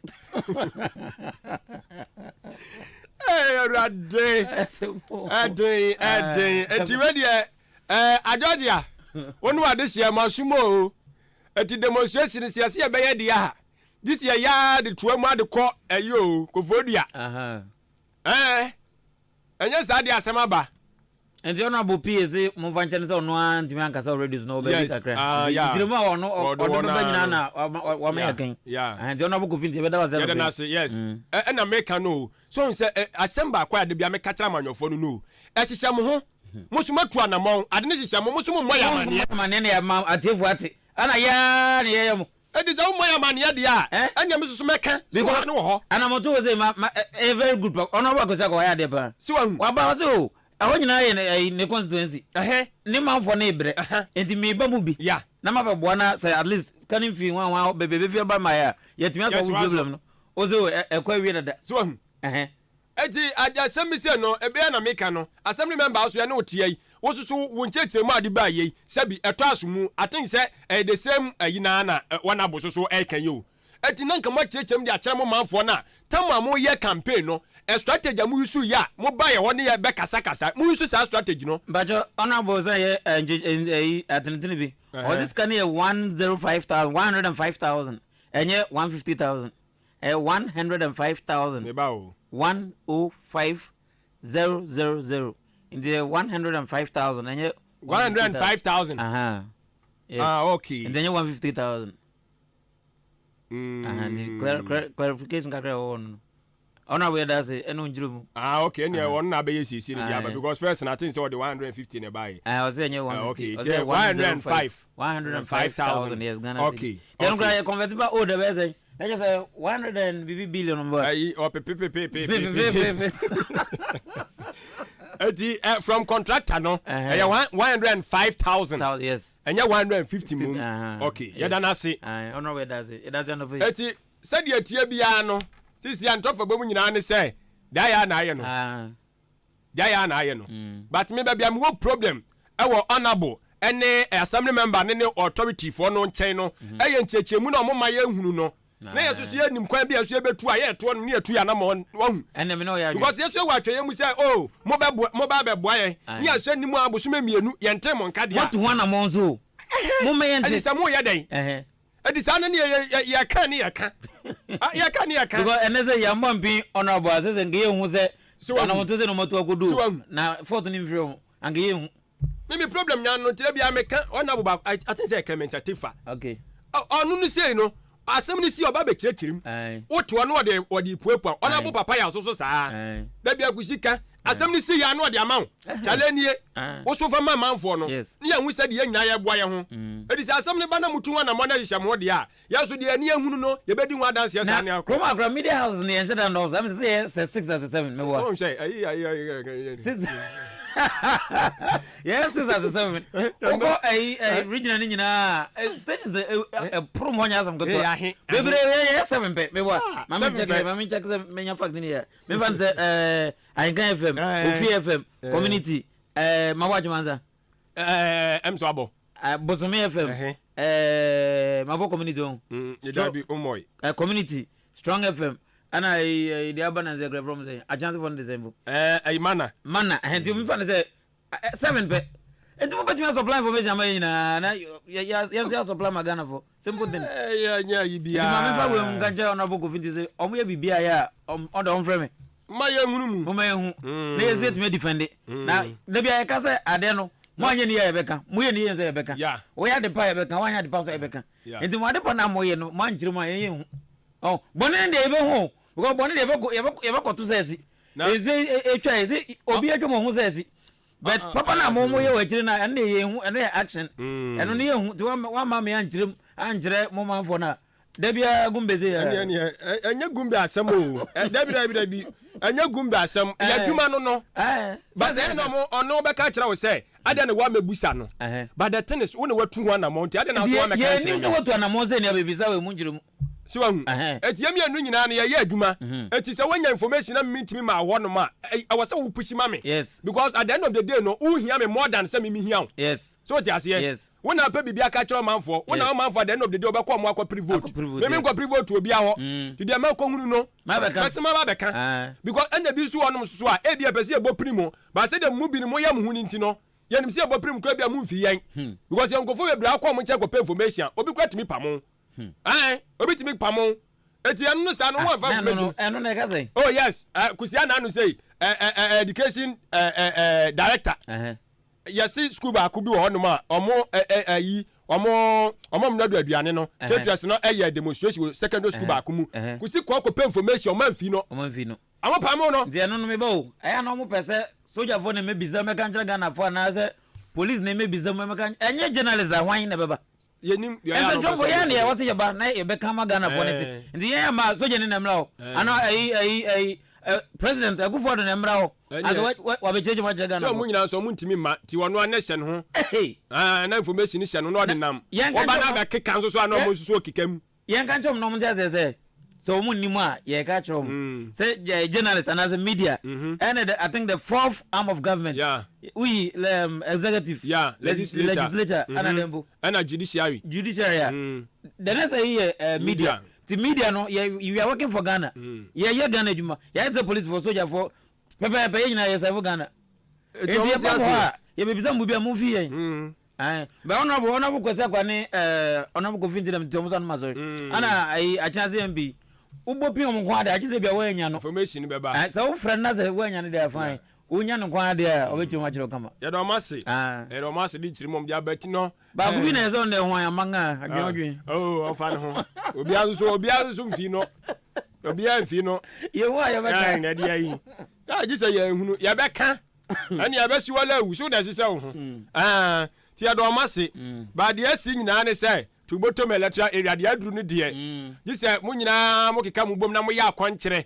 Ee awurade ɛden ɛden eti wei deɛ ɛɛ adwadeɛ wɔn wɔ adehyeɛ mo asom o eti demonstration si ɛsi ɛbɛyɛ deɛ a. Gye sɛ yɛyɛ ara de toa mu ade kɔ ɛyi o Koforidua. Ɛɛ ɛnyɛ saa deɛ asɛm aba. Nti ɔno abo pii se momfa nkyɛ no sɛ ɔno ara ntumi ankasa wɔ radio so na ɔwɔ baabi kakra. Ah, Nti yeah. nkyerɛmu a ɔno Ɔde ɔde wɔn bɛba ara nyinaa no. na wama wama Yeah, yɛ kan. yeah. Nti ɔno abo Kofi nti yɛbɛda wo ase Yɛda anɔpa no yi. ase, yes. Ɛ ɛna meka no o. So wohu sɛ ɛ asɛm baako a da biara meka kyerɛ amanyɔfoɔ no no o. Ɛhyehyɛ mo ho. Mo nso moatu anamɔn. Ade no hyehyɛ mo, mo nso mommɔ yɛn Mommɔ amaneɛ. amaneɛ na yɛama atiefoɔ ate. Ɛna yɛ ara na yɛyɛ mo. Enti sɛ wommɔ yɛn amanneɛ deɛ a, ɛnneɛ me nso so mɛka sɛ ɔha no wɔ hɔ. Anamɔto wɔ sɛ ma ma ɛyɛ very good pa ɔno ɔba kɔsi akɔ wayɛ adeɛ paa. So wahu? Waba ɔsɛ o ɛhɔ nyinaa yɛ ɛyi ne constituency. Ɛhɛn. Ne manfoɔ no rebrɛ. Ɛhɛn. Enti meba mu bi. Yeah. Na ma bɛ boa na sɛ at least sika no mfii hwan hwan hɔ baabi a ɛbɛfi aba ma yɛ a yɛatumi asɔlve problem no. Ɔsɛ o ɛkɔ awie dada. So wahu? Ɛhɛn. Enti ade asɛm bi sei no, ebia na meka no, assembly member wo so yɛne wo teɛ yi, wo nso so wo nkyerɛkyerɛmu a wode baa yei, sɛbi ɛtɔ aso mu, I think sɛ ɛyɛ the same ayi no ara na wɔn abo so so ɛreka yi o. Enti na nka moakyerɛkyerɛ mu de akyerɛ mo manfoɔ no a, tam a moreyɛ campaign no, strategy a mo use yɛ a mobaeɛ hɔ ne yɛ bɛkasakasa, mo use saa strategy no. Mpakyɛ honourable sɛ yɛ nkyɛ ɛyi atenetene bi, ɔse sika no yɛ 105,000, 105,000, ɛnyɛ 150,000. Ɛyɛ 105,000. Me ba o. 105000 nti ɛyɛ 105,000 ɛnyɛ 105,000. Aha. Yes. Ah, okay. Nti ɛnyɛ 150,000. Aha, nti clar clar clarification kakra ɛwɔ hɔ no. Ɔno a wɔyɛ da ase ɛna ɔnkyerɛ mu. Ah, okay. Ɛnna ɔno na abɛyɛ siesie no de aba because first na I think sɛ ɔde 150 na ɛbaeɛ. Ah, ɔsɛ ɛnyɛ 150. Okay, Ɔsɛ 105. 105,000 yes, Ghana cedi. Okay. Tɛn okay. kura yɛ convert ba old ɛbɛyɛ sɛ na kyɛ sɛ 100 and bibi billion mbɔ. Ayi ɔpepepepepepe. Eti eh, from contractor no ɛyɛ 105,000. Yes. Ɛnyɛ 150 mu. Okay, yɛda no ase. Ɔno wɔ yɛda ase. Yɛda ase anɔpɛ yi. Eti sɛdeɛ ɛteɛ biara no sisi a ntɔfabɔ mu nyinaa ne sɛ deɛ ayɛ a na ayɛ no. Deɛ ayɛ a na ayɛ no. But me baabi a mewɔ problem ɛwɔ honourable ɛne assembly member ne ne authority foɔ no nkyɛn no ɛyɛ nkyerɛkyerɛmu na ɔmo ma yɛnhunu no. Na yɛn nso so yɛnim kwan bi a yɛso yɛbɛtu a yɛtoɔ no ne yɛtu yɛn anamɔ wahu. Ɛnna me ne ɔyɛ adwene. Because yɛso yɛwɔ atwɛyɛ mu sɛ oh mobɛboa moba abɛboa yɛn ne yɛnso anim a bosome mmienu yɛntee mo nka deɛ a. Moatu ho anamɔ nso o. Momma yɛnte. Ɛnti sɛ moyɛ dɛn? Ɛti saa no ne yɛka ne yɛka. Yɛka ne yɛka. Because ɛnɛ sɛ yɛmmɔ mpin honorable a sɛ sɛ nka yɛnhu sɛ anamoto sɛ na ɔmatu akɔdu na fault no mfiri ho anka yɛnhu. Me me problem nya no nti bia meka honorable baako I think sɛ Clement Atifa. Okay. Ɔno no sei no asɛm no si ɔba bɛkyerɛkyerɛ mu. Wote ɔno ɔde ɔde puapua honorable papa yɛ asoso saa. Da bi akusi ka asɛm no si yɛ ano ɔde ama wo. Kyale nie. Woso fa ma manfoɔ no. Ne yɛn ho sɛ deɛ yɛn nyinaa yɛboa yɛn ho. Ɛdi sɛ asɛm no ba na mutu ho anammɔ na hyehyɛ mo ho deɛ a yɛn nso deɛ ani ahunu no yɛbɛdi ho adanseɛ saa ne akɔ. Kurom akora media houses no yɛnhyɛ da nnɔɔso. Ɛm sɛ sɛ yɛ sɛ 6 asɛ 7 meboa. Six. Yɛyɛ 6 ase 7. Wokɔ ɛyi ɛyi regional ne nyinaa stations ɛporom hɔ nyɛ asɛm ketewa. Bebree yɛyɛ 7 pɛ. Meboa. Maame nkyɛk sɛ maame nkyɛk sɛ menya fact ne yɛ. Mefa no sɛ ɛɛ Ahenkan FM, Ofie FM, Community, ɛɛ Mabɔ Atwemansa. Ɛɛ ɛm so abɔ. Bosome FM, ɛɛ Mabɔ Community wɔn. Dabi omoi. Community, Strong FM, ɛna ɛyi ɛyi deɛ aba na nsɛ kura from sɛ akyansefoɔ no de sɛ mpo. Ɛɛ ɛyi mana. Mana ɛhɛn nti omi fa no sɛ 7 pɛ. Nti mo bɛtumi asɔpla information ama yɛ nyinaa na yɛ yɛ yɛn nso yɛ asɔpla ma Ghana fo. Simple thing. Ɛyɛ nyɛ ayi biara. Nti maame fa wei nka nkyɛn Honourable Kofi nti sɛ ɔmo yɛ biribi a yɛ a ɔdɔ ɔmfrɛ me. Mma yɛn hunu mu. Momma yɛn hu. Na yɛn nso yɛtumi adifɛnde. Na da bi a yɛka sɛ adeɛ no mo anyɛ ne yie a yɛbɛka. Mo yɛ ne yie nso a yɛbɛka. Woyɛ ade pa a yɛbɛka, woanyɛ ade pa nso a yɛbɛka. Nti mo ade pa no a moyɛ no moankyerɛ mu a yɛn yɛnhu. Ɔho, bɔne no deɛ yɛbɛhu o. Because bɔne deɛ yɛbɛkɔ yɛbɛkɔ yɛbɛkɔto sɛ asi. Nsuo etwa yɛ sɛ obi atwa mu ɔho sɛ asi. But papa no a mo mo yɛ wɔ akyire no a ɛno deɛ yɛnhu, ɛno yɛ action. Ɛno no yɛnhu. Nti wamma me ankyerɛ mu ankyerɛ mo manfoɔ no a Da biara gumbe se. Ɛneɛ neɛ ɛnyɛ gumbe asɛm o. Dabi dabi dabi ɛnyɛ gumbe asɛm. Yɛ adwuma no no. But ɛyɛ na ɔmo ɔno bɛka kyerɛ wo sɛ adɛn na woamɛbusa no. But the thing is wo na watu ho anamɔn nti adɛn na wo nso woamɛka nkyerɛ yɛn. Yɛnim sɛ woatu anamɔn sɛ nea bɛbisa wɔ emu nkyerɛ mu. So wahu? Eti yɛn mmienu nyinaa no yɛyɛ adwuma. Eti sɛ woanya information na mentumi maa hɔ nom a, ɛwɔ sɛ wo pushi ma me. Yes. Because at the end of the day no, wohia me more than sɛ me mehia wo. Yes. So wote aseɛ? Yes. Wo na wopɛ biribi aka akyerɛ ɔmanfoɔ. Wo na ɔmanfoɔ at the end of the day wobɛkɔ ɔmo akɔ pere vote. Me menkɔ pere vote wɔ obiara hɔ. Nti deɛ makɔhunu no, mɛse maba abɛka. Because ɛna bi nso wɔ hɔnom nso a, ebia ɛpɛ sɛ yɛbɔ pere mo, but sɛdeɛ mo mu binom moyɛ mo ho no nti no, yɛnim sɛ yɛbɔ pere mo koraa bi a momfi yɛn. Because yɛn nkurɔfoɔ bebree akɔ ɔmo nkyɛn kɔpɛ information a, obi koraa tumi pamo. Ɛn, obi tumi pamo. Eti ɛno no saa no, wɔmfa information. Ɛno na ɛka sɛn? Oh yes, Kusia Nanu sei, education director. Yɛse sukuu baako bi wɔ hɔnom a ɔmo ayi ɔmo ɔmo ɔmo nadu aduane no caterers no ɛyɛ demonstration wɔ secondary school baako mu kusi kɔ kɔ pɛ information ɔmo anfi no ɔmo anfi no ɔmo pamo no. Nti ɛno no meba o ɛyɛ na ɔmo pɛ sɛ sogyafoɔ na ɛmɛbisa mɛka nkyerɛ Ghanafoɔ anaasɛ police na ɛmɛbisa mu ɛmɛka ɛnyɛ journalist a hwan na ɛbɛba. Yɛnim deɛ ɛyɛ a na ɔmo pɛ sɛ Nsɛntwerɛfoɔ yɛn na yɛwɔ sɛ yɛba na yɛbɛka ama Ghanafoɔ no te nti yɛn ama sogyani na ɛmmra hɔ anaa ɛyi ɛyi ɛyi president Akufo Addo na ɛmmra hɔ. Ɛneɛ wabɛkyerɛkyerɛ mu akyerɛ Ghana sɛ ɔmo nyinaa nso ɔmo ntumi mma nti ɔno ara ne hyɛ ne ho ah, na information hyɛ no na ɔde nam ɔba na abɛkeka nso so a na ɔmo nso so ɔkeka mu. Yɛnka nkyerɛ ɔmo na ɔmo nte aseɛ sɛ sɛ ɔmo nnim a yɛreka akyerɛ ɔmo mm. sɛ journalist anaasɛ media mm-hmm. ɛne the I think the fourth arm of government yeah. woyi executive yeah. legislature, legislature mm-hmm. ɛna dɛn po ɛna judiciary judiciary a mm. the next ɛyi yɛ media ti media no yɛ we are working for Ghana mm. yɛ yɛ Ghana adwuma yɛ sɛ police for soldier for pɛpɛɛpɛ yɛ nyinaa yɛ sɛ for Ghana eti yɛ bɔ hɔ a yɛ bɛ bisa mu bi a mu fi yɛn mm. bɛ honorable honorable Kwesi Akwa ne ɛɛ honorable Kofi Nti dɛm ti wɔn sɔ anum asɔre ɛna ayi akyɛnse yɛn bi wobɔ pin wɔn nko ade agye sɛ bi a wɔanya no information bɛba sɛ wofrɛ no na sɛ wɔanya no deɛ fine wonya no nko ade a ɔbɛkyerɛ mu akyerɛ wo kama. Yɛda wɔn ase yɛda wɔn ase de kyerɛ mu wɔn de aba ti no. Baako bi na ɛsɛ ɔno deɛ ho aman a adwen ɔdwen. Oh ɔfa ne ho obiara nso obiara nso mfi no obiara mfi no. Yɛn ho a yɛbɛka. Ɛn na ɛde ayi yaa gye sɛ yɛn hunu yɛbɛka ɛne yɛbɛsi wɔn awu so na ɛhyehyɛ wo ho. Ɛn ti yɛda wɔn ase ba deɛ asi nyinaa ne sɛ Tubotom electoral area deɛ aduru no deɛ gye sɛ mo nyinaa mo keka mo bom na mo yɛ akɔnkyerɛ.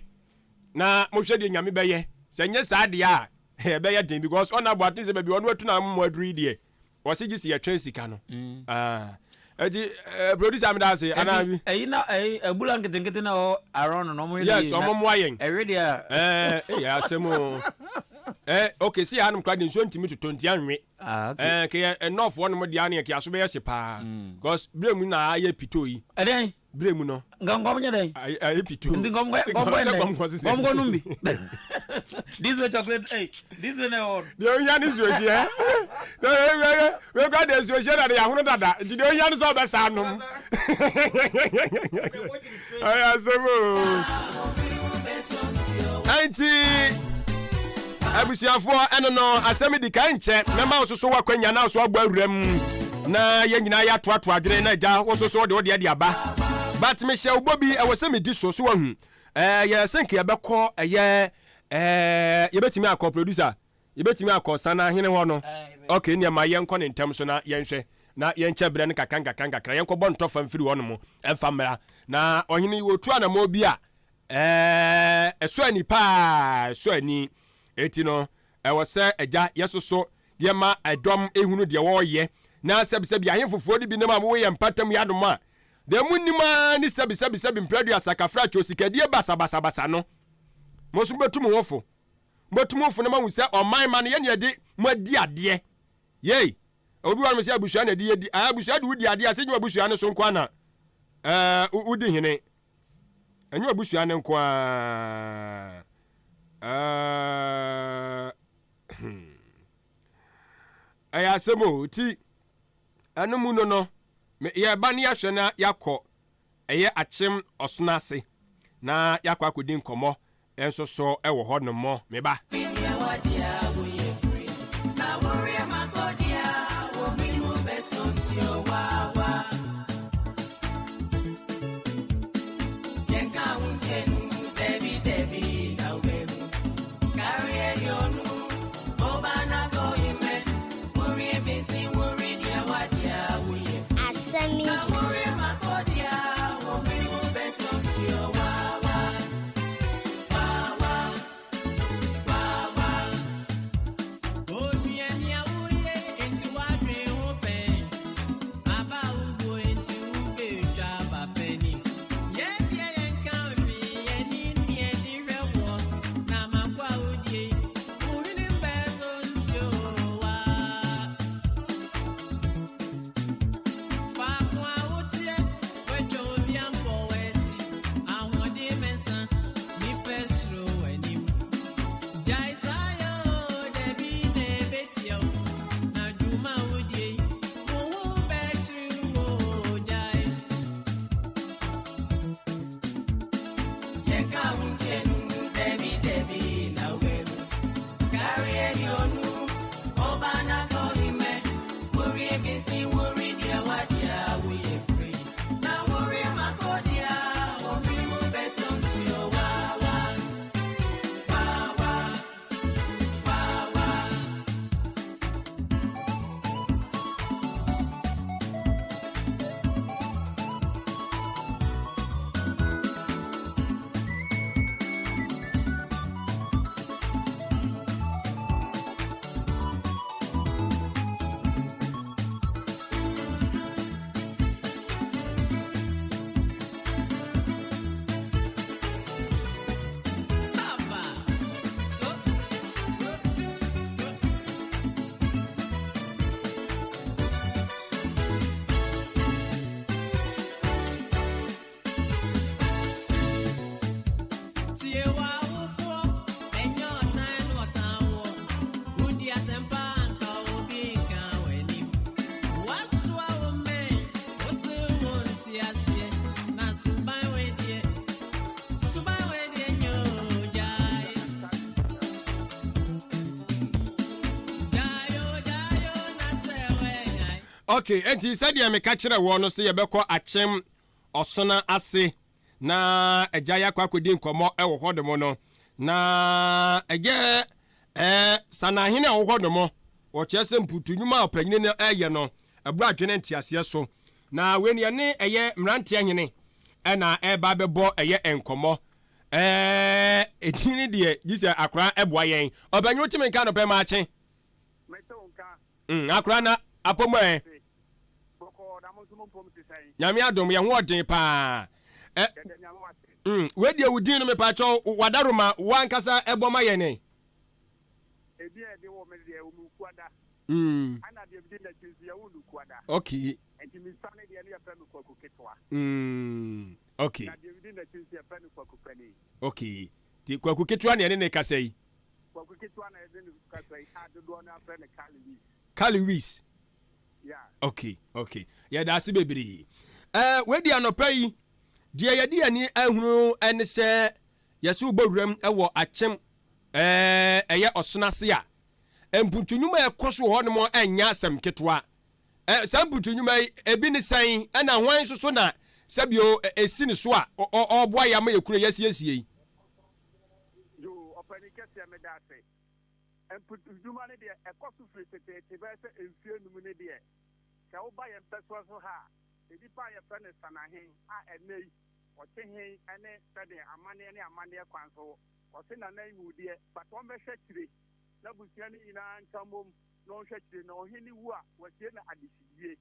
Na mohwɛ deɛ Nyame bɛyɛ. Sɛ nyɛ saa deɛ a, ɛbɛyɛ den because ɔna aboaten sɛ baabi ɔno atu na mo aduru yi deɛ, ɔse gye sɛ yɛtwɛn sika no. Ah. Eti eh, producer meda ase anaa bi. Ɛyi na ɛyi abula nketenkete na ɔ around no ɔmo yɛ Yes, ɔmo mmoa yɛn. Ɛwe deɛ a. Eh, ɛyɛ asɛm o. Eh, okay, si hanom kora de nsuo ntumi totɔ nti anwe. Ah, okay. Eh, kɛyɛ ɛnɔfoɔ nom deɛ aneɛ kɛ aso bɛyɛ hye paa. Because berɛ mu na ayɛ pitoo yi. Ɛdɛn? Berɛ mu no. Nka nkɔm nyɛ dɛn? Ayɛ pito. Nti nkɔm kɔ nkɔm kɔ yɛ dɛn? Nkɔm kɔ num bi. This way chocolate, hey, this way na ɛwɔ. Deɛ ohia ne nsuohyeɛ. Wei kora deɛ nsuohyeɛ na de yɛahono dada. Nti deɛ ohia ne sɛ ɔbɛsa anom. Ɛyɛ asɛm o. Ɛnti abusuafoɔ ɛno no asɛm di kan nkyɛ mɛma wo soso wakwanya na so abɔ awura mu na yɛn nyinaa yɛatoato adwene na agya wo soso de wo deɛ de aba but mehyɛ wo bɔ bi ɛwɔ sɛ medi so so wahu ɛɛ yɛ sɛ nka yɛbɛkɔ ɛyɛ ɛɛ yɛbɛtumi akɔ producer yɛbɛtumi akɔ sanahene hɔ no ok nneɛma ma yɛnkɔ ne ntɛm so na yɛnhwɛ na yɛnkyɛ berɛ no kakra nkakra nkakra yɛnkɔbɔ ntɔfa mfiri hɔ nom ɛmfa mmra na ɔhene wɔtu anammɔ bi a Ɛɛ, ɛsɔ ani paa, ɛsɔ ani. Eti no, Ɛwɔ sɛ agya yɛsoso yɛma ɛdɔm ehunu deɛ wɔreyɛ na sɛbisɛbi ahefofoɔ no binom a mowɔ yɛn mpatam yi anom a deɛ monnim ara ne sɛbisɛbisɛbi mprɛduasa kafratwo sikadie basabasabasa no mo nso mobɛtu mo ho fo. Mobɛtu mo ho fo na moahu sɛ ɔman ma no yɛne yɛde mo adi adeɛ. Yei! Obi wɔ nom sɛ abusua na ɛde yɛdi. Abusua de wodi adeɛ a sɛ nyɛ w'abusua no so nko ara na ɛɛ wodi hene. Ɛnyɛ w'abusua no nko ara. Ɛɛ hmm. Ɛyɛ asɛm o ti ɛno mu no no yɛba ne yɛahwɛ na yɛakɔ ɛyɛ akyem ɔsono ase na yɛakɔ akɔdi nkɔmmɔ nso so wɔ hɔ nom me ba. Asɛm yi di kan. Ok, enti sɛdeɛ meka kyerɛ woɔ no sɛ yɛbɛkɔ akyem ɔsona ase na agya yɛakɔ akɔdi nkɔmmɔ wɔ hɔ nom no, na ɛyɛ ɛɛ Sanahene a ɔwɔ hɔ nom, wɔkyerɛ sɛ mputu nnwuma a ɔpanyini no ɛyɛ no, ɛboro adwene nteaseɛ so. Na wei no yɛne ɛyɛ mmeranteɛ hene ɛna ɛreba abɛbɔ ɛyɛ nkɔmmɔ. Ɛɛ ɛdin no deɛ gye sɛ akora ɛboa yɛn. Ɔpanyin wotumi nka anɔpɛ maakye. Mete wo nka. Mm, akora na apɔmu ɛ. Bɔkɔɔ na mo nso mo mpom te sɛn? Nyame adom yɛn ho ɔden paa. Ɛ Yɛda Nyame wase. Mm, wei deɛ wo din no mepakyɛw wadaroma wo ankasa ɛbɔ ma yɛn ɛ. Edin a yɛde woo me deɛ ɛwɔ mu Kuada. Mm. Ɛna deɛ medi n'akyi nso yɛwoo no Kuada. Okay. Nti mesua ne deɛ no yɛfrɛ me Kwaku Ketewa. Mm, okay. Na deɛ medi n'akyi nso yɛfrɛ no Kwaku Panin. Okay. Nti Kwaku Ketewa na yɛne ne kasa yi. Kwaku Ketewa na yɛde ne kasa yi a dodoɔ no afrɛ no Kali Wis. Kali Wis. Yeah. Okay, okay. Yɛda ase bebree. Eh, wei di anɔpa yi, deɛ yɛde yɛn ani ahunu ne sɛ yɛsɛ wobɔ wuram wɔ akyem eh, ɛyɛ ɔsono ase a, mpuntu nnwuma a ɛkɔ so wɔ hɔnom ɛnyɛ asɛm ketewa. Eh, saa mpuntu nnwuma yi, ebi ne sɛn, ɛna hwan nso so na sɛbio ɛsi ne so a ɔreboa yɛ ama yɛ kuro yɛasiesie yi? Yoo, ɔpanin kɛseɛ meda ase. Mpuntudwuma no deɛ ɛkɔ so firi teteete bɛyɛ sɛ mfeɛ num ne deɛ. Sɛ woba yɛn mpɛsoa so ha a, nnipa a yɛfrɛ no Sanahen a ɛnnɛ yi ɔte he ne sɛdeɛ amanneɛ ne amanneɛ kwan so ɔse Nana nwu deɛ but ɔmmɛhwɛ akyire. N'abusua no nyinaa nka mmom na ɔnhwɛ akyire, na ɔhene wu a, wɔasie no adehyedie.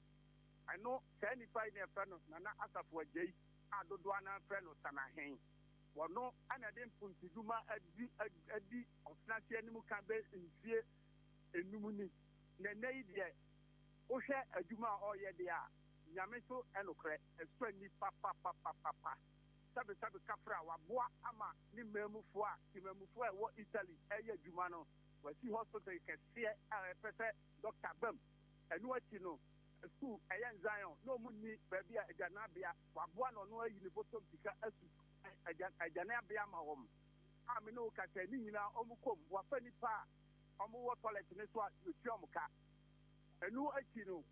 Ɛno, saa nipa yi na yɛfrɛ no Nana Asafo Agyei a dodoɔ no ara frɛ no Sanahen. Wɔno na ɛde mpontodwuma adi adi ɔfenase anim ka bɛ mfie nnum ni. Na nnɛ yi deɛ, wohwɛ adwuma a ɔreyɛ deɛ a, Nyame so nokorɛ, ɛsɔ ani papapapapa. Sɛbesɛbe kafra, waboa ama ne mmanmufoɔ a, temammufoɔ a ɛwɔ Italy reyɛ adwuma no, wasi hospital kɛseɛ a ɛpɛ sɛ dɔkta ba mu. Ɛno akyi no, sukuu, ɛyɛ Zion, na wɔn nni baabi a agyananbea, waboa na ɔno ayi ne bɔtɔm sika asu agya, agyananbea ama wɔn. A me ne wo kasa yi, ne nyinaa wɔn kɔ mu. Wafa nnipa a wɔwɔ toilet no so a wɔtua wɔn ka. Ɛno akyi no,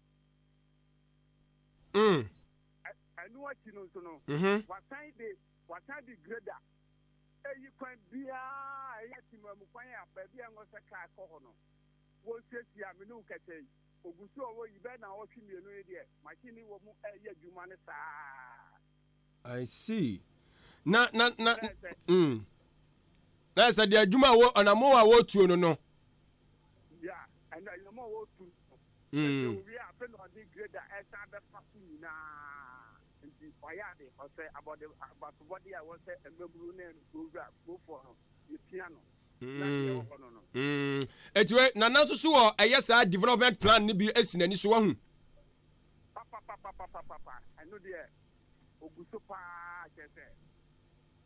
Ɛno akyi no nso no, wasan de wasan de grader eyi kwan biara a ɛyɛ temamu kwan a baabi a ɛngɔ sɛ kaa kɔ hɔ no, wɔresiesie a me ne wo kasa yi, ogu so a ɔreyi bɛyɛ naawɔtwe mmienu yi deɛ, machine wɔ mu ɛreyɛ adwuma no saa. I see. Na na na mm. Na sɛ deɛ adwuma a wɔ ɔnamo a wɔtuo no no. Yeah, ɛna ɛnamo a wɔtu no. Mm. Sɛ owie a afei na ɔde grader ɛsan bɛfa so nyinaa. Nti ɔyɛ ade ɔsɛ abɔde abasobɔde a ɛwɔ sɛ mmabunu ne owura kurofoɔ no yɛpia no. Na deɛ ɛwɔ hɔ no no. Mm. Eti wei nana nso so wɔ ɛyɛ saa development plan no bi esi n'ani so wahu. Papapapapapapa ɛno deɛ ogu so paa kyerɛ sɛ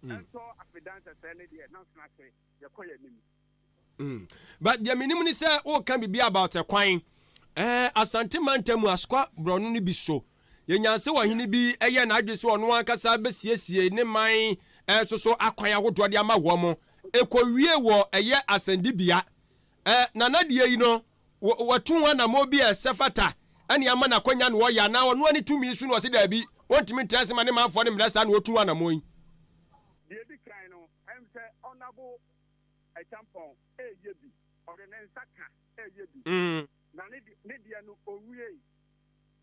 ɛntɔ afedan sɛsɛɛ ne deɛ nansena ase yɛkɔ yɛn anim. But deɛ menim ne sɛ woka biribi about ɛkwan eh, Asante mantam mu Asokwa borɔno no bi so yɛnya sɛ ɔhene bi ɛyɛ n'adwene sɛ ɔno ankasa bɛsiesie ne man nso so akwan ahodoɔ de ama wɔn mo ɛkɔwie wɔ ɛyɛ asɛndibea eh, nana deɛ yi no Watu ho anammɔn bi a ɛsɛ fata ne ama no akwanya na ɔyɛ anaa ɔno ara ne tumi so na ɔse daabi, ɔntumi ntra ase ma ne manfoɔ no mmrɛ saa na ɔtu ho anammɔn yi? Deɛ ɛdi kan no, ɛm sɛ Honourable Acheampong reyɛ bi, ɔde ne nsa ka reyɛ bi, na ne deɛ no ɔnwiei.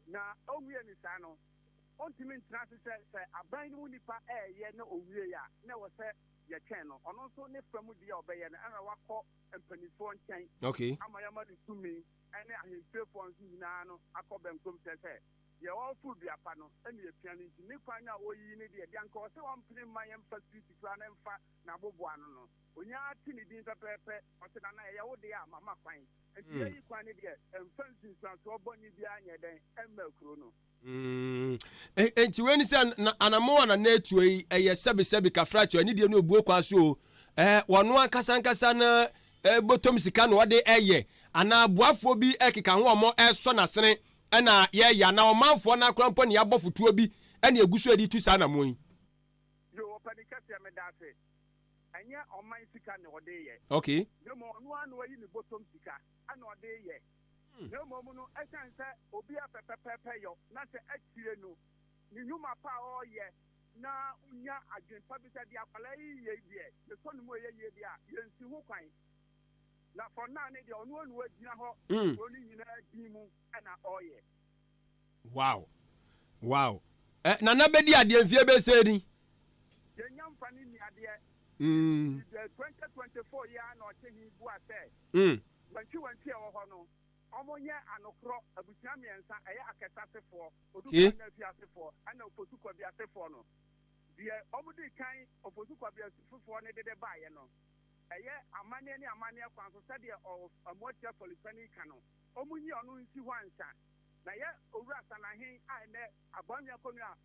Na ɔnwiee no saa no, ɔntumi ntena ase sɛ sɛ aban no mu nipa reyɛ na ɔnwiei a, na ɛwɔ sɛ yɛtwɛn no. Ɔno nso ne fa mu deɛ a ɔbɛyɛ no, ɛna wakɔ mpanimfoɔ nkyɛn ama yɛama no tumi ne ahemfiefoɔ nso nyinaa no akɔ bɛnkom kyerɛ sɛ deɛ ɔreforo dua pa no ne apia no nti ne kwan no a ɔreyi no deɛ, deɛ anka ɔsɛ ɔmpene mma yɛmfa street koraa na ɛmfa n'aboboano no, ɔnyaa te ne din pɛpɛɛpɛ, ɔse Nana ɛyɛ wo deɛ a mama kwan nti yɛyi kwan no deɛ ɛmfa nsunsuansoɔ bɔne biara nyɛ dɛn ɛmma kuro no. Mm. Enti wei ne sɛ anamɔ a nana atuo yi ɛyɛ sɛbesɛbe kafrakyɛ ɛne deɛ no obuo kwan so o. Ɛɛ wɔno ankasa ankasa no bɔtɔm sika na ɔde ɛyɛ anaa aboafoɔ bi ɛkeka ho ɔmɔ ɛsɔ n'asene ɛna yɛyɛ anaa ɔmanfoɔ no akora mpo ne abɔ fotoɔ bi ɛne egu so ɛde tu saa anamɔ yi. Yo, ɔpani kɛseɛ meda ase. Ɛnyɛ ɔman sika na ɔde yɛ. Okay. Na mmom ɔno ara na wayi ne bɔtɔm sika ɛna ɔde yɛ. Na mmom no, esiane sɛ obiara pɛ pɛpɛɛpɛ yɔ, na sɛ akyire no, ne nnwuma pa a ɔreyɛ na onya adwene pa bi sɛ deɛ akwadaa yi reyɛ yi deɛ, yɛsɔ ne mu a ɛyɛ yie deɛ a, yɛnsi ho kwan. Na for now no deɛ, ɔno ara na wagyina hɔ kuro no nyinaa din mu na ɔreyɛ. Wow! Wow! Eh, Nana bɛdi adeɛ mfie bɛsɛ ni. Yɛnya mfa no nni adeɛ. Nti 2024 yi ara na ɔte he bua sɛ, Wantwiwantwi a ɛwɔ hɔ no, wɔnyɛ anokorɔ, abusua mmiɛnsa, ɛyɛ Akɛse asefoɔ, Odukoa Anaafi asefoɔ, ɛna Ofosu Kwabi asefoɔ no. Deɛ wɔdii kan Ofosu Kwabi asefoɔ no dede baeɛ no, ɛyɛ amanneɛ ne amanneɛ kwan so sɛdeɛ Amoatia Fɔlifani ka no, wɔnyi ɔno nsi hɔ ansa. Na yɛ Owura Sanahen a ɛnnɛ Aboanwea Konua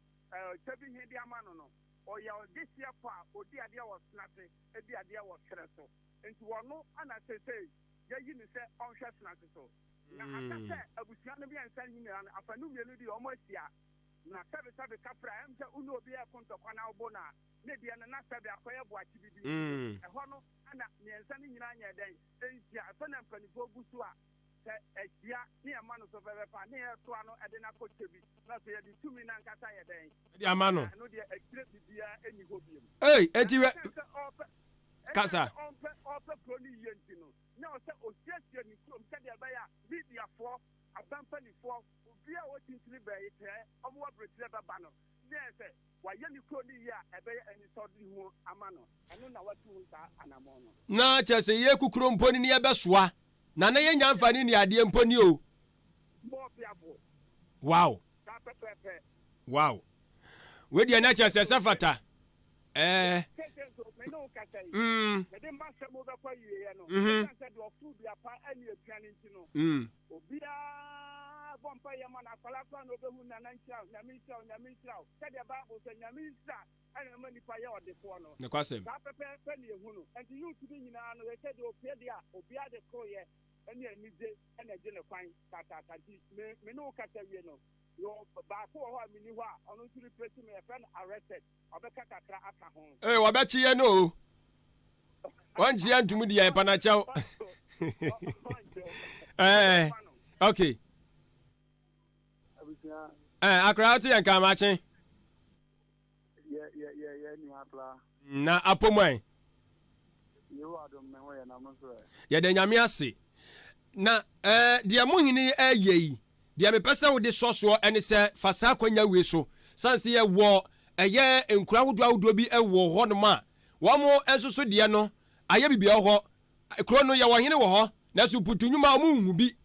Kyabi he de ama no no, ɔyɛ ɔdehyeɛ kɔ a ɔdi adeɛ wɔ Senate, di adeɛ wɔ serɛ so. Enti ɔno na seesei yɛayi no sɛ ɔnhwɛ Senate so. Na aka sɛ abusua no mmiɛnsa nyinaa no, afanu mmienu deɛ wɔahyia. Na sɛbesɛbe kafra, ɛm sɛ wo ne obi reko ntɔkwa na wobo no a, ne deɛ no na sɛbe akɔyɛ boakye bi bi nti, ɛhɔ no na mmiɛnsa no nyinaa nyɛɛ dɛn? Ɛnhyia. Afei na mpanimfoɔ gu so a, sɛ ɛhyia ne yɛma no so pɛpɛpɛ a, ne yɛtoa no de no akɔ kyɛ bi. Na afei yɛde tumi no ankasa yɛ dɛn? De ama no. Ɛno deɛ akyire biribiara nni hɔ bio. Ei, enti wɛ. Na ɛsiane sɛ ɔrepɛ Kasa. Ɛsiane sɛ ɔmpɛ ɔrepɛ kuro no yie nti no, na ɛwɔ sɛ ɔsiesie ne kurom sɛdeɛ ɛbɛyɛ a Mediafoɔ. Aban mpanimfoɔ, obiara a ɔkyinkyini bɛn kyerɛ wɔn wɔ aburokyire bɛba no, na ɛyɛ sɛ wayɛ ne kuro no yie a ɛbɛyɛ anisɔdehu ama no. Ɛno na watu ho saa anammɔn no. Na kyerɛ sɛ yɛ kukuro mpo ni ne yɛbɛsoa na na yɛnya mfa ne ni adeɛ mpo ni o. Bɔɔ piafo. Wow. Saa pɛpɛɛpɛ. Wow. Wei deɛ na kyerɛ sɛ sɛ fata. Ɛɛ. Seesei nso, me ne wo kasa yi, mede m'asɛm rebɛkɔ awieeɛ no, Mhm. ɛsiane sɛ deɛ ɔforo dua pa ne atua no nti no, obiara bɔ mpaeɛ ma no, akwadaa koraa na ɔbɛhu Nana nhyira wo, Nyame nhyira wo, Nyame nhyira wo. Sɛdeɛ Bible sɛ, Nyame nhyira na ɛma nipa yɛ ɔdefoɔ no, Nokwasɛm. saa pɛpɛɛpɛ na yɛhu no. Enti youth no nyinaa no, yɛsɛ deɛ ɔpue deɛ a, obiara de koroyɛ ne anigye na ɛgye ne kwan taataata. Nti me, me ne wo kasa wie no, yɛwɔ baako wɔ hɔ a menni hɔ a, ɔno nso replace me, yɛfrɛ no Arrested. Ɔbɛka kakra aka ho. Ee, wɔbɛkye yɛn o. Wɔnkye yɛn ntom di yɛn panakyɛw. Ɛɛ, okay. Ɛɛ, akora wote yɛn kan makye. Yɛ yɛ yɛ yɛ nua akora. Na apɔ mu ɛ. Yehowa adom me ho yɛ na mo nso ɛ. Yɛda Nyame ase. Na ɛɛ deɛ mo hene yi ɛyɛ yi, deɛ mepɛ sɛ wode sɔ soɔ ɛne sɛ fa saa akwanya wei so, sane sɛ yɛwɔ ɛyɛ nkuro ahodoɔ ahodoɔ bi wɔ hɔ nom a wɔn nso so deɛ no ayɛ biribi wɔ hɔ. Kuro no yɛwɔ hene wɔ hɔ, nanso mputu nnwuma wɔn nhu bi.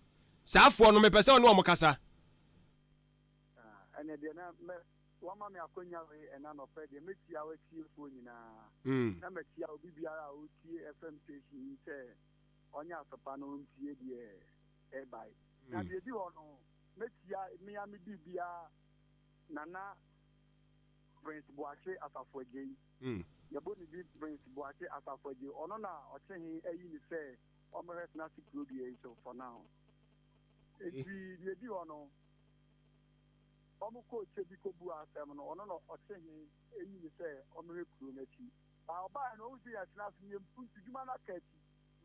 Saa foɔ no mepɛ sɛ wo ne wɔn kasa. Ɛnɛ deɛ na mɛ wama me akwanya wei ɛna nɔpɛ deɛ mɛkyia w'atiefoɔ nyinaa na makyia obi biara a ɔretie FM station yi sɛ ɔnyɛ asopa na ɔntie deɛ ɛrebae. Na deɛ ɛdi hɔ no, mɛkyia me ara me biribiara Nana Prince Boakye Asafo Agyei. Yɛbɔ ne din Prince Boakye Asafo Agyei. Ɔno na Ɔkyehe ayi no sɛ ɔmmɛhwɛ Senase kuro dua yi so for now. Enti deɛ ɛdi hɔ no, wɔkɔɔ kyɛ bi kɔbuaa asɛm no, ɔno na Ɔkyehe ayi no sɛ ɔmmɛhwɛ kuro no akyi. Ba ɔbaeɛ no, ɔhu sɛ yɛatena ase no, yɛn mpuntu-dwuma no aka akyi.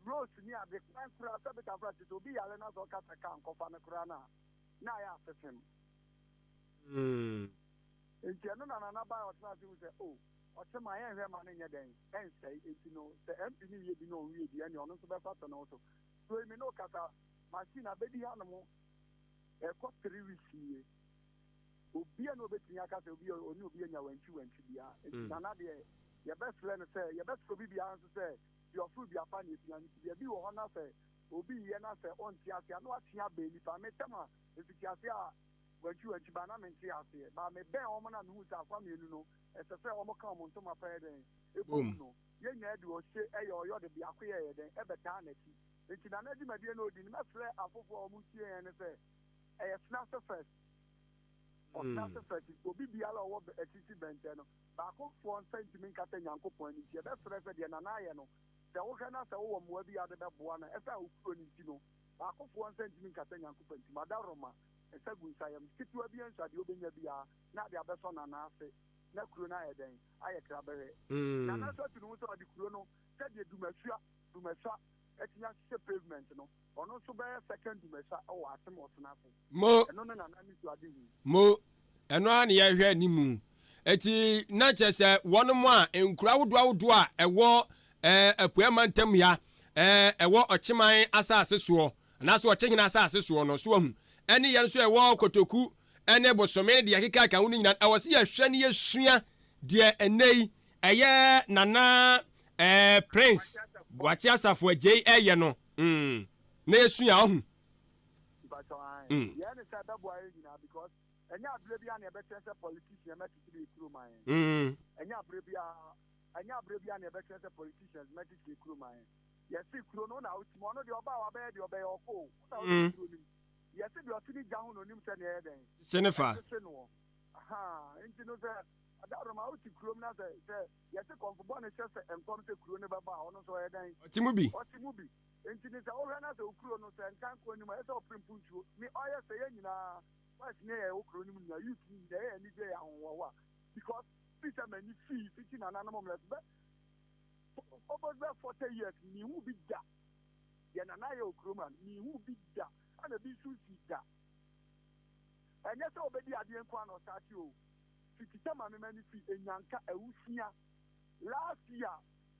Rose ne ade, kwan koraa, sɛ beka koraa, kyerɛ sɛ obi yare na sɛ ɔka sɛ kaa nkɔfa no koraa no a, na ayɛ asefem. Enti ɛno na Nana baeɛ a ɔtenaa ase hu sɛ, oh, ɔte ma yɛnhwɛ ma no nyɛ dɛn, ɛnsɛe. Enti no, sɛ MP no yɛ bi na ɔnwie bi a, ɛnneɛ ɔno nso bɛfa to ne ho so. So yi me ne wo kasa, machine abɛdi hanom ɛrekɔ 3 weeks nie. Obiara na obetumi aka sɛ obi ɔne obi anya wantwi wantwi biara. Enti Nana deɛ yɛbɛsrɛ no sɛ yɛbɛsrɛ obi biara nso sɛ deɛ ɔforo dua pa na epia no nti baabi wɔ hɔ na sɛ obi reyɛ na sɛ ɔnte aseɛ a na watwe abɛn nipa. Me tɛm a mfitiaseɛ a wantwi wantwi baa na mente aseɛ baa mebɛn wɔn na mehu sɛ afa mmienu no ɛsɛ sɛ wɔn ka wɔn ntoma pa yɛ dɛn ɛbom no yɛn nyinaa de ɔse ɛyɛ ɔyɔ de biako yɛ yɛ dɛn ɛbɛtaa n'akyi. Enti Nana dwumadie na ɔdi no mɛsrɛ afoforɔ a wɔn tie yɛn no sɛ ɛyɛ tena ase first. Ɔtena ase first. Obi biara a ɔwɔ akyirikyiri bɛnkyɛn no, baakofoɔ nsa ntumi nkata Nyankopɔn ani nti yɛbɛsrɛ sɛ deɛ Nana ayɛ no, sɛ wohwɛ na sɛ wowɔ mmoa bi a wode bɛboa no a, ɛsiane wo kuro no nti no, baakofoɔ nsa ntumi nkata Nyankopɔn nti, madaworoma, nsa gu nsayam, ketewa bi nso a deɛ wobɛnya biara na ade abɛsɔ Nana ase na kuro no ayɛ dɛn? Ayɛ krabɛhwɛ. Nana nso atu ne ho sɛ ɔde kuro no sɛdeɛ Dumasua, Dumasua atumi ahyehyɛ pavement no, Ɔno nso bɛyɛ second Dumasa wɔ Atem Ɔsena ase. Mo. Ɛno ne Nana Anisoadehu. Mo. Ɛno ara na yɛhwɛ anim. Eti na kyerɛ sɛ wɔnom a nkuro ahodoɔ ahodoɔ a ɛwɔ ɛɛ Apueɛ mantam ha, ɛɛ ɛwɔ Ɔkyeman asase soɔ anaasɛ Ɔkyehene asase soɔ no, so wahu, ɛne yɛn nso ɛwɔ Kotoku ɛne Bosome ne deɛ ɛkeka ho no nyinaa, ɛwɔ sɛ yɛhwɛ ne yɛsua deɛ ɛnnɛ yi ɛyɛ Nana ɛɛ Prince Boakye Asafo Agyei ɛyɛ no. Mm. Na yɛsua ɔho. Mpakyɛw ae. Yɛɛ ne sɛ ɛbɛboa yɛn nyinaa because ɛnyɛ aberɛ biara na yɛbɛkyerɛ sɛ politician mɛkyekyere yɛ kurom ayɛ. Ɛnyɛ aberɛ biara ɛnyɛ aberɛ biara na yɛbɛkyerɛ sɛ politicians mɛkyekyere kurom ayɛ. Yɛse kuro no wo na wote mu ɔno deɛ ɔba a wabɛyɛ deɛ ɔbɛyɛ ɔkɔ o wo na wote kuro no mu. Yɛse deɛ ɔte ne gya ho na onim sɛ neɛ ɛyɛ dɛn Hyehye ne fa. ɛhyehye noɔ. Ahaa nti no sɛ Adaworoma wote kurom na sɛ sɛ Yɛse kɔmfo bɔne hyɛ sɛ nkɔm sɛ kuro no bɛbɔ a, ɔno nso ɔyɛ dɛn? Ɔte mu bi. Ɔte mu bi. Enti ne sɛ wohwɛ na sɛ wo kuro no sɛ nka nkɔ anim a, ɛyɛ sɛ ɔpere mpuntuo. Ne ɔyɛ sɛ yɛn nyinaa, boys ne yɛwɔ kuro no mu nyinaa, youth no nyinaa, ɛyɛ anigye, ɛyɛ ahohoahoa. Because firi sɛ m'ani fii fiti nananom mmerɛ so bɛ almost bɛ 40 years, menhuu bi da. Deɛ nana ayɛ wɔ kurom ha no, menhuu bi da, ɛna bi nso nsii da. Ɛnyɛ sɛ ɔbɛdi adeɛ nko ara na ɔsate o. Fiti sɛ maame m'ani fi Nyanka awusia last year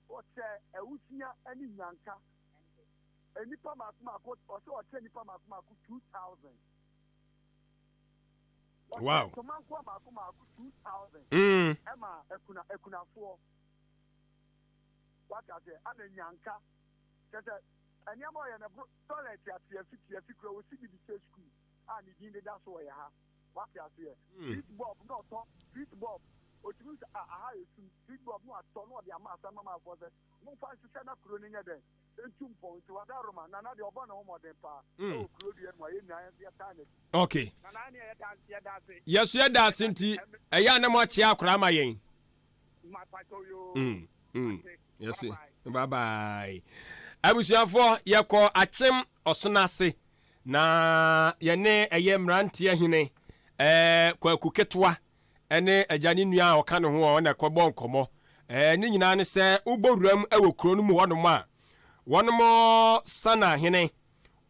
ɔkyɛ awusia ne Nyanka nnipa mako mako ɔsɛ ɔkyɛ nnipa mako mako 2000. Ɔkyɛ ntoma nkoa mmaako mmaako 2000 ɛma akuna akunafoɔ. Wate aseɛ? Ana nyanka. Kyerɛ sɛ nneɛma ɔyɛ no ɛboro toilet a tiafi tiafi kura ɔsi bi de kyɛ sukuu a ne din deda so wɔ yɛ ha. Wate aseɛ? Street bulb na ɔtɔ street bulb. Ɔtumi sɛ ah aha yɛ sum street bulb na watɔ na ɔde ama asɛmmamafoɔ sɛ momfa nhyehyɛ na kuro no nyɛ dɛn ntu mpɔn nti wada Roma Nana deɛ ɔbɔ ne ho mmɔden paa ɛwɔ kuro dua no mu a yɛn nyinaa yɛn nso yɛtaa n'akyi. Okay. Nana ɛneɛ yɛda yɛda ase. Yɛso yɛda ase nti ɛyɛ a na mo akyea akora ama yɛn. Mm, mm, yɛse bye bye. Abusuafoɔ yɛkɔ akyem ɔsono ase na yɛne ɛyɛ mmeranteɛ hene ɛɛ kwaku ketewa ɛne agya ne nua a ɔka ne ho a ɔna ɛkɔbɔ nkɔmmɔ ɛɛ ne nyinaa ne sɛ wobɔ wuram ɛwɔ kuro no mu hɔnom a wɔnom sana hene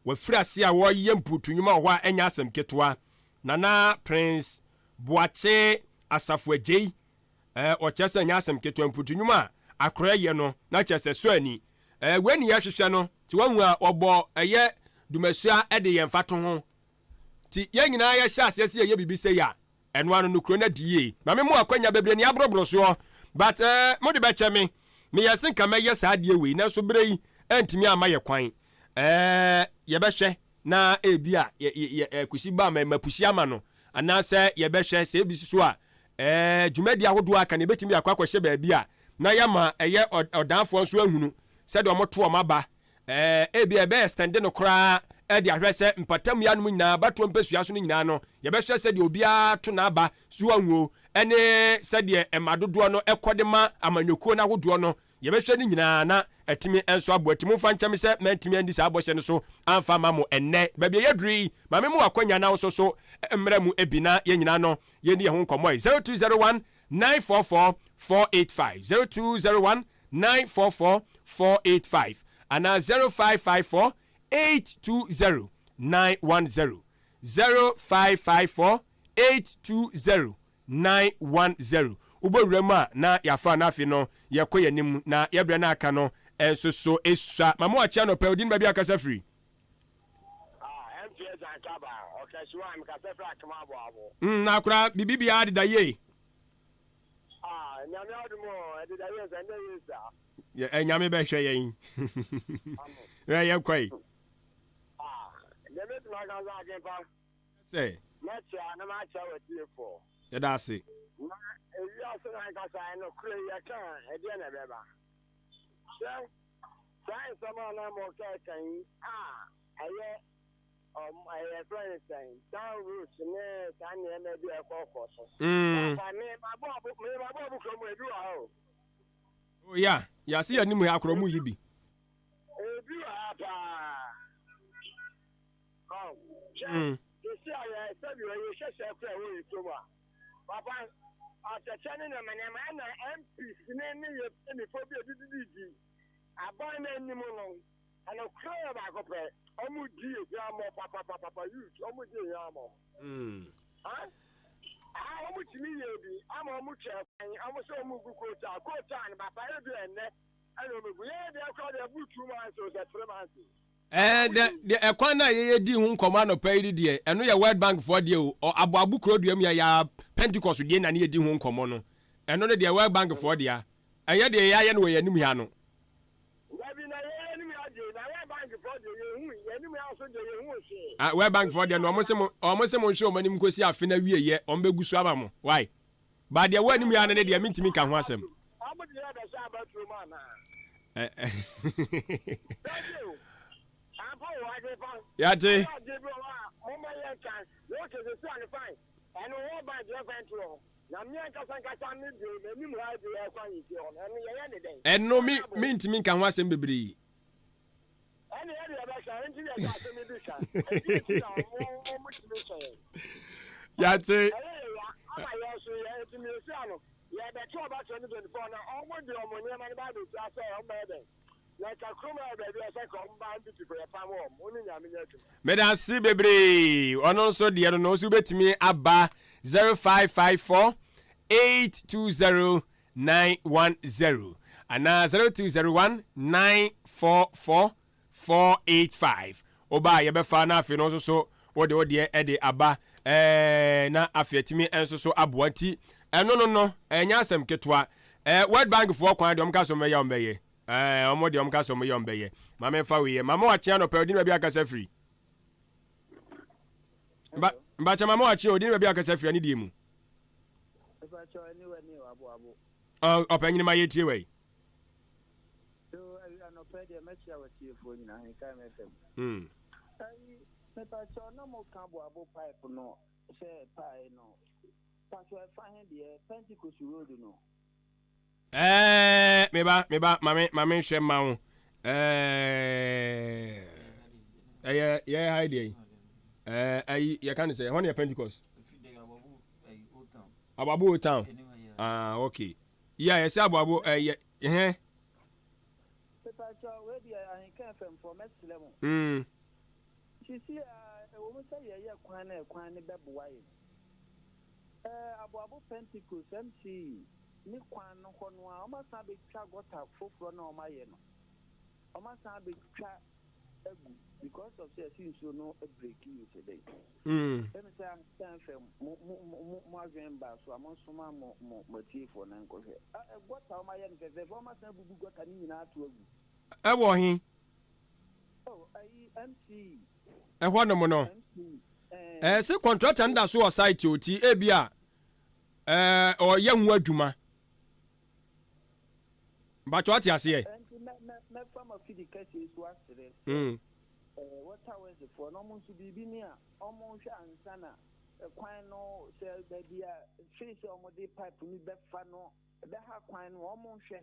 wafiri ase a wɔyɛ mputu nnwuma wɔ hɔ a ɛnyɛ asɛm ketewa. Nana Prince Boakye Asafo Agyei, eh, ɔkyerɛ sɛ ɛnyɛ asɛm ketewa, mputu nnwuma a akorɛ yɛ no, na kyerɛ sɛ sɔ ani. Eh, wei ne yɛhwehwɛ no, nti wahu a wɔbɔ ɛyɛ dumasua de yɛn mfatoho. Nti yɛn nyinaa yɛhyɛ aseɛ sɛ yɛyɛ biribi sei a, ɛno ano no kuro no adi yie. Ma me mo akwanya bebree ne aborɔborɔ soɔ, but eh, mode bɛkyɛ me. Meyɛ se nka mɛyɛ saa adeɛ wei, nanso berɛ yi antumi amma yɛ kwan. Eh, yɛbɛhwɛ na ebi a yɛ, yɛ, yɛ, kusi ba ma mapusi ama no, anaasɛ yɛbɛhwɛ sɛ ebi soso a, eh, dwumadi ahodoɔ aka no yɛbɛtumi de akɔ akɔhyɛ baabi a na yɛama ɛyɛ ɔdanfoɔ nso ahunu sɛdeɛ wɔto wɔn aba. Eh, ebi a yɛbɛ extend no koraa de ahwɛ sɛ mpatamu yi anom nyinaa, abatoɔ mpasua so no nyinaa no, yɛbɛhwɛ sɛdeɛ obiara to n'aba so anwuo, ɛne sɛdeɛ mma dodoɔ no kɔ de ma amanyɔkuo no ahodoɔ no. Yɛbɛhwɛ ne nyinaa na atumi nso aboa. Enti momfa nkyɛ me sɛ mantumi anni saa bɔhyɛ no so amfa amma mo ɛnnɛ. Baabi a yɛaduru yi, ma me mo akwanya na wo nso so mmra mu bi na yɛn nyinaa no yɛnni yɛn ho nkɔmmɔ ɛ. 0201 944 485, 0201 944 485 anaa 0554 820 910, 0554 820 910. Wobɔ wura mu a na yɛafa na afei no yɛkɔ yɛn anim na yɛbrɛ no aka no nso so sua. Ma mo akye anɔpa yi, odin baabi akasa firi? Ah, MTS Ankaba, Ɔkɛhyewa, mekasa firi Akem Aboabo. Mm, na akora biribi biara deda yie. Ah, Nyame adom o, ɛdeda yie sɛ ndɛ yie saa. Yɛ, eh, Nyame bɛhwɛ yɛn. Ɛ, yɛnkɔ yi. Ah, deɛ mɛtumi aka sɛ Akenpa. Sɛ. Mɛkyea na makyea w'atiefoɔ. Yɛda ase. Na ewiase no ankasa, nokorɛ yi, yɛka a, ɛdeɛn na ɛbɛba? Hwɛ, saa nsɛm a na moreka yi a ɛyɛ ɔm, ɛyɛ yɛfrɛ no sɛn, town roads ne saa nneɛma bi a ɛkɔkɔ so. Papa, me mabɔ abo, me mabɔ abo kurom, ebi wɔ ha o. Oh yeah, yɛase yɛn anim ha korɔ mu yi bi. Ebi wɔ ha paa. Ɔn, hwɛ, sisi a yɛ sɛbi ɔyɛ hwɛhwɛ kura wɔ yɛ kurom a, papa, atɛkyɛ ne nneɛma nneɛma ɛna MPs ne ne yɛ mpanyinfoɔ bi a didididi aban no anim no, ɛno kura yɛ baako pɛ, ɔmo di ehwammɔ papapapa youth, ɔmo di ehwammɔ. Ha? Ah, ɔmo tumi yɛ bi ama ɔmo twɛ kwan, ɔmo sɛ ɔmo gu kootaa, kootaa no papa ebi ɛnnɛ ɛna ɔmo gu, yɛn deɛ kora deɛ ɛbu 2 months o sɛ 3 months. Ɛɛ dɛ deɛ ɛkwan no a yɛyɛ dii ho nkɔmmɔ anɔpa yi deɛ, ɛno yɛ World Bank foɔ deɛ o, ɔ aboabo kuro dua mu yɛ yɛ Pentecost deɛ na ne yɛdi ho nkɔmmɔ no. Ɛno no deɛ World Bank foɔ dea. Ɛnyɛ deɛ yɛayɛ no wɔ yɛn anim ha no. Dabi, na yɛn anim ha deɛ, na World Bank foɔ deɛ yɛnhui, yɛn anim ha nso deɛ yɛnhuu hwee. Ah, World Bank foɔ deɛ no, wɔn se mo, wɔn se monhwɛ wɔn anim nkɔsi afe no awieɛ, wɔn bɛgu so ama mo. Why? But deɛ ɛwɔ anim yi ara no deɛ mentumi nka ho asɛm. Ɔmo de yɛ bɛhyɛ abatuo mu anaa? Dabi o, ampa o, adwen pa. Yate. Ɛyɛ adeɛ bi wɔ hɔ a momma yɛnka. Okay, sɛsi a no fine. Ɛno wɔ bank yɛmfa nto hɔ. Na me ankasa ankasa me deɛ m'anim ha deɛ ɛkɔ ahemfie hɔ no, ɛno yɛyɛ ne dɛn? Ɛno me mentumi nka ho asɛm bebree. Ɛne ɛde ɛbɛka ɛnti na ɛsɛ asɛm bi ka ɛdi nti na ɔmo ɔmo tumi sɔ yɛn. Yate. Ɛyɛ yɛ ya ama yɛn so yɛ nti mmiɛnsi ano yɛbɛto ɔba 2024 na ɔmo de ɔmo nneɛma no ba abɛtua sɛ ɔmo bɛyɛ dɛn na nka kurom ayɛ baabi a ɛsɛ nka ɔmo ba NPP fo yɛpam wɔn mo ne Nyame nyɛ adwuma. Medase bebree ɔno nso deɛ no no nso wobɛtumi aba 0554 820 910 anaa 0201 944 485. Woba a yɛbɛfa na afei no nso so wode wo deɛ de aba. Ɛɛ na afei atumi nso so aboa nti ɛno no no ɛnyɛ asɛm ketewa. Ɛɛ World Bank foɔ kwan deɛ wɔn ka so wɔn bɛyɛ wɔn bɛyɛ. Ɛɛ wɔn deɛ wɔn ka so wɔn yɛ wɔn bɛyɛ. Maame nfa wei yɛ. Maame wakye anɔpɛ odi ne baabi akasa firi. Mba mbakyɛ maame wakye odi ne baabi akasa firi ɛne deɛ mu. Ɔpɛnyini ma yɛ tie wei. So anɔpɛ deɛ mɛkyia w'atiefoɔ nyinaa Ahenkan FM. Ayi mepakyɛw na mo ka boabo pipe no sɛ ɛpae no pakyɛw ɛfa he deɛ Pentecost road no. Ɛɛ meba meba mame mame nhwɛ mma wo ɛɛ ɛyɛ yɛ ha deɛ yi ɛɛ ayi yɛka ne sɛ ɛhɔ ne yɛ Pentecost. Aboabo old town. Ah okay. Yeah yɛsɛ aboabo ɛyɛ ɛhɛn. Mepakyɛw wei deɛ Ahenka FM foɔ mɛsrɛ mo. Sisi a ɛwɔ mu sɛ yɛyɛ kwan na ɛkwan no bɛboa yɛn. Ɛɛ Aboabo Pentecost MC ne kwan no hɔ no ara wɔn asan abɛtwa gɔta foforɔ no a wɔn ayɛ no. Wɔn asan abɛtwa agu because of sɛ yɛsi nsuo no breki yi sɛ dɛn. Ɛmi sɛ Ahenka FM mo mo mo mo adwene ba so a mo nsoma mo mo mo atiefoɔ no nkɔhwɛ. Gɔta wɔn ayɛ no fɛfɛɛfɛ wɔn asan abubu gɔta no nyinaa ato agu. Ɛwɔ he? Oh, ayi MC. Ɛhɔ nom no. MC. Ɛɛ se kɔntrata no da so wɔ site o ti ebi a ɛɛ ɔyɛ ho adwuma. Mpakyɛ wate aseɛ? Ɛnti mɛ mɛ mɛfa m'afidi kɛseɛ so asrɛ sɛ ɛɛ water works foɔ no ɔmo nso biribi ni a ɔmo nhwɛ ansa na kwan no sɛ baabi a fee sɛ ɔmo de pipe no bɛfa no ɛbɛha kwan no ɔmo nhwɛ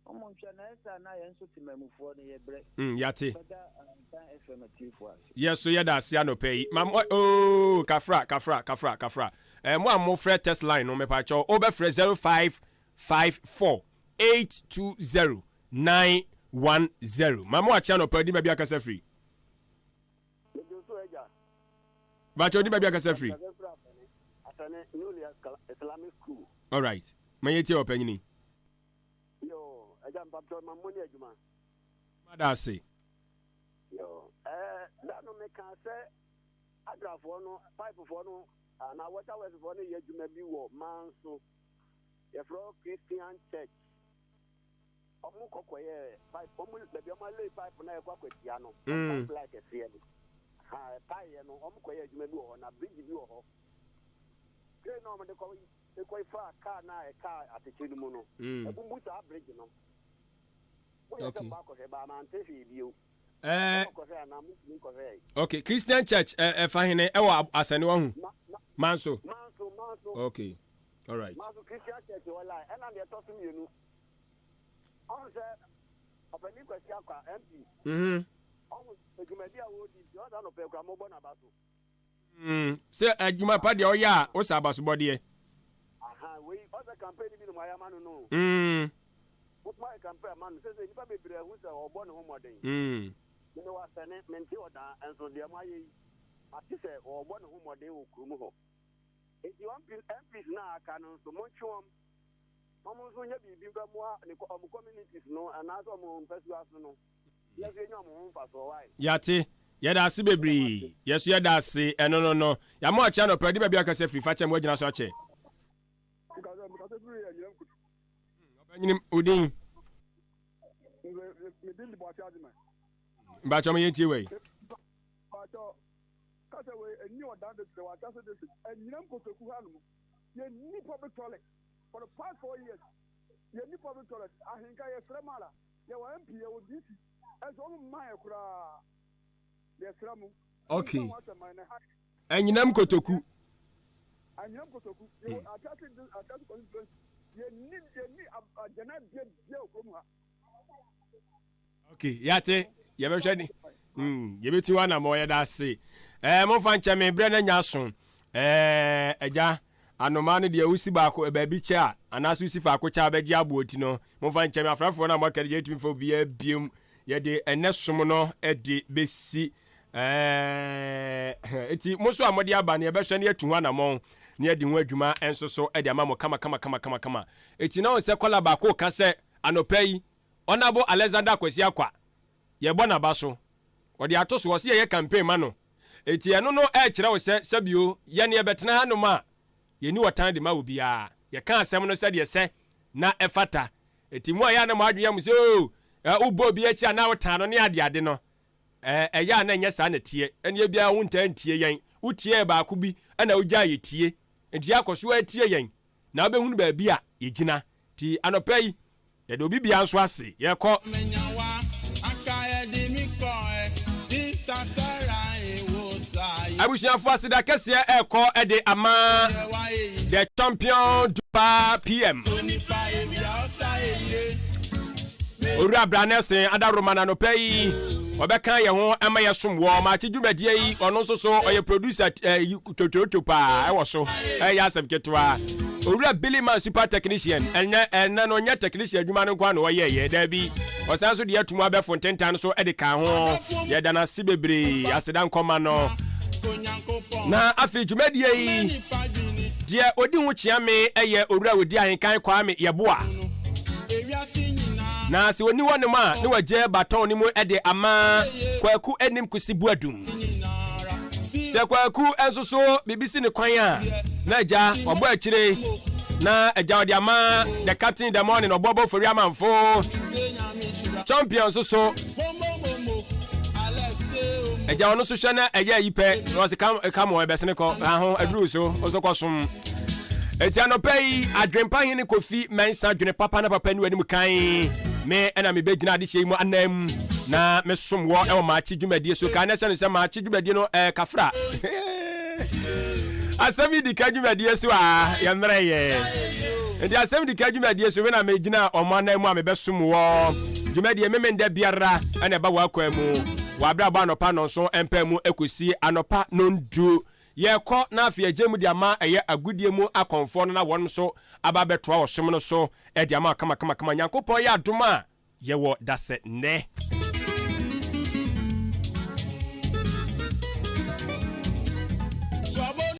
ɔmo nhwɛ na ɛsɛ a na yɛn nso temamufoɔ no yɛbrɛ. Mm, yate. Mɛda Ahantan FM atiefoɔ ase. Yɛ so yɛda ase anɔpa yi. Ma mo oh kafra kafra kafra kafra. Eh, mo a mofrɛ text line no mepakyɛw wobɛfrɛ 0554 820 910. Ma mo akye anɔpa di baabi akasa firi. Medo so agya. Bakyɛ odi baabi akasa firi. Asane Newly Islamic School. All right. Ma yɛtie ɔpanyini. Yo, agya mpaptɔ ma mo ne adwuma. Mada ase. Yo, eh, da no meka sɛ adrafoɔ no, pipefoɔ no, anaa water works-foɔ no yɛ adwuma bi wɔ Manso. Yɛfrɛ hɔ Christian Church. Ɔmo kɔ kɔyɛ pipe, ɔmo baabi ɔmo alei pipe na ɛkɔ akwatia no, pipe line kɛseɛ no. Ha, ɛpaeɛ no, ɔmo kɔyɛ adwuma bi wɔ hɔ, na bridge bi wɔ hɔ. Crane na ɔmo de kɔ kɔ faa car na ɛkaa atɛkyɛ no mu no, ɛbubu saa bridge no. Moyɛ sɛ mobɔ akɔhwɛ, but mante hwee bio. Ɛɛ. Mobɔ kɔhwɛ anaa motumi nkɔhwɛɛ? Okay, Christian Church ɛ ɛfa hene ɛwɔ Asɛne wahu? Ma, ma, Manso. Manso, Manso. Okay, all right. Manso Christian Church wɔ line. Ɛna deɛ ɛtɔ so mmienu. Ɔhu sɛ Ɔpanin Kwasi Akwa, MP. Ɔhu dwumadi a wɔredi nti, ɔsɛ anɔpɛ kura mobɔ n'aba so. Sɛ adwuma pa deɛ ɔyɛ a, wosa abasobɔdeɛ. Aha, wei, ɔsɛ campaign bi na mo ayɛ ama no no. Mo ayɛ campaign ama no, sɛ sɛ nnipa bebree ahu sɛ ɔbɔ ne ho mmɔden. Me wɔ asɛne, mente ɔdaa, nso deɛ mo ayɛ yi, mate sɛ ɔbɔ ne ho mmɔden wɔ kurom hɔ. Enti MPs no a aka no nso, montwe wɔn, na wɔn nso nyɛ biribi mfa mmoa ne wɔn communities no anaasɛ wɔn mpasua so no. Yɛate. Yɛda ase bebree. Yɛ so yɛda ase. Ɛno no no. Yɛama wakye anɔpa adi baabi akasa firi. Fa kyɛ me wagyina so akyɛ. Ɔbɛnyinim odin. Mbakyɛ ɔmo yɛntie wei. Kasa wei ɛni ɔdan district wɔ atase district ɛnyinam kotoku ha nom yɛnni public toilet for the past 4 years, yɛnni public toilet. Ahenka yɛsrɛ mu ala, yɛwɔ MP, yɛwɔ DC, ɛnso ɔmo mma yɛ koraa. Yɛsrɛ mo. Okay. Ɛnyinam kotoku. Anyinam kotoku, yɛwɔ atase constituency, yɛnni agyana bia bia wɔ kurom ha. Okay, yɛate, yɛbɛhwɛ ne yɛbɛti hɔ anammɔ. Yɛda ase. Momfa nkyɛ me berɛ no anya so. Agya anoma no deɛ, wosi baako baabi kyɛ a, anaasɛ wosi faako kyɛ a, bɛgye aboɔ ti no. Momfa nkyɛ me afrafoɔ no a moaka no, yɛntumi fa obiara biom. Yɛde ɛnɛ som no de bɛsi. Nti mo nso a mode aba no, yɛbɛhwɛ ne yɛatu ho anammɔn ne yɛde ho adwuma nso so de ama mo kama kama kama kama kama. Ɛti na wo sɛ kɔla baako ka sɛ anɔpa yi Honorable Alexander Kwasi Akwa, yɛbɔ n'aba so. Ɔde ato so, ɔse yɛyɛ campaign ma no. Enti ɛno no ɛrekyerɛ wo sɛ, sɛbio, yɛn yɛbɛtena hanom a, yɛnni ɔtan de ma obiara. Yɛka asɛm no sɛdeɛ ɛsɛ na ɛfata. Enti mo a ɛyɛ a na mo adwene yɛ mo sɛ, oo, wobɔ obi akyi a na wotan no ne adeade no, ɛyɛ a na ɛnyɛ saa na ɛteɛ. Ɛnneɛ biara wontaa ntie yɛn. Wotiee baako bi na wogyae yɛ tie. Enti akɔ so ara tie yɛn na wobɛhunu baabi a yɛgyina. Nti anɔpa yi, Yɛda obi biara nso ase. Yɛkɔ. Abusuafo aseda kɛseɛ ɛrekɔ de ama The Champion Dupa PM. Owura Bra Nelson Adaroma na anɔpa yi ɔbɛka yɛn ho ɛma yɛsom wɔ maakye dwumadie yi. Ɔno nso so ɔyɛ producer eh, totooto paa ɛwɔ so ɛyɛ asɛm ketewa. Owura Billy Man super technician ɛnɛ ɛnɛ no nyɛ technician adwuma no nko na ɔyɛɛyɛ daabi, ɔsan so de atum abɛfo ntentan so ɛde ka ho. Yɛda no ase bebree, aseda nkɔma no. Na afei dwumadie yi deɛ ɔdi ho kyea me ɛyɛ Owura Odi Ahenkan Kwame Yeboah. Na sɛ ɔni hɔ nom a ne wagye baton no mu ɛde ama Kwaku Anim Kusi Boadum. Sɛ Kwaku nso so biribi si ne kwan a, na agya wabɔ akyire, na agya ɔde ama the captain in the morning, ɔbɔ bɔ fori amanfo champion nso so agya ɔno nso hwɛ na ɛyɛ ayi pɛ na ɔse kam kam wɔ ɛbɛsene kɔ aho aduru so ɔso kɔsom. Enti anɔpa yi, adwempa hene Kofi Mensah dwene papa na papa ni w'anim kan. Me ɛna mebɛgyina adehyɛ yi mu anam na mesom wɔ ɛwɔ maakye dwumadie so. Kan na ɛhyɛ no sɛ maakye dwumadie no ɛɛ kafra. Asɛm yi di ka dwumadie so a yɛmmerɛ yɛ. Enti asɛm di ka dwumadie so me na megyina ɔmo anan mu a mebɛsom wɔ dwumadie memenda biara ɛna ɛba wɔ akwan mu wɔ abrabɔ anɔpa nɔnso mpaa mu ɛkɔsi anɔpa nondu. Yɛrekɔ na afei agya mu de ama ɛyɛ agodie mu akɔmfoɔ no na wɔn nso aba abɛtoa ɔsom no so de ama kamakamakama. Nyankopɔn yɛ adom a, yɛwɔ dasɛ nnɛ.